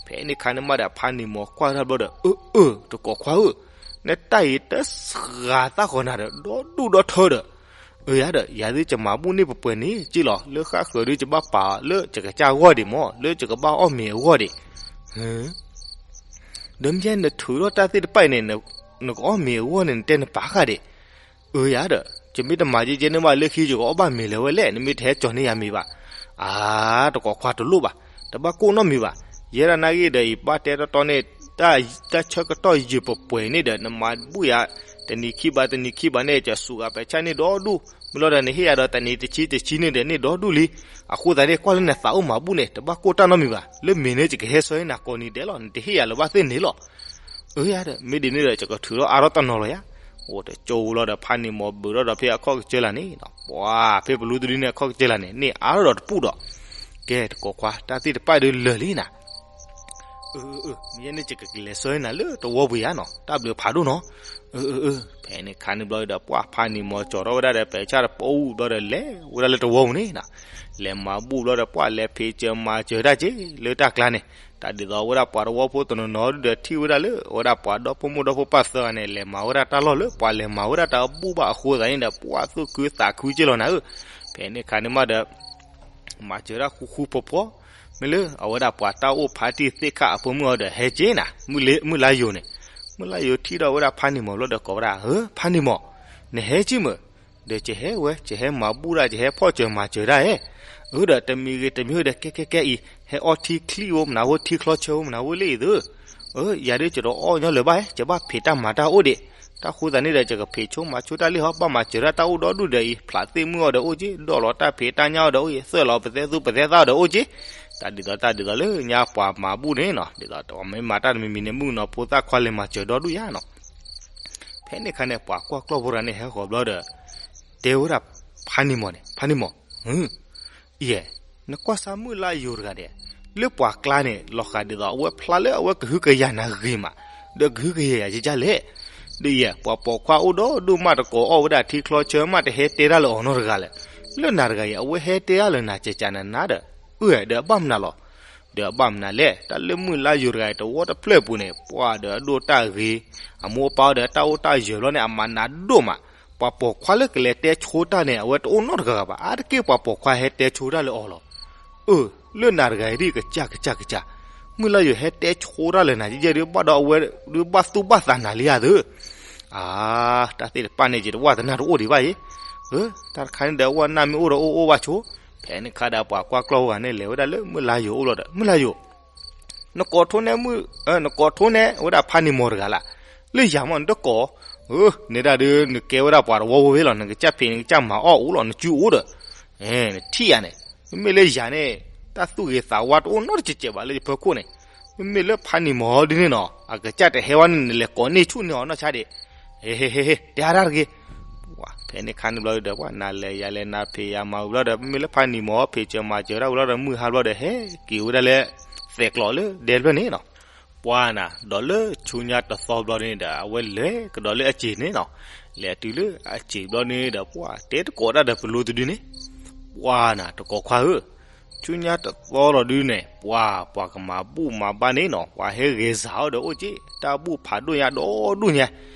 ဖဲန့ၣ်ခါန့ၣ်မးဒီး ဖါနံၤမီၤကွၢ်တၢ်ဘျီဒီး အၢ အၢ တကိးခွါဧၢ, နတၢ်အံၤတစှၤသၣ်ဃီၤနၤဒီး ဒီဒူၣ်ဒီထၢဒီး အၢ ယၤဒီး ယၤဒုးယမၤဘူၣ်န့ၢ်ပှဲၤပှဲၤန့ၣ်က့လီၤ, လၢဃၣ်ဃၢၤဒုးယဘၣ်ပာ်လၢယကစၢ်အဂီၢ်ဒံးမး, လၢယကဘၣ်အီၣ်မ့ၤအဂီၢ်ဒံး. ဒီးမ့ၢ်နထုးထီၣ်တၢ်သ့ၣ်တဖၣ်အံၤန့ၣ် နကအီၣ်မ့ၤအဂီၢ်န့ၣ် နတဲနပာ်ဃာ်ဒံး. အၢ ယၤဒီး ယမ့ၢ်တမၤကဲကဲန့ၣ်ဘၣ် လၢခံယကအီၣ်ဘၣ်မ့ၤလၢၤဝဲလဲၣ်, နမ့ၢ်တဟဲကၠီၤန့ၢ်ယၤမ့ၤဘၣ်. အါ တကိးခွါတလိၣ်ဘၣ်, တဘၣ်ကိၢ်နီတမံၤဘၣ်. ယဲဒၣ်နၢ်ဂ့ၢ်ဒီး ယဘၣ်တဲတီတီန့ၣ် တၢ်ဆၢကတီၢ်ယံာ်ပှဲၤပှဲၤန့ၣ်ဒီး နမၤဘူၣ်ယၤ တနံၤခံဘး တနံၤခံဘးန့ၣ် ယစူးဂၤပဲာ်ဆၣ်န့ၢ်ဒီဒူၣ်, မ့ၢ်လီၤဒီး နဟ့ၣ်ယၤဒီးတနံၤတဆံတဆံန့ၣ်ဒီး န့ၢ်ဒီဒူၣ်လံ. အဃိသတးန့ၣ် ကွၢ်လၢနသးအိၣ်မၤဘူၣ်န့ၣ် တဘၣ်ကိၢ်တၢ်နီတမံၤဘၣ်, လၢမ့ၢ်န့ၣ် ယကဟဲဆှၢနၤကိးနံၤဒဲးလီၤ, နတဟ့ၣ်ယၤလၢၤဘၣ်သ့ၣ်န့ၣ်လီၤ. အၢ ယၤဒီး မ့ၢ်ဒ်န့ၣ်ဒီး ယကထုးထီၣ်အါထီၣ်တနီၤလီၤယၤ. အိၣ်တကၠိလီၤဒီး ဖါနံၤမီၤဘုးထီၣ်ဒီးဖဲအခီၣ်ကစၢၢ်လၢ်န့ၣ်, ပှၤ ဖဲပလူတဒုန့ၣ် အခီၣ်ကစၢၢ်လၢ်န့ၣ် န့ၢ်အါထီၣ်ဒီးတပူၤဒီး, ကဲ တကိးခွါ တၢ်သ့ၣ်တဖၣ်ဒုးလၢာ်လံနၤ. အၢ အၢ မ့ၢ်ယဲန့ၣ် ယကလဲၤဆှၢနၤလၢတဝီပူၤယၤနီၤ, တၢ်ဘျုးဖးဒိၣ်နီၤ. အၢ အၢ အၢ ဖဲန့ၣ်ခါန့ၣ်ဘျီဒီး ပှၤဖါနံၤမီၤကၠီၤထီၣ်ဝဲဒၣ်ဒီး ပဲာ်ဆၣ်တပူၤဘျီဒီး လဲၤဝဲဒၣ်လၢတဝီပူၤန့ၣ်နီၤ. လဲၤမၤဘူၣ်ဘျီဒီး ပှၤလဲၤဖံးစၢၤမၤစၢၤတၢ်က့ လၢတၢ်ကျါန့ၣ်, တၢ်ဒ်သိးအဝဲဒၣ်ပှၤတဝီဖိတနီၤနီၤဒီး ထံၣ်ဝဲဒၣ်လၢ အဝဲဒၣ်ပှၤဒီဖိမိၢ်ဒီဖိပၢ်သၢဂၤန့ၣ် လဲၤမၤဝဲဒၣ်တၢ်လီၢ်လၢ ပှၤလဲၤမၤဝဲဒၣ်တၢ်ဘူၣ်ဘၣ်အဃိသတးန့ၣ်ဒီး ပှၤသူၣ်ခုသးခုက့လီၤနၤဧၢ. ဖဲန့ၣ်ခါန့ၣ်မးဒီး မၤစၢၤဒၣ်ဃူဃူဖိးဖိး, မ့ၢ်လၢအဝဲဒၣ်ပှၤတၢ်အိၣ်ဖးတံၢ်သ့ၣ်ခၣ်အဖိမုၣ်အီၤဒီး ဟဲက့နၤ, မုၢ်လၢယိၤန့ၣ်, မုၢ်လၢယိၤထံၣ်ဒီးဝဲဒၣ်ဖါနံၤမီၤဘျီဒီး ကိးဝဲဒၣ် ဧၢ ဖါနံၤမီၤ, နဟဲက့မုၢ်, ဒီးယဟဲဝဲ ယဟဲမၤဘူၣ်ဒၣ် ယဟဲဖီၣ်စၢၤမၤစၢၤဒၣ်ဧဲ, အၢ ဒီးတမံၤဂ့ၤတမံၤဂ့ၤဒီး ကဲကဲကဲအံၤ ဟဲအီထံချံအိၣ်မနုၤအိၣ် ထံချီဆၢအိၣ်မနုၤအိၣ်လၢအံၤသု, အၢ ယၤဒုးယတအီၣ်ညီလၢၤဘၣ်ဧဲ ယဘၣ်ဖံးတၢ်မၤတၢ်အိၣ်ဒံး, တၢ်ဃိသတးန့ၣ်ဒီး ယကဖံးဆိမၤဆိတၢ်လံဟီ ဘၣ်မၤစၢၤဒၣ်တၢ်အိၣ်ဒီဒူၣ်ဒီးအံၤ ဖျးသ့ၣ်မုၣ်အီၤဒီးအိၣ်က့ ဒီးလီၤတၢ်ဖံးတၢ်ညၣ်အီၤဒီးအိၣ်က့ သၢၣ်လီၤပသဲသူပသဲသၣ်အီၤဒီးအိၣ်က့, တၢ်ဒ်သိးတၢ်ဒ်သိးလၢညါပှၤမၤဘူၣ်န့ၣ်နီၤ ဒ်သိးတမ့ၢ်မၤတၢ်တမံၤမံၤန့ၣ် မုၣ်ကနီၤဖိသၣ်ခွါလဲၤမၤစၢၤဒီဒူၣ်ယါနီၤ. ဖဲန့ၣ်ခါန့ၣ် ပှၤကွၢ်ကျီၢ်ဖိတဂၤန့ၣ် ဟဲဃီၤဘျီဒီး တဲဝဲဒၣ်ဖါနံၤမီၤန့ၣ်, ဖါနံၤမီၤ, အံၤ နကွၢ်စၢ်မုၢ်လၢ်ယိၤတဂၤဒီး လၢပှၤကျါန့ၣ် လီၤဃာ်ဒ်သိးအဝဲဖျါလၢအဝဲကဟုကယာ်နၤဂ့ၤမး, ဒီးကဟုကယာ်ယၤကကၢ်လဲၣ်. ဒီးယဲ ပှၤပိာ်ခွါအိၣ်ဒီဒူၣ်မးတကိးအီၣ်ဝဲဒၣ်ထံချီဆၢမး တဟဲတဲတၢ်လၢအီၤနီတဂၤလဲၣ်. လၢနၤတဂၤအံၤ အဝဲဟဲတဲတၢ်လၢနၤကကၢ်နၤနၤဒီး, အၢ ဒီးအဘၣ်မနုၤလီၤ. ဒီးအဘၣ်မနုၤလဲၣ် တၢ်လၢမုၢ်လၢ်ယိၤတဂၤအံၤ တဝီတဖျၢၣ်ပူၤန့ၣ် ပှၤဒီးအဒိၣ်တၢ်ဂ့ၤ, အမိၢ်အပၢ်ဒီးတၢ်အိၣ်တၢ်ယၢၤဘျီန့ၣ် အမၤနးဒိၣ်မး, ပှၤပိာ်ခွါလၢကလဲၤတဲဆိတၢ်န့ၣ် အဝဲတအိၣ်နီတဂၤဂၤဘၣ်, အါတက့ၢ်ပှၤပိာ်ခွါဟဲတဲဆိတၢ်လၢအီၤလီၤ. အၢ လၢနၤတဂၤအံၤဒ်ကစၢ်ကစၢ်ကစၢ်, မုၢ်လၢ်ယိၤဟဲတဲဆိတၢ်လၢနၤ ယဲယဲဒုးဘၣ်ဒီးအဝဲ ဒုးဘၣ်သူၣ်ဘၣ်သးနၤလံဧါသု. အါ တၢ်သ့ၣ်တဖၣ်န့ၣ် ယတဝၣ်တနၢ်တအိၣ်ဒံးဘၣ်အံၤ, အၢ တၢ်တခါန့ၣ်ဒီး အဝဲနၢ်မ့ၢ်အိၣ်ဒီးအိၣ်အိၣ်ဘၣ်ဆိ, ဖဲန့ၣ်ခါဒီးပှၤကွၢ်ကျီၢ်ဖိဂၤန့ၣ် လဲၤဝဲဒၣ်လၢမုၢ်လၢ်ယိၤအိၣ်လီၤဒီး မုၢ်လၢ်ယိၤ နကိးထိန့ၢ်မုၢ်, နကိးထိန့ၢ်ဝဲဒၣ်ဖါနံၤမီၤတဂၤလၢ်, လၢယၤမ့ၢ်နတကိး, အၢ န့ၣ်ဒၣ်ဒုး နကဲဝဲဒၣ်ပှၤတဝီဖိဖဲလီၤ, နကစၢ်ဖံး နကစၢ်မၤအီၣ်အိၣ်လီၤ, နစုအိၣ်ဒီး, နထံၣ်ယၤန့ၣ်, မ့မ့ၢ်လၢယၤန့ၣ် တၢ်သူၣ်ဂ့ၤသးဝါတအိၣ်နီတစဲးစဲးဘၣ်လၢယဖီခိၣ်န့ၣ်, မ့မ့ၢ်လၢဖါနံၤမီၤဒ်န့ၣ်နီၤ အကစၢ်တဟဲဝဲန့ၣ် နလဲၤကိးန့ၢ်ဆူၣ်န့ၢ်အီၤနီၢ်ဆါဒံး, ဟ့ဟ့ဟ့ဟ့ တဲအါတၢ်တဂ့ၤ ဖဲန့ၣ်ခါန့ၣ်ဘျီဒီး ပှၤနၤလဲၤယၤလဲၤ နၤဖံးယၤမၤဝံၤဘျီဒီး မ့မ့ၢ်လၢဖါနံၤမီၤ ဖံးစၢၤမၤစၢၤတၢ်ဝံၤလီၤဒီး မုၢ်ဟါဘျီဒီး ဟဲက့ၤဝဲဒၣ်လၢ သဲးကျိးလၢဒဲတဖျၢၣ်န့ၣ်နီၤ. ပှၤနၤ ဒီးလၢဆူညါတသီဘျီန့ၣ်ဒီး အဝဲလဲၤကဒီးလၢအစ့ၤန့ၣ်နီၤ, လဲၤတုၤလၢအစ့ၤဘျီန့ၣ်ဒီး ပှၤတဲတကိးတၢ်ဒီးပလိတဒုန့ၣ်, ပှၤနၤ တကိးခွါဧၢ, ဆူညါတသီလီၤဒုန့ၣ် ပှၤ ပှၤကမၤဘူၣ်မၤဘါန့ၣ်နီၤ ပှၤဟဲဂဲၤစၢၤအီၤဒီးအိၣ်က့, တၢ်ဘူၣ်ဖးဒိၣ်ညါဒီဒူၣ်ညါ,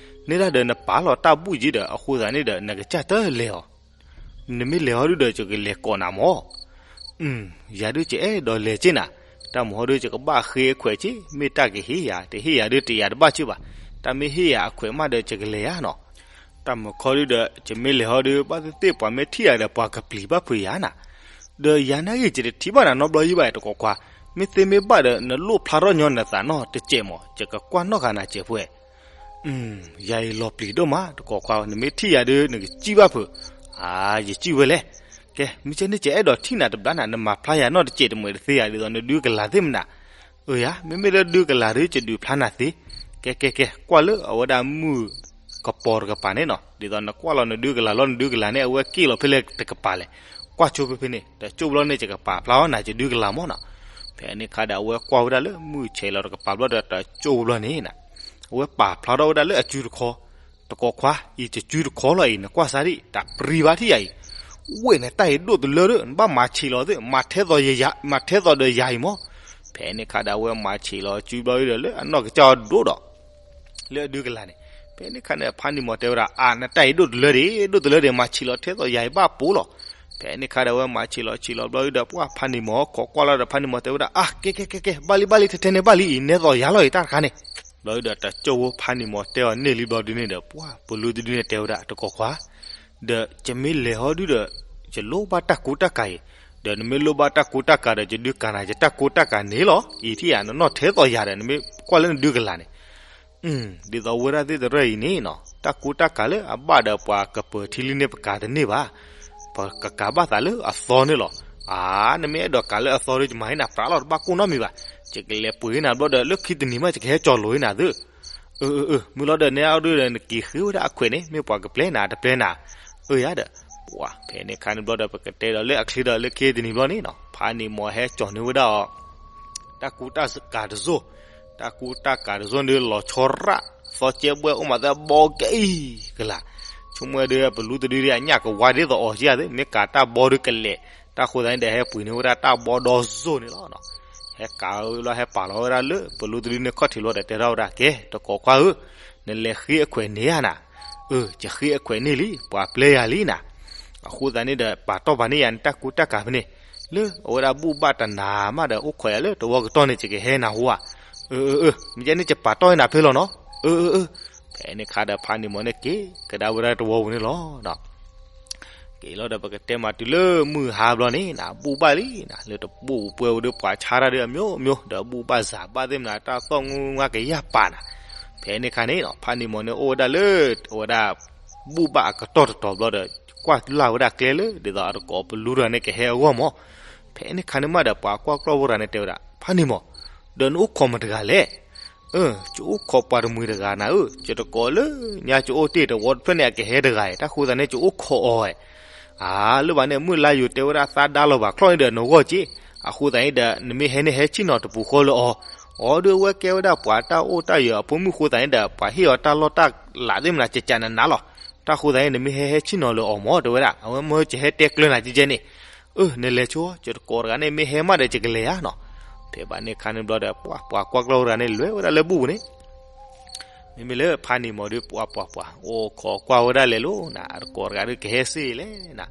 န့ၣ်ဒၣ်ဒီးနပာ်လီၤတၢ်ဘူၣ်က့ဒီး အဃိသတးန့ၣ်ဒီး နကစၢ်တလဲၤအီၤ နမ့ၢ်လဲၤဟီဒုဒီး ယကလဲၤကိးနၤမၢ်. ယၤဒုးယအဲၣ်ဒိးလဲၤက့နၤ, တၢ်မုာ်ဟီဒုးယကဘၣ်ဃ့အခွဲးက့, မ့ၢ်တၢ်ကဟ့ၣ်ယၤ တဟ့ၣ်ယၤဒုးတယၤတဘၣ်က့ဘၣ်, တၢ်မ့ၢ်ဟ့ၣ်ယၤအခွဲးမးဒီးယကလဲၤယၤနီၤ. တၢ်မုာ်ခီဒုဒီး ယမ့ၢ်လဲၤဟီဒုး ဘၣ်သ့ၣ်သ့ၣ်ပှၤမ့ၢ်ထံၣ်ယၤဒီး ပှၤကပျံၤဘၣ်ဖုးယၤနၤ, ဒီးယၤနာ်ဂ့ၤ ယတထံၣ်ဘၣ်နၤနီတဘျီယံၤဘၣ် တကိးခွါ, မ့ၢ်သ့မ့ၢ်ဘၣ်ဒီး နလိၣ်ဖျါထီၣ်ညီနသးနီၢ်တစဲးမး, ယကကွၢ်နီၣ်ဃာ်နၤစဲးဖဲ ယၤအံၤလီၤပျံၤဒိၣ်မး တကိးခွါ, နမ့ၢ်ထံၣ်ယၤဒီး နကစံၣ်ဘၣ်ဖုး, ယစံၣ်ဝဲလဲၣ်. ကဲ မ့ၢ်ကဲန့ၣ် ယအဲၣ်ဒိးထံၣ်နၤတဘျီနၤ, နမၤဖျါယၤနီၢ်တစဲးတမုာ်တသ့ယၤ ဒ်သိးနဒုးကလၤသ့ၣ်မနၤ. အၢယၤ, မ့မ့ၢ်လၢဒုးကလၤဒီး ယဒုးဖျါနၤသ့. ကဲ ကဲ ကဲ ကွၢ်လၢအဝဲဒၣ်မုၢ်ကပီၤတကပၤန့ၣ်နီၤ, ဒ်သိးနကွၢ်လီၤနဒုးကလၤလီၤ နဒုးကလၤန့ၣ် အဝဲက့ၣ်လီၤဖဲလဲၣ်တကပၤလဲၣ်. ကွၢ်ဆိဖဲဖဲန့ၣ် တကၠိၢ်ဘျီန့ၣ် ယကပာ်ဖျါအီၤနၤ ယဒုးကလၤမးနီၤ. ဖဲန့ၣ်ခါဒီး အဝဲကွၢ်ဝဲဒၣ်လၢမုၢ်ဆဲးလီၤတကပၤဘျီဒီး တကၠိၢ်ဘျီန့ၣ်နီၤ, အဝဲပာ်ဖျါထီၣ်ဝဲဒၣ်လၢအစုတခီ, တကိးခွါ, အံၤယစုတခီလီၤအံၤ နကွၢ်စၢ်ဒံး တၢ်ပြံဘၣ်ထံၣ်ယၤအံၤ, ဝဲၢ်နတၢ်အံၤဒိၣ်တလၢဒီး နဘၣ်မၤဆံးလီၤသ့ၣ်, မၤထဲသိးယၤ, မၤထဲသိးဒီးယၤအံၤမး. ဖဲန့ၣ်ခါဒီး အဝဲမၤဆံးလီၤစုဘျီဒီး လၢအနီၢ်ကစၢ်အီၤဒိၣ်ဒီး လၢအဒုးကလၤန့ၣ်. ဖဲန့ၣ်ခါန့ၣ် ဖါနံၤမီၤတဲဝဲဒၣ် အါ နတၢ်အံၤဒိၣ်တလၢဒီး ဒိၣ်တလၢဒီး မၤဆံးလီၤထဲသိးယၤအံၤဘၣ်ပိာ်လီၤ. ဖဲန့ၣ်ခါဒီး အဝဲမၤဆံးလီၤဆံးလီၤဘျီဒီး ပှၢ်ဖါနံၤမီၤခီကွၢ်လီၤဒီး ဖါနံၤမီၤတဲဝဲဒၣ် အါ ကဲ ကဲ ကဲ ကဲ ဘၣ်လံ ဘၣ်လံ ထဲထဲန့ၣ်ဘၣ်လံအံၤ နဲသိးယၤလီၤအံၤ တၢ်တခါန့ၣ်. ဘျီဒီး တကၠိၢ်ဖိဖါနံၤမီၤတဲအီၤန့ၢ်လံဘျီဒုန့ၣ်ဒီး ပှၢ်ပလူတဒုန့ၣ်တဲဝဲဒၣ် တကိးခွါ, ဒီးယမ့ၢ်လဲၤဟီဒုဒီး ယလိၣ်ဘၣ်တၢ်ကူတၢ်ကၤအံၤ, ဒီးနမ့ၢ်လိၣ်ဘၣ်တၢ်ကူတၢ်ကၤဒီး ယဒုးကၤနၤ ယတၢ်ကူတၢ်ကၤန့ၣ်လီၤ. အံၤထံၣ်ယၤ နနီၢ်ထဲသိးယၤဒီး နမ့ၢ်ကွၢ်လၢနဒုးကလၤန့ၣ် ဒ်သိးဝဲဒၣ်သ့ၣ်တရၢၢ်အံၤန့ၣ်နီၤ, တၢ်ကူတၢ်ကၤလၢအဘၣ်ဒီးပှၤကပၢၤထံလံန့ၣ် ပကၤတန့ၢ်ဘၣ်. ပကကၤဘၣ်သးလၢအသီန့ၣ်လီၤ. အါ နမ့ၢ်အဲၣ်ဒိးကၤလၢအသီဒီး ယမၤဟ့ၣ်နၤ ပြးလီၤ တဘၣ်ကိၢ်နီတမံၤဘၣ်. ယကလဲၤပှ့ၤဟ့ၣ်နၤဘျီဒီး လၢခံတနံၤမး ယကဟဲကၠီၤလိာ်ဟ့ၣ်နၤသု. အၢ အၢ အၢ မုၢ်လီၤဒီး နဲအီၤဒုဒီး နက့ၤဃ့ဝဲဒၣ်အခွဲးန့ၣ် မ့ၢ်ပှၤကပျဲနၤတပျဲနၤ. အၢယၤဒီး ပှၢ်ဖဲန့ၣ်ခါန့ၣ်ဘျီဒီး ပကတဲဒီးလၢအချ့ဒီး လၢခံတနံၤဘျီန့ၣ်နီၤ, ဖါနံၤမီၤဟဲကၠီၤန့ၢ်ဝဲဒၣ်အီၤ တၢ်ကူတၢ်ကၤတစိၢ်, တၢ်ကူတၢ်ကၤတစိၢ်န့ၣ် လီၤဆီရၣ်, သီကဲဘှဲအိၣ်မးသၢဘီက့ၤကလၤ. ဆိကမိၣ်ဒီး ပလူတဒုဒ်အညၣ်ကဝါဒ်သိးအီၤက့ဧါသ့, မ့ၢ်ကၤတၢ်ဘီဒုကလဲာ်, တၢ်ဃိသတးန့ၣ်ဒီး ဟဲပှ့ၤန့ၢ်ဝဲဒၣ်တၢ်ဘီဒီစိၢ်န့ၣ်လီၤ. ဟဲကၤဝဲလီၤ ဟဲပာ်လီၤဝဲဒၣ်လၢ ပလူတဒုန့ၣ်ခီၣ်ထံးလီၤဒီး တဲထီၣ်ဝဲဒၣ် ကဲ တကိးခွါဧၢ, နလဲၤဃ့အခွဲးန့ၢ်ဧါနၤ. အၢ ယဃ့အခွဲးန့ၢ်လံ, ပှၤပျဲယၤလံနၤ. အဃိသတးန့ၣ်ဒီး ပာ်တီၢ်ပာ်န့ၢ်ယၤနတၢ်ကူတၢ်ကၤဖဲန့ၣ်, လၢအဝဲဒၣ်ဘူၣ်ဘၣ်တနၤမးဒီး အိၣ်ခိးယၤလၢတဝီကတီၢ်န့ၣ် ယကဟဲနၤဟူဧါ. အၢ အၢ အၢ မ့ၢ်ကဲန့ၣ် ယပာ်တီၢ်ဟ့ၣ်နၤဖဲလီၤနီၤ. အၢ အၢ အၢ. ဖဲန့ၣ်ခါဒီး ဖါနံၤမီၤန့ၣ်က့ၤကဒါဝဲဒၣ်တဝီပူၤန့ၣ်လီၤ. က့ၤလီၤဒီး ပကတဲမးတုၤလၢမုၢ်ဟါဘျီန့ၣ်နၤ, ဘူၣ်ဘၣ်လံနၤ, လၢတဘူၣ်ပှဲၤဝဲဒီး ပှၤဆါတၢ်ဒီးအမျိုးမျိုး ဒီးဘူၣ်ဘၣ်စၢ်ဘၣ်သ့ၣ်မနၤ တၢ်သီၣ်ငူငါကယၢ်ပာ်နၤ. ဖဲန့ၣ်ခါန့ၣ်နီၤ, ဖါနံၤမီၤန့ၣ်အိၣ်ဝဲဒၣ်လၢ အဝဲဒၣ် ဘူၣ်ဘၣ်အကတီၢ်တတီၤဘျီဒီး ကွၢ်လၢ်ဝဲဒၣ်ကျဲလၢ ဒ်သိးအတကိးပလူတဂၤန့ၣ်ကဟဲအဂီၢ်မး. ဖဲန့ၣ်ခါန့ၣ်မးဒီး ပှၤကွၢ်ကျီၢ်ဖိတဂၤန့ၣ်တဲဝဲဒၣ် ဖါနံၤမီၤ, ဒီးနအိၣ်ခိးမတၤတဂၤလဲၣ်. အၢ ယအိၣ်ခိးပှၤတမှံၤတဂၤနၤဧၢ, ယတကိးလၢ ညါယအိၣ်တ့ၢ်တဝီတဖျၢၣ်န့ၣ် အကဟဲတဂၤအံၤ တၢ်ဃိသတးန့ၣ် ယအိၣ်ခိးအီၤဝဲ. အါ လၢဘၣ်န့ၣ် မုၢ်လါယိၤတဲဝဲဒၣ် သးဒါလီၤဘၣ်ချီၣ်န့ၣ်ဒီး နဂီၢ်က့, အဃိသတးန့ၣ်ဒီး နမ့ၢ်ဟဲန့ၣ် ဟဲဆ့ၣ်နီၤတပူၤဃီလၢအီၤ. အီၤဒီး အဝဲကဲဝဲဒၣ်ပှၤတၢ်အိၣ်တၢ်ယၢၤအဖိမုၣ်အဃိသတးန့ၣ်ဒီး ပှၤဟ့ၣ်အီၤတၢ်လီၢ်တၢ်လးသ့ၣ်မနၤ ကကနးနးလီၤ. တၢ်ဃိသတးန့ၣ် နမ့ၢ်ဟဲဟဲဆ့ၣ်နီၤလၢအီၤမး တဲဝဲဒၣ်, အဝဲမၢယဟဲတဲကျၢၤနၤကဲကဲန့ၣ်. အၢ နလဲၤဆိ, ယတကိးတဂၤန့ၣ် မ့ၢ်ဟဲမးဒီး ယကလဲၤဧါနီၤ. ဖဲဘၣ်န့ၣ်ခါန့ၣ်ဘျီဒီး ပှၤ ပှၤကွၢ်ကျီၢ်တဂၤန့ၣ် လဲၤဝဲဒၣ်လၢဘူၣ်ပူၤန့ၣ် မ့မ့ၢ်လၢဖါနံၤမီၤဒီး ပှၤ ပှၤ ပှၤ အိၣ်ခိးကွၢ်ဝဲဒၣ်လဲာ်လီၤနၤ, တကိးတဂၤဒီးကဟဲစ့ၢ်လဲၣ်နၤ.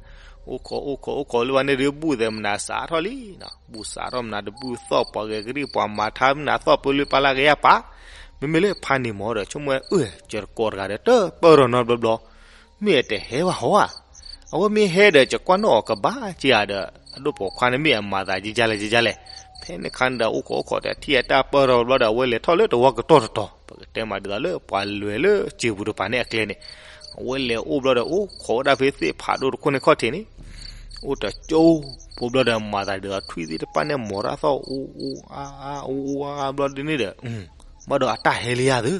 အိၣ်ခိး အိၣ်ခိး အိၣ်ခိးလၢဘၣ်န့ၣ်ဒီး ဘူၣ်သဲးမနၤစးထီၣ်လံနၤ, ဘူၣ်စးထီၣ်မနၤတဘူၣ်သီၣ် ပှၤဂဲၤကရံၣ် ပှၤမၤထါမနၤသီၣ် ပလုၢ်ပလၢ်ကယၢ်ပာ်. မ့မ့ၢ်လၢဖါနံၤမီၤဒီး ဆိကမိၣ်အၢ ယတကိးတဂၤဒီး တပၢၢ်ထီၣ်နီတဘျီဘျီ မ့ၢ်အတဟဲဘၣ်ဟီဧါ. အဝဲမ့ၢ်ဟဲဒီး ယကွၢ်နီၣ်အီၤကဘၣ်က့ၤဧါဒီး အဒိၣ်ပိာ်ခွါန့ၣ်မ့ၢ်အမၤသးကကလဲၣ်ကကလဲၣ်. ဖဲန့ၣ်ခါန့ၣ်ဒီး အိၣ်ခိးအိၣ်ခိးတထံၣ်အတၢ်ပၢၢ်ထီၣ်ဘျီဒီး အဝဲလဲၤထီၣ်လၢတဝီကတီၢ်တတီၤ, ပကတဲမးဒ်သိးလၢပှၤလဲၤလၢစံာ်ပူၤတပၤန့ၣ်အကျဲန့ၣ်, အဝဲလဲၤအိၣ်ဘျီဒီး အိၣ်ခိးဝဲဒၣ်ဖဲသ့ၣ်ဖးဒိၣ်တခိၣ်န့ၣ်ခီၣ်ထံးန့ၣ်, အိၣ်တကၠိဖိဘျီဒီး မၤသးဒ်သိးထွံၣ်သ့ၣ်တဖၣ်န့ၣ် မိၢ်ရၣ်သီၣ်အူအူအါအါ အူအူအါအါဘျီဒ်န့ၣ်ဒီး ဘၣ်ဒီးအတၢ်ဟဲလံဧါသု.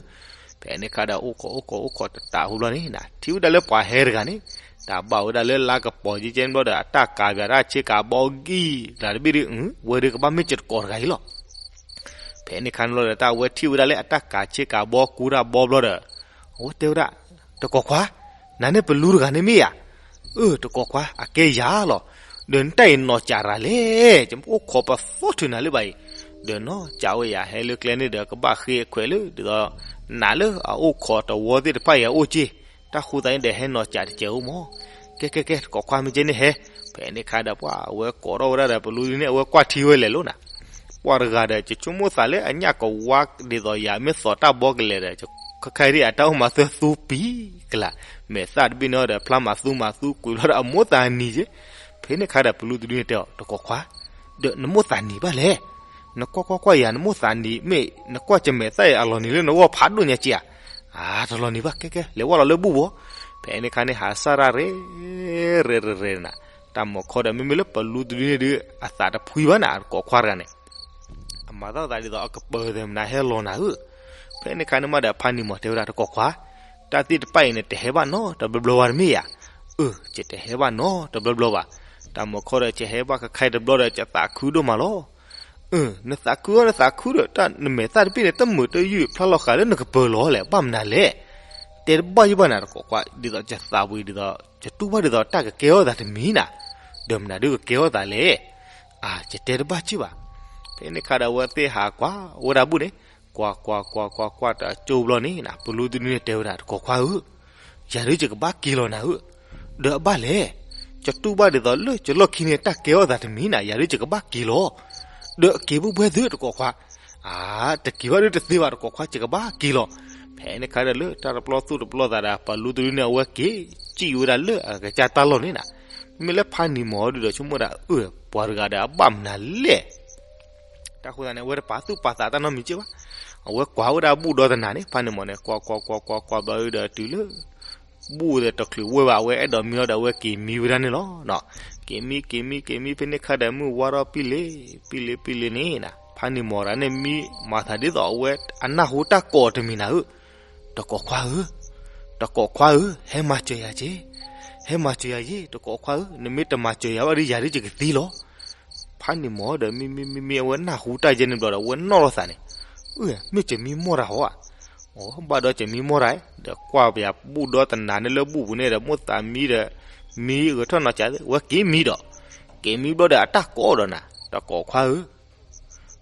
ဖဲန့ၣ်ခါဒီး အိၣ်ခိးအိၣ်ခိးအိၣ်ခိးတတးဖိဘျီန့ၣ် ထံၣ်ဝဲဒၣ်လၢပှၤဟဲတဂၤန့ၣ် တၢ်ဘၣ်ဝဲဒၣ်လၢလါကပီၤကကဲန့ၣ်ဘျီဒီး အတၢ်ကၤပၠးတၢ်ဆ့ကၤဘီဂံၢ်တဘ့ၣ်ဒီး ဝဲဒၣ်ကဘၣ်မ့ၢ်ယတကိးတဂၤအံၤလီၤ. ဖဲန့ၣ်ခါန့ၣ်ဘျီဒီး တၢ်ဝဲထံၣ်ဝဲဒၣ်လၢအတၢ်ကၤဆ့ကၤဘီ ကူတၢ်ဘီဘျီဒီး အဝဲတဲဝဲဒၣ် တကိးခွါ, နၤန့ၣ်ပလူတဂၤန့ၣ်မ့ၢ်ဧါ. အၢ တကိးခွါ အကဲယၤလီၤ. ဒီးနတၢ်အံၤနီၢ်ကးရၤလဲၣ်, ယအိၣ်ခိးပသီထုးနၤလၢၤဘၣ်အံၤ, ဒီးနီၢ်ကးဝဲယၤဟဲလၢကျဲန့ၣ်ဒီး ကဘၣ်ဃ့အခွဲးလၢ ဒ်သိး နၤလၢအအိၣ်ခိးတဝီသ့ၣ်တဖၣ်အံၤအအိၣ်က့, တၢ်ဃိသတးန့ၣ်ဒီး ဟဲနီၢ်ကးတကဲးအိၣ်မး. ကဲ ကဲ ကဲ တကိးခွါ မ့ၢ်ကဲန့ၣ်ဟဲ. ဖဲန့ၣ်ခါဒီး ပှၤအဝဲကိးထီၣ်ဝဲဒၣ်ဒီး ပလူဒ်န့ၣ် အဝဲကွၢ်ထံဝဲလဲၣ်လီၤနၤ. ပှၤတဂၤဒီး ယဆိကမိၣ်သးလၢအညၣ်ကဝါဒ်သိးယၤ မ့ၢ်သိးတၢ်ဘီကလဲာ်ဒီး ခါခါဒ်အတၢ်အိၣ်မၤသၢသူပံၤကလး, မဲာ်သၣ်တဘ့ၣ်န့ၣ်ဒီး ဖျါမၤသူမၤသူကွံာ်ဘျီဒီး အမိၢ်သးနံၤက့. ဖဲန့ၣ်ခါဒီး ပလူတဒုန့ၣ်တဲအီၤ တကိးခွါ, ဒီးနမိၢ်သးနံၤဘၣ်လဲၣ်. နကွၢ်ကွၢ်ကွၢ်ယၤ နမိၢ်သးနံၤ မ့ၢ်နကွၢ်ကမဲာ်သၣ်အံၤအလီၤနံၤလၢနဂီၢ်ဖးဒိၣ်ညါက့ဧါ. အါ တလီၤနံၤဘၣ် ကဲကဲ လဲၤဝဲလီၤလၢဘူၣ်ဘိ. ဖဲန့ၣ်ခါန့ၣ် ဟးစၢ်ရၣ်ရဲ ရဲရဲရဲနၤ, တၢ်မုၢ်ခီဒီး မ့မ့ၢ်လၢပလူတဒုန့ၣ်ဒုး အသးတဖှံဘၣ်နၤ တကိးခွါတဂၤန့ၣ် အမၤသးသးဒ်သိးအကပၢၤသဲးမနၤဟဲလီၤနၤဧၢ. ဖဲန့ၣ်ခါန့ၣ်မးဒီး ဖါနံၤမီၤတဲဝဲဒၣ် တကိးခွါ, တၢ်သ့ၣ်တဖၣ်အံၤန့ၣ် တဟဲဘၣ်နီတဘျီဘျီဘၣ်တမ့ၢ်ဧါ. အၢ ယတဟဲဘၣ်နီတဘျီဘျီဘၣ်. တၢ်မုၢ်ခီဒီး ယဟဲဘၣ်ခဲခါအံၤတဘျီဒီး ယသးခုဒိၣ်မးလီၤ. အၢ နသးခုအီၤ နသးခုဒီး တၢ်နမဲာ်သၣ်တဘ့ၣ်န့ၣ် တမုာ်တယုၢ်ဖျါလီၤဃာ်လၢနကပၢၤလီၤလဲၣ် ဘၣ်မနုၤလဲၣ်. တဲတဘၣ်ယုၢ်ဘၣ်နၤ တကိးခွါ, ဒ်သိးယသးဝံၤဒ်သိး ယတူၢ်ဘၣ်ဒ်သိးတၢ်ကကဲထီၣ်သးတမံၤနၤ, ဒီးမနုၤဒုးကကဲထီၣ်သးလဲၣ်. အါ ယတဲတဘၣ်စ့ၢ်ဘၣ်. ဖဲန့ၣ်ခါဒီး အဝဲသ့ၣ်ဟးကွၢ်ဝဲဒၣ်ဘူၣ်န့ၣ်, ကွၢ်ကွၢ်ကွၢ်ကွၢ်ကွၢ်တကၠိဘျီန့ၣ်နၤ ပလူတဒုန့ၣ်တဲဝဲဒၣ် တကိးခွါဧၢ, ယၤဒုးယကဘၣ်က့ၤလီၤနၤဧၢ, ဒီးအဘၣ်လဲၣ်. ယတူၢ်ဘၣ်ဒ်သိးလၢယလီၢ်ခံန့ၣ် တၢ်ကဲထီၣ်သးတမံၤနၤ ယၤဒုးယကဘၣ်က့ၤလီၤ. ဒီးက့ၤဘၣ်ဘှဲသုတကိးခွါ, အါ တက့ၤဘၣ်ဒုးတသ့ဘၣ် တကိးခွါ ယကဘၣ်က့ၤလီၤ. ဖဲန့ၣ်ခါဒီးလၢတၢ်တပျီသူၣ်တပျီသးဒီး ပလူတဒုန့ၣ် အဝဲက့ၤစံၣ်ဝဲဒၣ်လၢအကစၢ်တၢ်လီၢ်န့ၣ်နၤ, မ့ၢ်လၢဖါနံၤမီၤဒုးဒီး ဆိကမိၣ်ဒၣ် အၢ ပှၤတဂၤဒီးအဘၣ်မနုၤလဲၣ်. တၢ်ဃိသတးန့ၣ် အဝဲတပာ်သူၣ်ပာ်သးတၢ်နီတမံၤစ့ၢ်ဘၣ်. အဝဲကွၢ်ဝဲဒၣ်ဘူၣ်ဒီတနၤန့ၣ် ဖါနံၤမီၤန့ၣ် ကွၢ်ကွၢ်ကွၢ်ကွၢ်ကွၢ်ဘျီဒီးတုၤလၢ ဘူၣ်ဒီးတချုးဝဲဘၣ် အဝဲအဲၣ်ဒိးမံလီၤဒီး အဝဲက့ၤမံဝဲဒၣ်န့ၣ်လီၤ. က့ၤမံ က့ၤမံ က့ၤမံ ဖဲန့ၣ်ခါဒီး မုၢ်ဝါထီၣ်ပံလ့ၤ ပံလ့ၤ ပံလ့ၤန့ၣ်နၤ ဖါနံၤမီၤတဂၤန့ၣ် မံမၤသးဒ်သိးအဝဲအနၢ်ဟူတၢ်ကိးတမံၤနၤဧၢ, တကိးခွါဧၢ, တကိးခွါဧၢ, ဟဲမၤစၢၤယၤက့ၤ, ဟဲမၤစၢၤယၤယ့ၤ တကိးခွါဧၢ, နမ့ၢ်တမၤစၢၤယၤဘၣ်ဒီး ယၤဒုးယကသံလီၤ. ဖါနံၤမီၤဒီး မံမံမံမံ အဝဲနၢ်ဟူတၢ်ယဲန့ၣ်ဘျီဒီး အဝဲနီၣ်လီၤသးန့ၣ်, အၢ မ့ၢ်ယမံမီၢ်တၢ်ဟီဧါ. အိ ဘၣ်ဒီးယမံမီၢ်တၢ်, ဒီးကွၢ်ပယၤဘူၣ်ဒီတနၤန့ၣ်လၢဘူၣ်ပူၤန့ၣ်ဒီး မိၢ်သးမံဒီး မံဂဲၤထီၣ်နီၤကးသ့ အဝဲက့ၤမံဒီး, က့ၤမံဘျီဒီးအတၢ်ကိးဒီးနၤ, တကိးခွါဧၢ,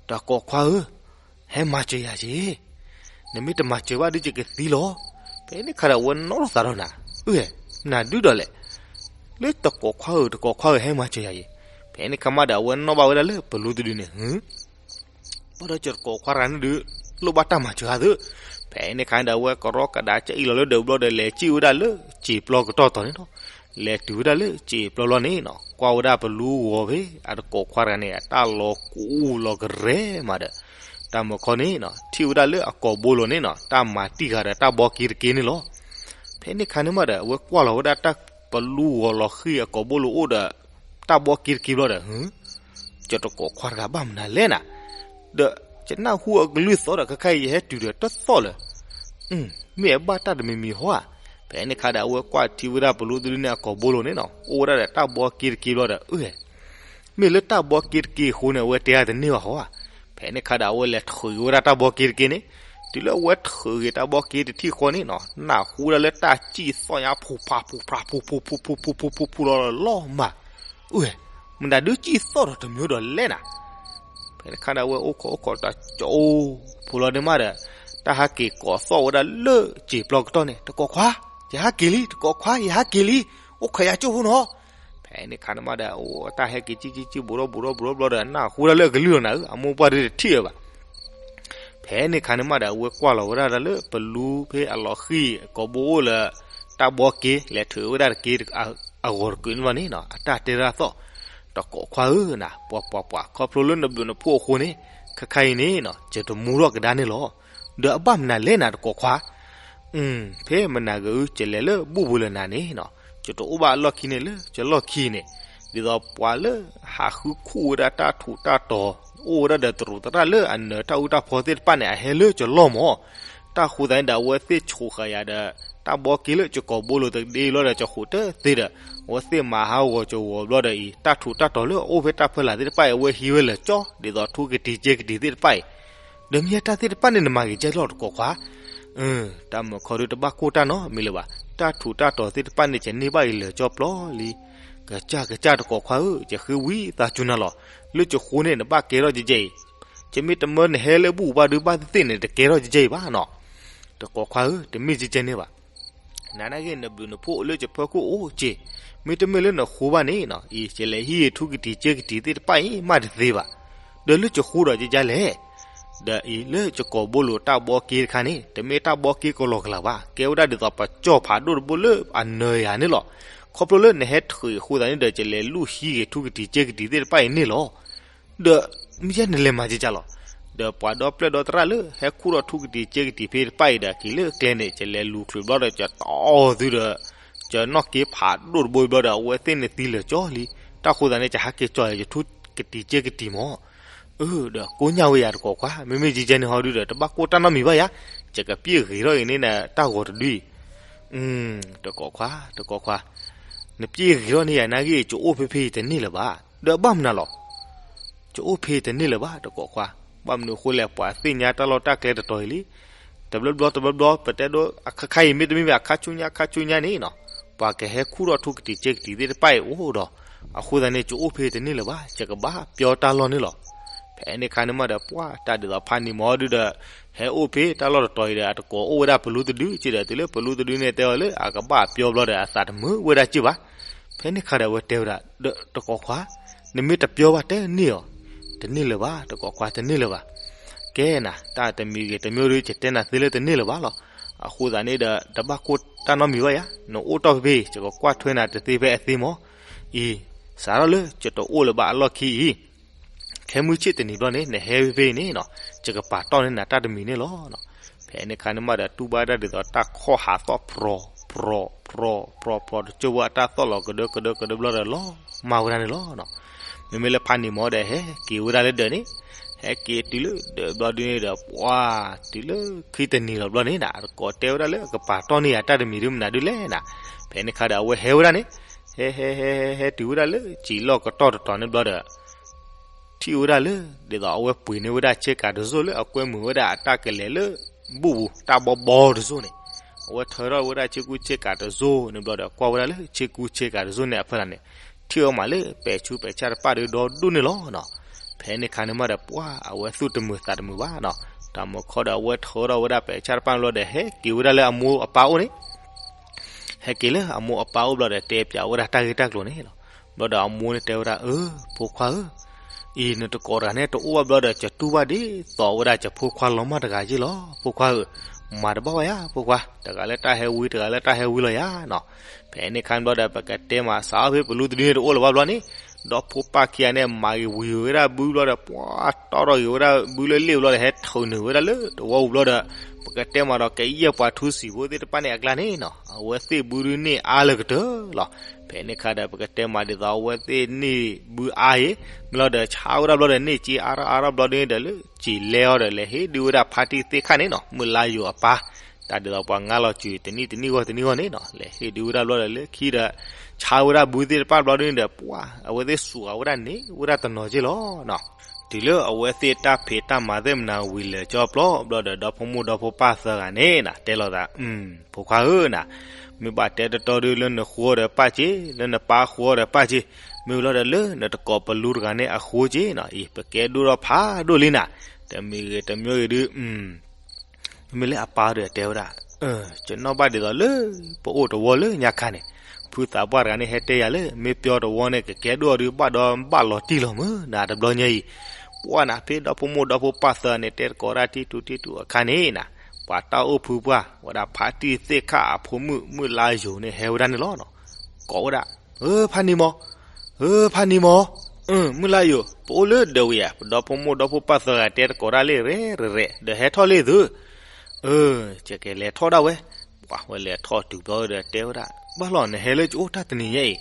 တကိးခွါဧၢ, ဟဲမၤစၢၤယၤက့ၤ, နမ့ၢ်တမၤစၢၤဘၣ်ဒီးယကသံလီၤ. ဖဲန့ၣ်ခါဒီးအဝဲနီၣ်လီၤသးဒီးနၤ, အၢ နဒုဒီးလဲၣ် လၢတကိးခွါဧၢ တကိးခွါဧၢ ဟဲမၤစၢၤယၤယ့ၤ. ဖဲန့ၣ်ခါမးဒီး အဝဲနီၣ်ဘၣ်ဝဲဒၣ်လၢပလူတဒုန့ၣ်, ဘၣ်ဒီးယတကိးခွါတဂၤန့ၣ်ဒုး လိၣ်ဘၣ်တၢ်မၤစၢၤအသး, ဖဲန့ၣ်ခါန့ၣ်ဒီး အဝဲကရီကဒါကအံၣ်လီၤလၢဒၢးဘျီဒီး လဲၤစံၣ်ဝဲဒၣ်လၢစံာ်ပျီကတီၢ်တီၤန့ၣ်လီၤ. လဲၤတုၤဝဲဒၣ်လၢစံာ်ပျီလီၤန့ၣ်နီၤ ကွၢ်ဝဲဒၣ်ပလူဂီၤဖဲ အတကိးခွါတဂၤန့ၣ် အတၢ်လီၤကူးလီၤကရဲမးဒီး တၢ်မုၢ်ခီန့ၣ်နီၤ ထံၣ်ဝဲဒၣ်လၢအကိာ်ဘိလိၤန့ၣ်နီၤ တၢ်မၤတံၢ်ဃာ်ဒီးတၢ်ဘီက့တက့န့ၣ်လီၤ. ဖဲန့ၣ်ခါန့ၣ်မးဒီး အဝဲကွၢ်လီၤဝဲဒၣ်တၢ်ပလူဂီၤလီၤဃံၤအကိာ်ဘိလိၤအိၣ်ဒီး တၢ်ဘီက့တက့ဘျီဒီး ယတကိးခွါတဂၤဘၣ်မနုၤလဲၣ်နၤ, ဒီးယနၢ်ဟူအကလုၢ်သီၣ်ဒီး ခဲခါအံၤယဟဲတုၤဒီးတသီၣ်လၢၤ, မ့ၢ်အဘၣ်တၢ်တမံၤမံၤဟီဧါ. ဖဲန့ၣ်ခါဒီး အဝဲကွၢ်ထံဝဲဒၣ်ပလူတဒုန့ၣ်အကိာ်ဘိလိၤန့ၣ်နီၤ အိၣ်ဝဲဒၣ်ဒီးတၢ်ဘီက့တက့ဘျီဒီး အၢ မ့ၢ်လၢတၢ်ဘီက့တက့အဃိန့ၣ် အဝဲတဲတန့ၢ်ဘၣ်ဟီဧါ. ဖဲန့ၣ်ခါဒီး အဝဲလဲၤထုးက့ၤဝဲဒၣ်တၢ်ဘီက့တက့န့ၣ်, တုၤလၢအဝဲထုးက့ၤတၢ်ဘီက့တထံၣ်ဃီန့ၣ်နီၤ နၢ်ဟူဒၣ်လၢတၢ်စံၣ်သီၣ်ညါ ဖူဖးဖူဖး ဖူဖူဖူဖူဖူဖူဖူဖူလီၤလီၤမး, အၢ မတၤဒုးစံၣ်သီၣ်ဒီးတမံၤဒီးလဲၣ်နၤ. ဖဲန့ၣ်ခါဒီး အဝဲအိၣ်ခိးအိၣ်ခိးတၢ်ကၠိဖိလီၤန့ၣ်မးဒီး တၢ်ဟးက့ၤကိးသီၣ်ဝဲဒၣ်လၢစံာ်ပျီကတီၢ်န့ၣ် တကိးခွါ, ယဟးက့ၤလံ တကိးခွါ ယဟးက့ၤလံ, အိၣ်ခိးယၤကၠိဖိနီၤ. ဖဲန့ၣ်ခါန့ၣ်မးဒီး တၢ်ဟဲက့ၤစံၣ်စံၣ်စံၣ် ဘူးထီၣ်ဘူးထီၣ်ဘူးထီၣ်ဘျီဒီး နၢ်ဟူဒၣ်လၢအကလုၢ်လီၤနၤဧၢ အမိၢ်ပှၢ်ဒုးတထံၣ်ဝဲဘၣ်. ဖဲန့ၣ်ခါန့ၣ်မးဒီး အဝဲကွၢ်လီၤဝဲဒၣ်လၢပလူဖဲအလီၤဃံၤကိာ်ဘိအိၣ်လၢ တၢ်ဘီက့ လဲၤထုးဝဲဒၣ်တက့ အဂီၤတကုးန့ၣ်လီၤန့ၣ်နီၤ အတၢ်တဲဒၣ်သီၣ်, တကိးခွါဧၢနၤ ပှၤပှၤပှၤ ခီဖျိလၢနဘျုးနဖှိၣ်အဃိန့ၣ် ခဲခါအံၤန့ၣ်နီၤ ယတမူထီၣ်ကဒါန့ၣ်လီၤ. ဒီးအဘၣ်မနုၤလဲၣ်နၤ တကိးခွါ ဖဲမနၤဂ့ၤဧၢ ယလဲၤလၢဘူၣ်ပူၤလၢနၤန့ၣ်နီၤ ယတအိၣ်ဘၣ်အလီၢ်ခံန့ၣ်လၢယလီၢ်ခံန့ၣ် ဒ်သိးပှၤလၢဟးဃုခူၣ်ဝဲဒၣ်တၢ်ထူးတၢ်တီၤ အိၣ်ဝဲဒၣ်ဒီးတရူးသရၣ်လၢအနၢၤတၢ်အူတၢ်ဖီသ့ၣ်တဖၣ်န့ၣ် အဟဲလၢယလီၢ်မး. တၢ်ဃိသတးန့ၣ်ဒီး အဝဲသ့ၣ်ဆိးဃာ်ယၤဒီး တၢ်ဘီက့လၢယကိာ်ဘိလိၤတကဒ့ဘျီဒီး ယဃိးတသ့ဒီး အဝဲသ့ၣ်မၤဟးဂီၤယဂီၤဘျီဒီးအံၤ တၢ်ထူးတၢ်တီၤလၢအအိၣ်ဖဲတၢ်ဖီလာ်သ့ၣ်တဖၣ်အံၤ အဝဲဟံးဝဲလၢာ်ကၠီ ဒ်သိးထူကတံၤကၠ့ကတံၤသ့ၣ်တဖၣ်အံၤ ဒီးမ့ၢ်တၢ်သ့ၣ်တဖၣ်န့ၣ် နမၤဂ့ၤကဲလီၤ တကိးခွါ. တၢ်မုၢ်ခီဒုးတဘၣ်ကိၢ်တၢ်နီတမံၤလၢၤဘၣ်. တၢ်ထူးတၢ်တီၤသ့ၣ်တဖၣ်န့ၣ် ယန့ၢ်ဘၣ်အံၤလၢာ်ကၠီပျီလံ. ကစၢ်ကစၢ် တကိးခွါဧၢ, ယဃ့ဝံသးစူၤနၤလီၤ. လၢယဃိန့ၣ် နဘၣ်ကဲထီၣ်ကဲကဲအံၤ. ယမ့ၢ်တမၢနဟဲလၢဘူၣ်ဘၣ်ဒုးဘၣ်သ့ၣ်သ့ၣ်န့ၣ် တကဲထီၣ်ကဲကဲအံၤဘၣ်နီၤ. တကိးခွါဧၢ, တမ့ၢ်ကဲကဲန့ၣ်ဘၣ်. နနာ်က့ နဘျုးနဖှိၣ်လၢယဖီခိၣ်အိၣ်က့ၤ, မ့တမ့ၢ်လၢနဃိဘၣ်န့ၣ်နီၤ, အံၤ ယလဲၤဟံးဂ့ၤထူကတံၤကၠ့ကတံၤသ့ၣ်တဖၣ်အံၤ မးတသ့ဘၣ်. ဒီးလၢယဃိဒီးယကလဲၣ်, ဒီးအံၤလၢယကိာ်ဘိလိၤတၢ်ဘီက့တခါန့ၣ် တမ့ၢ်တၢ်ဘီက့ကလီကလီဘၣ်, ကဲဝဲဒၣ်ဒ်သိးပကၠီၣ်ဖးဒိၣ်တဘိလၢအနၢၤယၤန့ၣ်လီၤ. ခီဖျိလၢနဟဲထုးအဃိသတးန့ၣ်ဒီး ယလဲၤလူၤဟံးဂ့ၤထူကတံၤကၠ့ကတံၤသ့ၣ်တဖၣ်အံၤန့ၣ်လီၤ. ဒီး မ့ၢ်ယဲနလဲၤမၤကကလီၤ. ဒီးပှၤဒီပျဲၢ်ဒီသရၣ်လၢ ဟဲခူၣ်ထီၣ်ထူကတံၤစ့ကတံၤဖဲတဖၣ်အံၤဒီး က့ၤလၢကျဲန့ၣ် ကလဲၤလူၤချုးဘျီဒီး ကတီၢ်သုဒီး ကနီၣ်က့ၤဖးဒိၣ်တဘိဘျီဒီး အဝဲသ့ၣ်န့ၣ်သံလၢာ်ကၠီလံ. တၢ်ဃိသးန့ၣ် ကဟဲက့ၤကၠီယထူကတံၤစ့ကတံၤမး. အၢ ဒီးကိးညါဝဲယၤတကိးခွါ, မ့မ့ၢ်ကကဲန့ၣ်ဟီဒုဒီး တဘၣ်ကိၢ်တၢ်နီတမံၤဘၣ်ယၤ, ယကပျဲၢ်ဂ့ၤထီၣ်အံၤန့ၣ်နတၢ်ဂီၤတဒုအံၤ. တကိးခွါ, တကိးခွါ, နပျဲၢ်ဂ့ၤထီၣ်န့ၢ်ယၤနာ်ဂ့ၤ ယအိၣ်ဖဲဖဲအံၤတန့ၢ်လၢၤဘၣ်. ဒီးဘၣ်မနုၤလီၤ. ယအိၣ်ဖဲတန့ၢ်လၢၤဘၣ်တကိးခွါ, ဘၣ်မနုၤအဃိလဲၣ် ပှၤသ့ၣ်ညါတၢ်လီၢ်တၢ်ကျဲတတီၤအံၤလံ. တဘျီဘျီတဘျီဘျီ ပတဲဒိ အခါခါအံၤမ့တမ့ၢ်ဘၣ် အခါဆူညါ အခါဆူညါန့ၣ်နီၤ, ပှၤကဟဲခူၣ်ထီၣ်ထူကတံၤစ့ကတံၤသ့ၣ်တဖၣ်အံၤအိၣ်ဒီး, အဃိသတးန့ၣ် ယအိၣ်ဖဲတန့ၢ်လၢၤဘၣ်, ယကဘၣ်ပျီတၢ်လီၢ်န့ၣ်လီၤ. ဖဲန့ၣ်အခါန့ၣ်မးဒီး ပှၤတၢ်ဒ်သိးဖးနံၤမးဒုဒီး ဟဲအိၣ်ဖဲတၢ်လီၢ်တတီၤအံၤဒီး အတကိးအိၣ်ဝဲဒၣ်ပလူတဒုက့ဒီး တုၤလၢပလူတဒုန့ၣ်တဲအီၤလၢအကဘၣ်ပျီဘျီဒီး အသးတမုာ်ဝဲဒၣ်က့ဘၣ်. ဖဲန့ၣ်အခါဒီးအဝဲတဲဝဲဒၣ်, ဒီးတကိးခွါ, နမ့ၢ်တပျီဘၣ်တဲန့ၢ်အီၤ, တန့ၢ်လၢၤဘၣ်တကိးခွါ တန့ၢ်လၢၤဘၣ်. ကဲနၤ တၢ်တမံၤဂ့ၤတမံၤဒု ယတဲနၤသ့လၢတန့ၢ်လၢၤဘၣ်လီၤ. အဃိသတးန့ၣ်ဒီး တဘၣ်ကိၢ်တၢ်နီတမံၤဘၣ်ယၤ, နအိၣ်တီၢ်ဖဲဖဲ ယကကွၢ်ထွဲနၤတသ့ဖဲအသ့မး. အံၤ, စးထီၣ်လၢယတအိၣ်လၢၤဘၣ်အလီၢ်ခံအံၤ ခဲမုၢ်ဆ့ၣ်တနံၤဘျီန့ၣ် နဟဲဖဲဖဲအံၤန့ၣ်နီၤ, ယကပာ်တီၢ်န့ၢ်နၤတၢ်တမံၤန့ၣ်လီၤ. ဖဲန့ၣ်အခါန့ၣ်မးဒီး တူၢ်ဘၣ်တၢ်ဒ်သိးတၢ်ခီၣ်ဟးသီၣ်ဖြီၤ, ဖြီၤ, ဖြီၤ, ဖြီၤ, ဖြီၤတစိၢ်ဖိအတၢ်သီၣ်လီၤကဒၢကဒၢကဒၢဘျီဒီးလီၤမၢ်ဝဲဒၣ်န့ၣ်လီၤ. မ့မ့ၢ်လၢဖးနံၤမးဒီး ဟဲက့ၤဝဲဒၣ်လၢဒၢးန့ၣ်, ဟဲက့ၤတုၤလၢဒၢးဘျီဒုန့ၣ်ဒီး ပှၤတုၤလၢခံတနံၤလီၤဘျီန့ၣ်နၤ, တကိးတဲဝဲဒၣ်လၢအကပာ်တီၢ်န့ၢ်ယၤတၢ်တမံၤဒုမနုၤဒုလဲၣ်နၤ. ဖဲန့ၣ်အခါဒီးအဝဲဟဲဝဲဒၣ်န့ၣ်, ဟဲဟဲဟဲဟဲဟဲတုၤဝဲဒၣ်လၢစံာ်လီၢ်ကတီၢ်တတီၤန့ၣ်ဘျီဒီး ထံၣ်ဝဲဒၣ်လၢ ဒ်သိးအဝဲပှ့ၤန့ၢ်ဝဲဒၣ်ဆ့ကၤတစိၢ်လၢအကွဲမုာ်ဝဲဒၣ်အတၢ်ကလဲၤလၢ ဘူၣ်ပူၤတၢ်ဘီဘီတစိၢ်န့ၣ်, အဝဲထၢထီၣ်ဝဲဒၣ်ဆ့ကူဆ့ကၤတစိၢ်န့ၣ်ဘျီဒီး ကွၢ်ဝဲဒၣ်လၢဆ့ကူဆ့ကၤတစိၢ်န့ၣ်အဖီလာ်န့ၣ်, ထံၣ်အီၤမးလၢပဲာ်ဆူပဲာ်ဆၣ်တဖၣ်ဒီးဒီဒူၣ်န့ၣ်လီၤနီၤ. ဖဲန့ၣ်အခါန့ၣ်မးဒီး ပှၤအဝဲသူၣ်တမုာ်သးတမုာ်ဘၣ်နီၤ, တၢ်မုၢ်ခီဒီးအဝဲထၢထီၣ်ဝဲဒၣ်ပဲာ်ဆၣ်တဖၣ်န့ၣ်ဘျီဒီး ဟဲက့ၤဝဲဒၣ်လၢအမိၢ်အပၢ်အိၣ်န့ၣ် ဟဲက့ၤလၢအမိၢ်အပၢ်အိၣ်ဘျီဒီးတဲပၠးဝဲဒၣ်တၢ်ဂ့ၢ်တၢ်ကျိၤန့ၣ်လီၤ. ဘျီဒီးအမိၢ်န့ၣ်တဲဝဲဒၣ်, အၢ ဖိခွါဧၢ, အံၤနတကိးတဂၤန့ၣ်တအိၣ်ဘၣ်ဘျီဒီး ကတူၢ်ဘၣ်ဒ်သိးဝဲဒၣ်ကဖိခွါလီၤမၢ်တဂၤက့လီၤ. ဖိခွါဧၢ, မၤတဘၣ်ဝဲယၤ ဖိခွါ, တဂၤလၢတၢ်ဟဲဝံ တဂၤလၢတၢ်ဟဲဝံလီၤယၤနီၤ. ဖဲန့ၣ်အခါန့ၣ်ဘျီဒီး ပကတဲမးစးထီၣ်ဖဲပလူတဒုန့ၣ်တအိၣ်လၢၤဘၣ်ဘျီန့ၣ်, ဒီဖိပၢ်ခံဂၤန့ၣ်မၤဂ့ၤဝံၤဝဲဒၣ်ဘုဘျီဒီး ပှၤတီၢ်ထီၣ်ဂ့ၤဝဲဒၣ်ဘုလၢလ့ၣ်ဘျီဒီး ဟဲထုးနုာ်ဝဲဒၣ်လၢတဝီပူၤဘျီဒီး ပကတဲမးဒီးကယဲၢ်ပှၤထူစံာ်ဖိသ့ၣ်တဖၣ်န့ၣ်အကျါန့ၣ်နီၤ, အဝဲသ့ၣ်ဘုဒုန့ၣ်အါလၢကတၢၢ်လီၤ. ဖဲန့ၣ်အခါဒီး ပကတဲမးဒ်သိးအဝဲသ့ၣ်န့ၣ်ဘုအါအံၤ, မ့ၢ်လီၤဒီးဆါဝဲဒၣ်ဘျီဒီးန့ၣ် စ့အါထီၣ်အါထီၣ်ဘျီဒုန့ၣ်ဒီး လၢစံာ်လဲအီၤဒီး လဲၤဟ့ၣ်ဒုးဝဲဒၣ်ဖါတံၢ်သ့ၣ်ခါန့ၣ်နီၤ, မုၢ်လါယိၤအပၢ်, တၢ်ဒ်သိးပှၤငါလီၤစူၤတနံၣ်တနံၣ်ဂီၢ်တနံၣ်ဂီၢ်န့ၣ်နီၤ, လဲၤဟ့ၣ်ဒုးဝဲဒၣ်ဘျီဒီးလၢခံဒီး ဆါဝဲဒၣ်ဘုသ့ၣ်တဖၣ်ဘျီဒုန့ၣ်ဒီး ပှၤအဝဲသ့ၣ်စူးဃာ်ဝဲဒၣ်န့ၣ် ဝဲဒၣ်တနီၤက့လီၤနီၤ. တုၤလၢအဝဲသ့ၣ်တၢ်ဖံးတၢ်မၤသ့ၣ်မနၤဝံၤလၢာ်ကၠီပျီဘျီဒီး ဒီဖိမိၢ်ဒီဖိပၢ်သၢဂၤန့ၣ်နၤ တဲလိာ်သး, ဖိခွါဧၢနၤ, မ့ၢ်ဘၣ်တဲတတီဒု လၢနဃိဒီးပၢ်က့, လၢနပၢ်ဃိဒီးပၢ်က့, မ့ၢ်လီၤဒီးလၢနတကိးပလူတဂၤန့ၣ်အဃိက့နီၤ, အံၤ ပကဲဒိၣ်ထီၣ်ဖးဒိၣ်လံနၤ, တမံၤဂ့ၤတမံၤဂ့ၤဒု မ့မ့ၢ်လၢအပၢ်ဒီးတဲဝဲဒၣ်, ယနီၣ်ဘၣ်ဒ်သိးလၢ ပအိၣ်တဝီလၢညါခါန့ၣ်, ဖုသးပှၢ်တဂၤန့ၣ် ဟဲတဲယၤလၢ မ့ၢ်ပျီတဝီန့ၣ် ကကဲဒိၣ်အီၤဒုး ဘၣ်ဒီးဘၣ်လီၤတံၢ်လီၤမုၢ်နၤတဘျီညါအံၤ, ပှၤနၤဖဲဒီဖိမိၢ်ဒီဖိပၢ်သၢဂၤန့ၣ် တဲတကိးတၢ်တံၢ်တူၢ်တံၢ်တူၢ်အခါန့ၣ်နၤ, ပှၤတၢ်အိၣ်ဖုပှၢ် ဝဲဒၣ်ဖါတံၢ်သ့ၣ်ခါအဖိမုၣ် မုၢ်လါယိၤန့ၣ် ဟဲဝဲဒၣ်န့ၣ်လီၤနီၤ, ကိးဝဲဒၣ်, ဧၢ ဖါနံၤမး, ဧၢ ဖါနံၤမး, မုၢ်လါယိၤ ပအိၣ်လၢဒၢးဝံၤဧါ, ပဒီဖိမိၢ်ဒီဖိပၢ်သၢဂၤတဲတကိးတၢ်လၢရဲၣ်ရဲၣ်ရဲၣ် ဒီးဟဲထီၣ်လံသု, အၢ ယကလဲၤထီၣ်ဒၣ်ဝဲ, ပှၤဝဲလဲၤထီၣ်တုၤဘျီဒီးတဲဝဲဒၣ်, ဘၣ်လီၤ နဟဲလၢယအိၣ်တၢ်တနံၤညါအံၤ,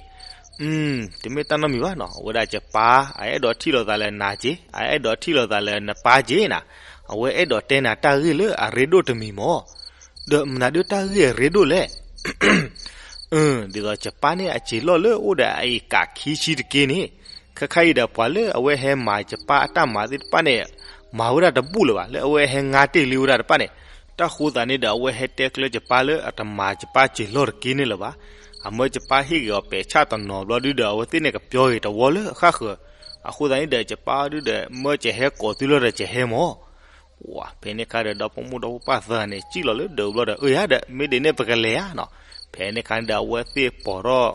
တမ့ၢ်တၢ်နီတမံၤဘၣ်နီၤ, အဝဲဒၣ်ယပၢ် အအဲၣ်ဒိးထံၣ်လိာ်သးလၢနၤက့, အအဲၣ်ဒိးထံၣ်လိာ်သးလၢနပၢ်က့နၤ, အဝဲအဲၣ်ဒိးတဲနၤတၢ်ဂ့ၢ်လၢအရ့ဒိၣ်တမံၤမး, ဒီးမနုၤဒုတၢ်ဂ့ၢ်အရ့ဒိၣ်လဲၣ် ဒ်သိးယပၢ်န့ၣ်အစံာ်လီၢ်လၢအိၣ်ဒီးအအံၤကးခံဆံတက့န့ၣ်, ခဲခါအံၤဒီးပှၤလၢအဝဲဟဲမၤယပၢ်အတၢ်မၤသ့ၣ်တဖၣ်န့ၣ်, မၤဝဲဒၣ်တဘူၣ်လၢၤဘၣ်, လၢအဝဲဟဲငါတ့ၢ်လံဝဲဒၣ်တဖၣ်န့ၣ်, တၢ်ဃိသးန့ၣ်ဒီး အဝဲဟဲတဲကျၢယပၢ်လၢအတမၤယပၢ်စံာ်လီၢ်တက့န့ၣ်လၢၤဘၣ်, အမၢယပၢ်ဟ့ၣ်ဂ့ၤအီၤပဲာ်ဆၣ်တနီၤဘျီဒုဒီး အဝဲသ့ၣ်န့ၣ်ကပျီဂ့ၤတဝီလၢအဃၣ်ဃၢၤ, အဃိသတးန့ၣ်ဒီး ယပၢ်ဒုဒီး မၢယဟဲကိးသုလီၤဒီးယဟဲမး ဝဲ ဖဲန့ၣ်အခါဒီး ဒီဖိမိၢ်ဒီဖိပၢ်သၢဂၤန့ၣ် စံၣ်လီၤလၢဒၢးဘျီဒီး အၢယၤဒီး မ့ၢ်ဒ်န့ၣ်ပကလဲၤဧါနီၤ. ဖဲန့ၣ်အခါန့ၣ်ဒီး အဝဲသ့ၣ်ပိာ်ထီၣ်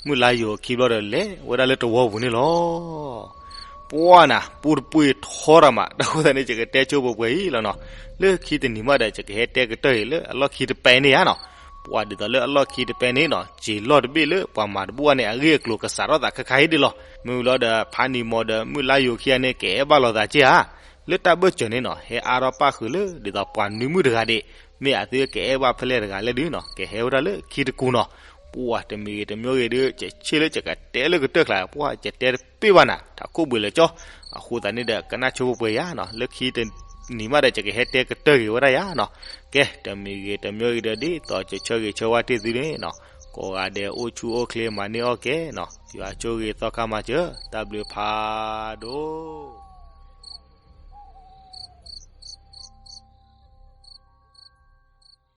မုၢ်လါယိၤအခံဘျီဒီး လဲၤဝဲဒၣ်လၢတဝီပူၤန့ၣ်လီၤ. ပှၢ်နၤ ပူတပှ့ၤထီတၢ်မး တၢ်ဃိသတးန့ၣ် ယကတဲဆိပှဲၤပှဲၤအံၤလီၤနီၤ. လၢခံတနံၤမးဒီး ယကဟဲတဲကတၢၢ်အံၤလၢအလီၢ်ခံတပဲာ်န့ၣ်ဧါနီၤ. ပှၤဒ်သိးလၢအလီၢ်ခံတပဲန့ၣ်နီၤ စ့ၤလီၢ်တဘ့ၣ်လၢပှၤမၤတဘူၣ်ဘၣ်န့ၣ် အဂ့ၢ်အကျိၤကစးထီၣ်သးခါခါဟ့ၣ်ဒ်လီၤ. မ့ၢ်ဝံၤလီၤဒီး ဖးနံၤမီၤဒီး မုၢ်လါယိၤခံဂၤန့ၣ် ကအဲၣ်ဘၣ်လိာ်သးက့ၢ်ဧါ. လၢတၢ်ဘၢၣ်စၢၤန့ၣ်နီၤ ဟဲအါထီၣ်ပၣ်ဃုာ်လၢ ဒ်သိးပှၤနွံမုၣ်တဂၤဒၣ် မ့ၢ်အသုကအဲၣ်ဘၣ်ဖဲလဲၣ်တဂၤလဲၣ်ဒုနီၤ ကဟဲဝဲဒၣ်လၢခံတကူနီၤ. ပှၤတမံၤဂ့ၤတမံၤဂ့ၤဒီး ယဆ့ၣ်လၢယကတဲလၢကတၢၢ်ချါ ပှၤယတဲတပ့ၢ်ဘၣ်နၤ ထးခိၣ်ဘှံးလၢာ်ကၠီ အဃိသတးန့ၣ်ဒီး ကနၣ်ဆိပှဲၤပှဲၤယၤနီၤ လၢခံတနံၤမးဒီး ယကဟဲတဲကတၢၢ်ဂ့ၤဝဲဒၣ်ယၤနီၤ. ကဲ တမံၤဂ့ၤတမံၤဂ့ၤဒီး ဒ်သိးယဆၢဂ့ၤဆၢဝါတ့ၢ်သုန့ၣ်နီၤ ကိးဂၤဒဲးအိၣ်ဆူၣ်အိၣ်ချ့မၤန့ၢ်အီၣ်ကဲနီၤ ယွၤဆိၣ်ဂ့ၤသီခါမၤစၢၤ တၢ်ဘျုးဖးဒိၣ်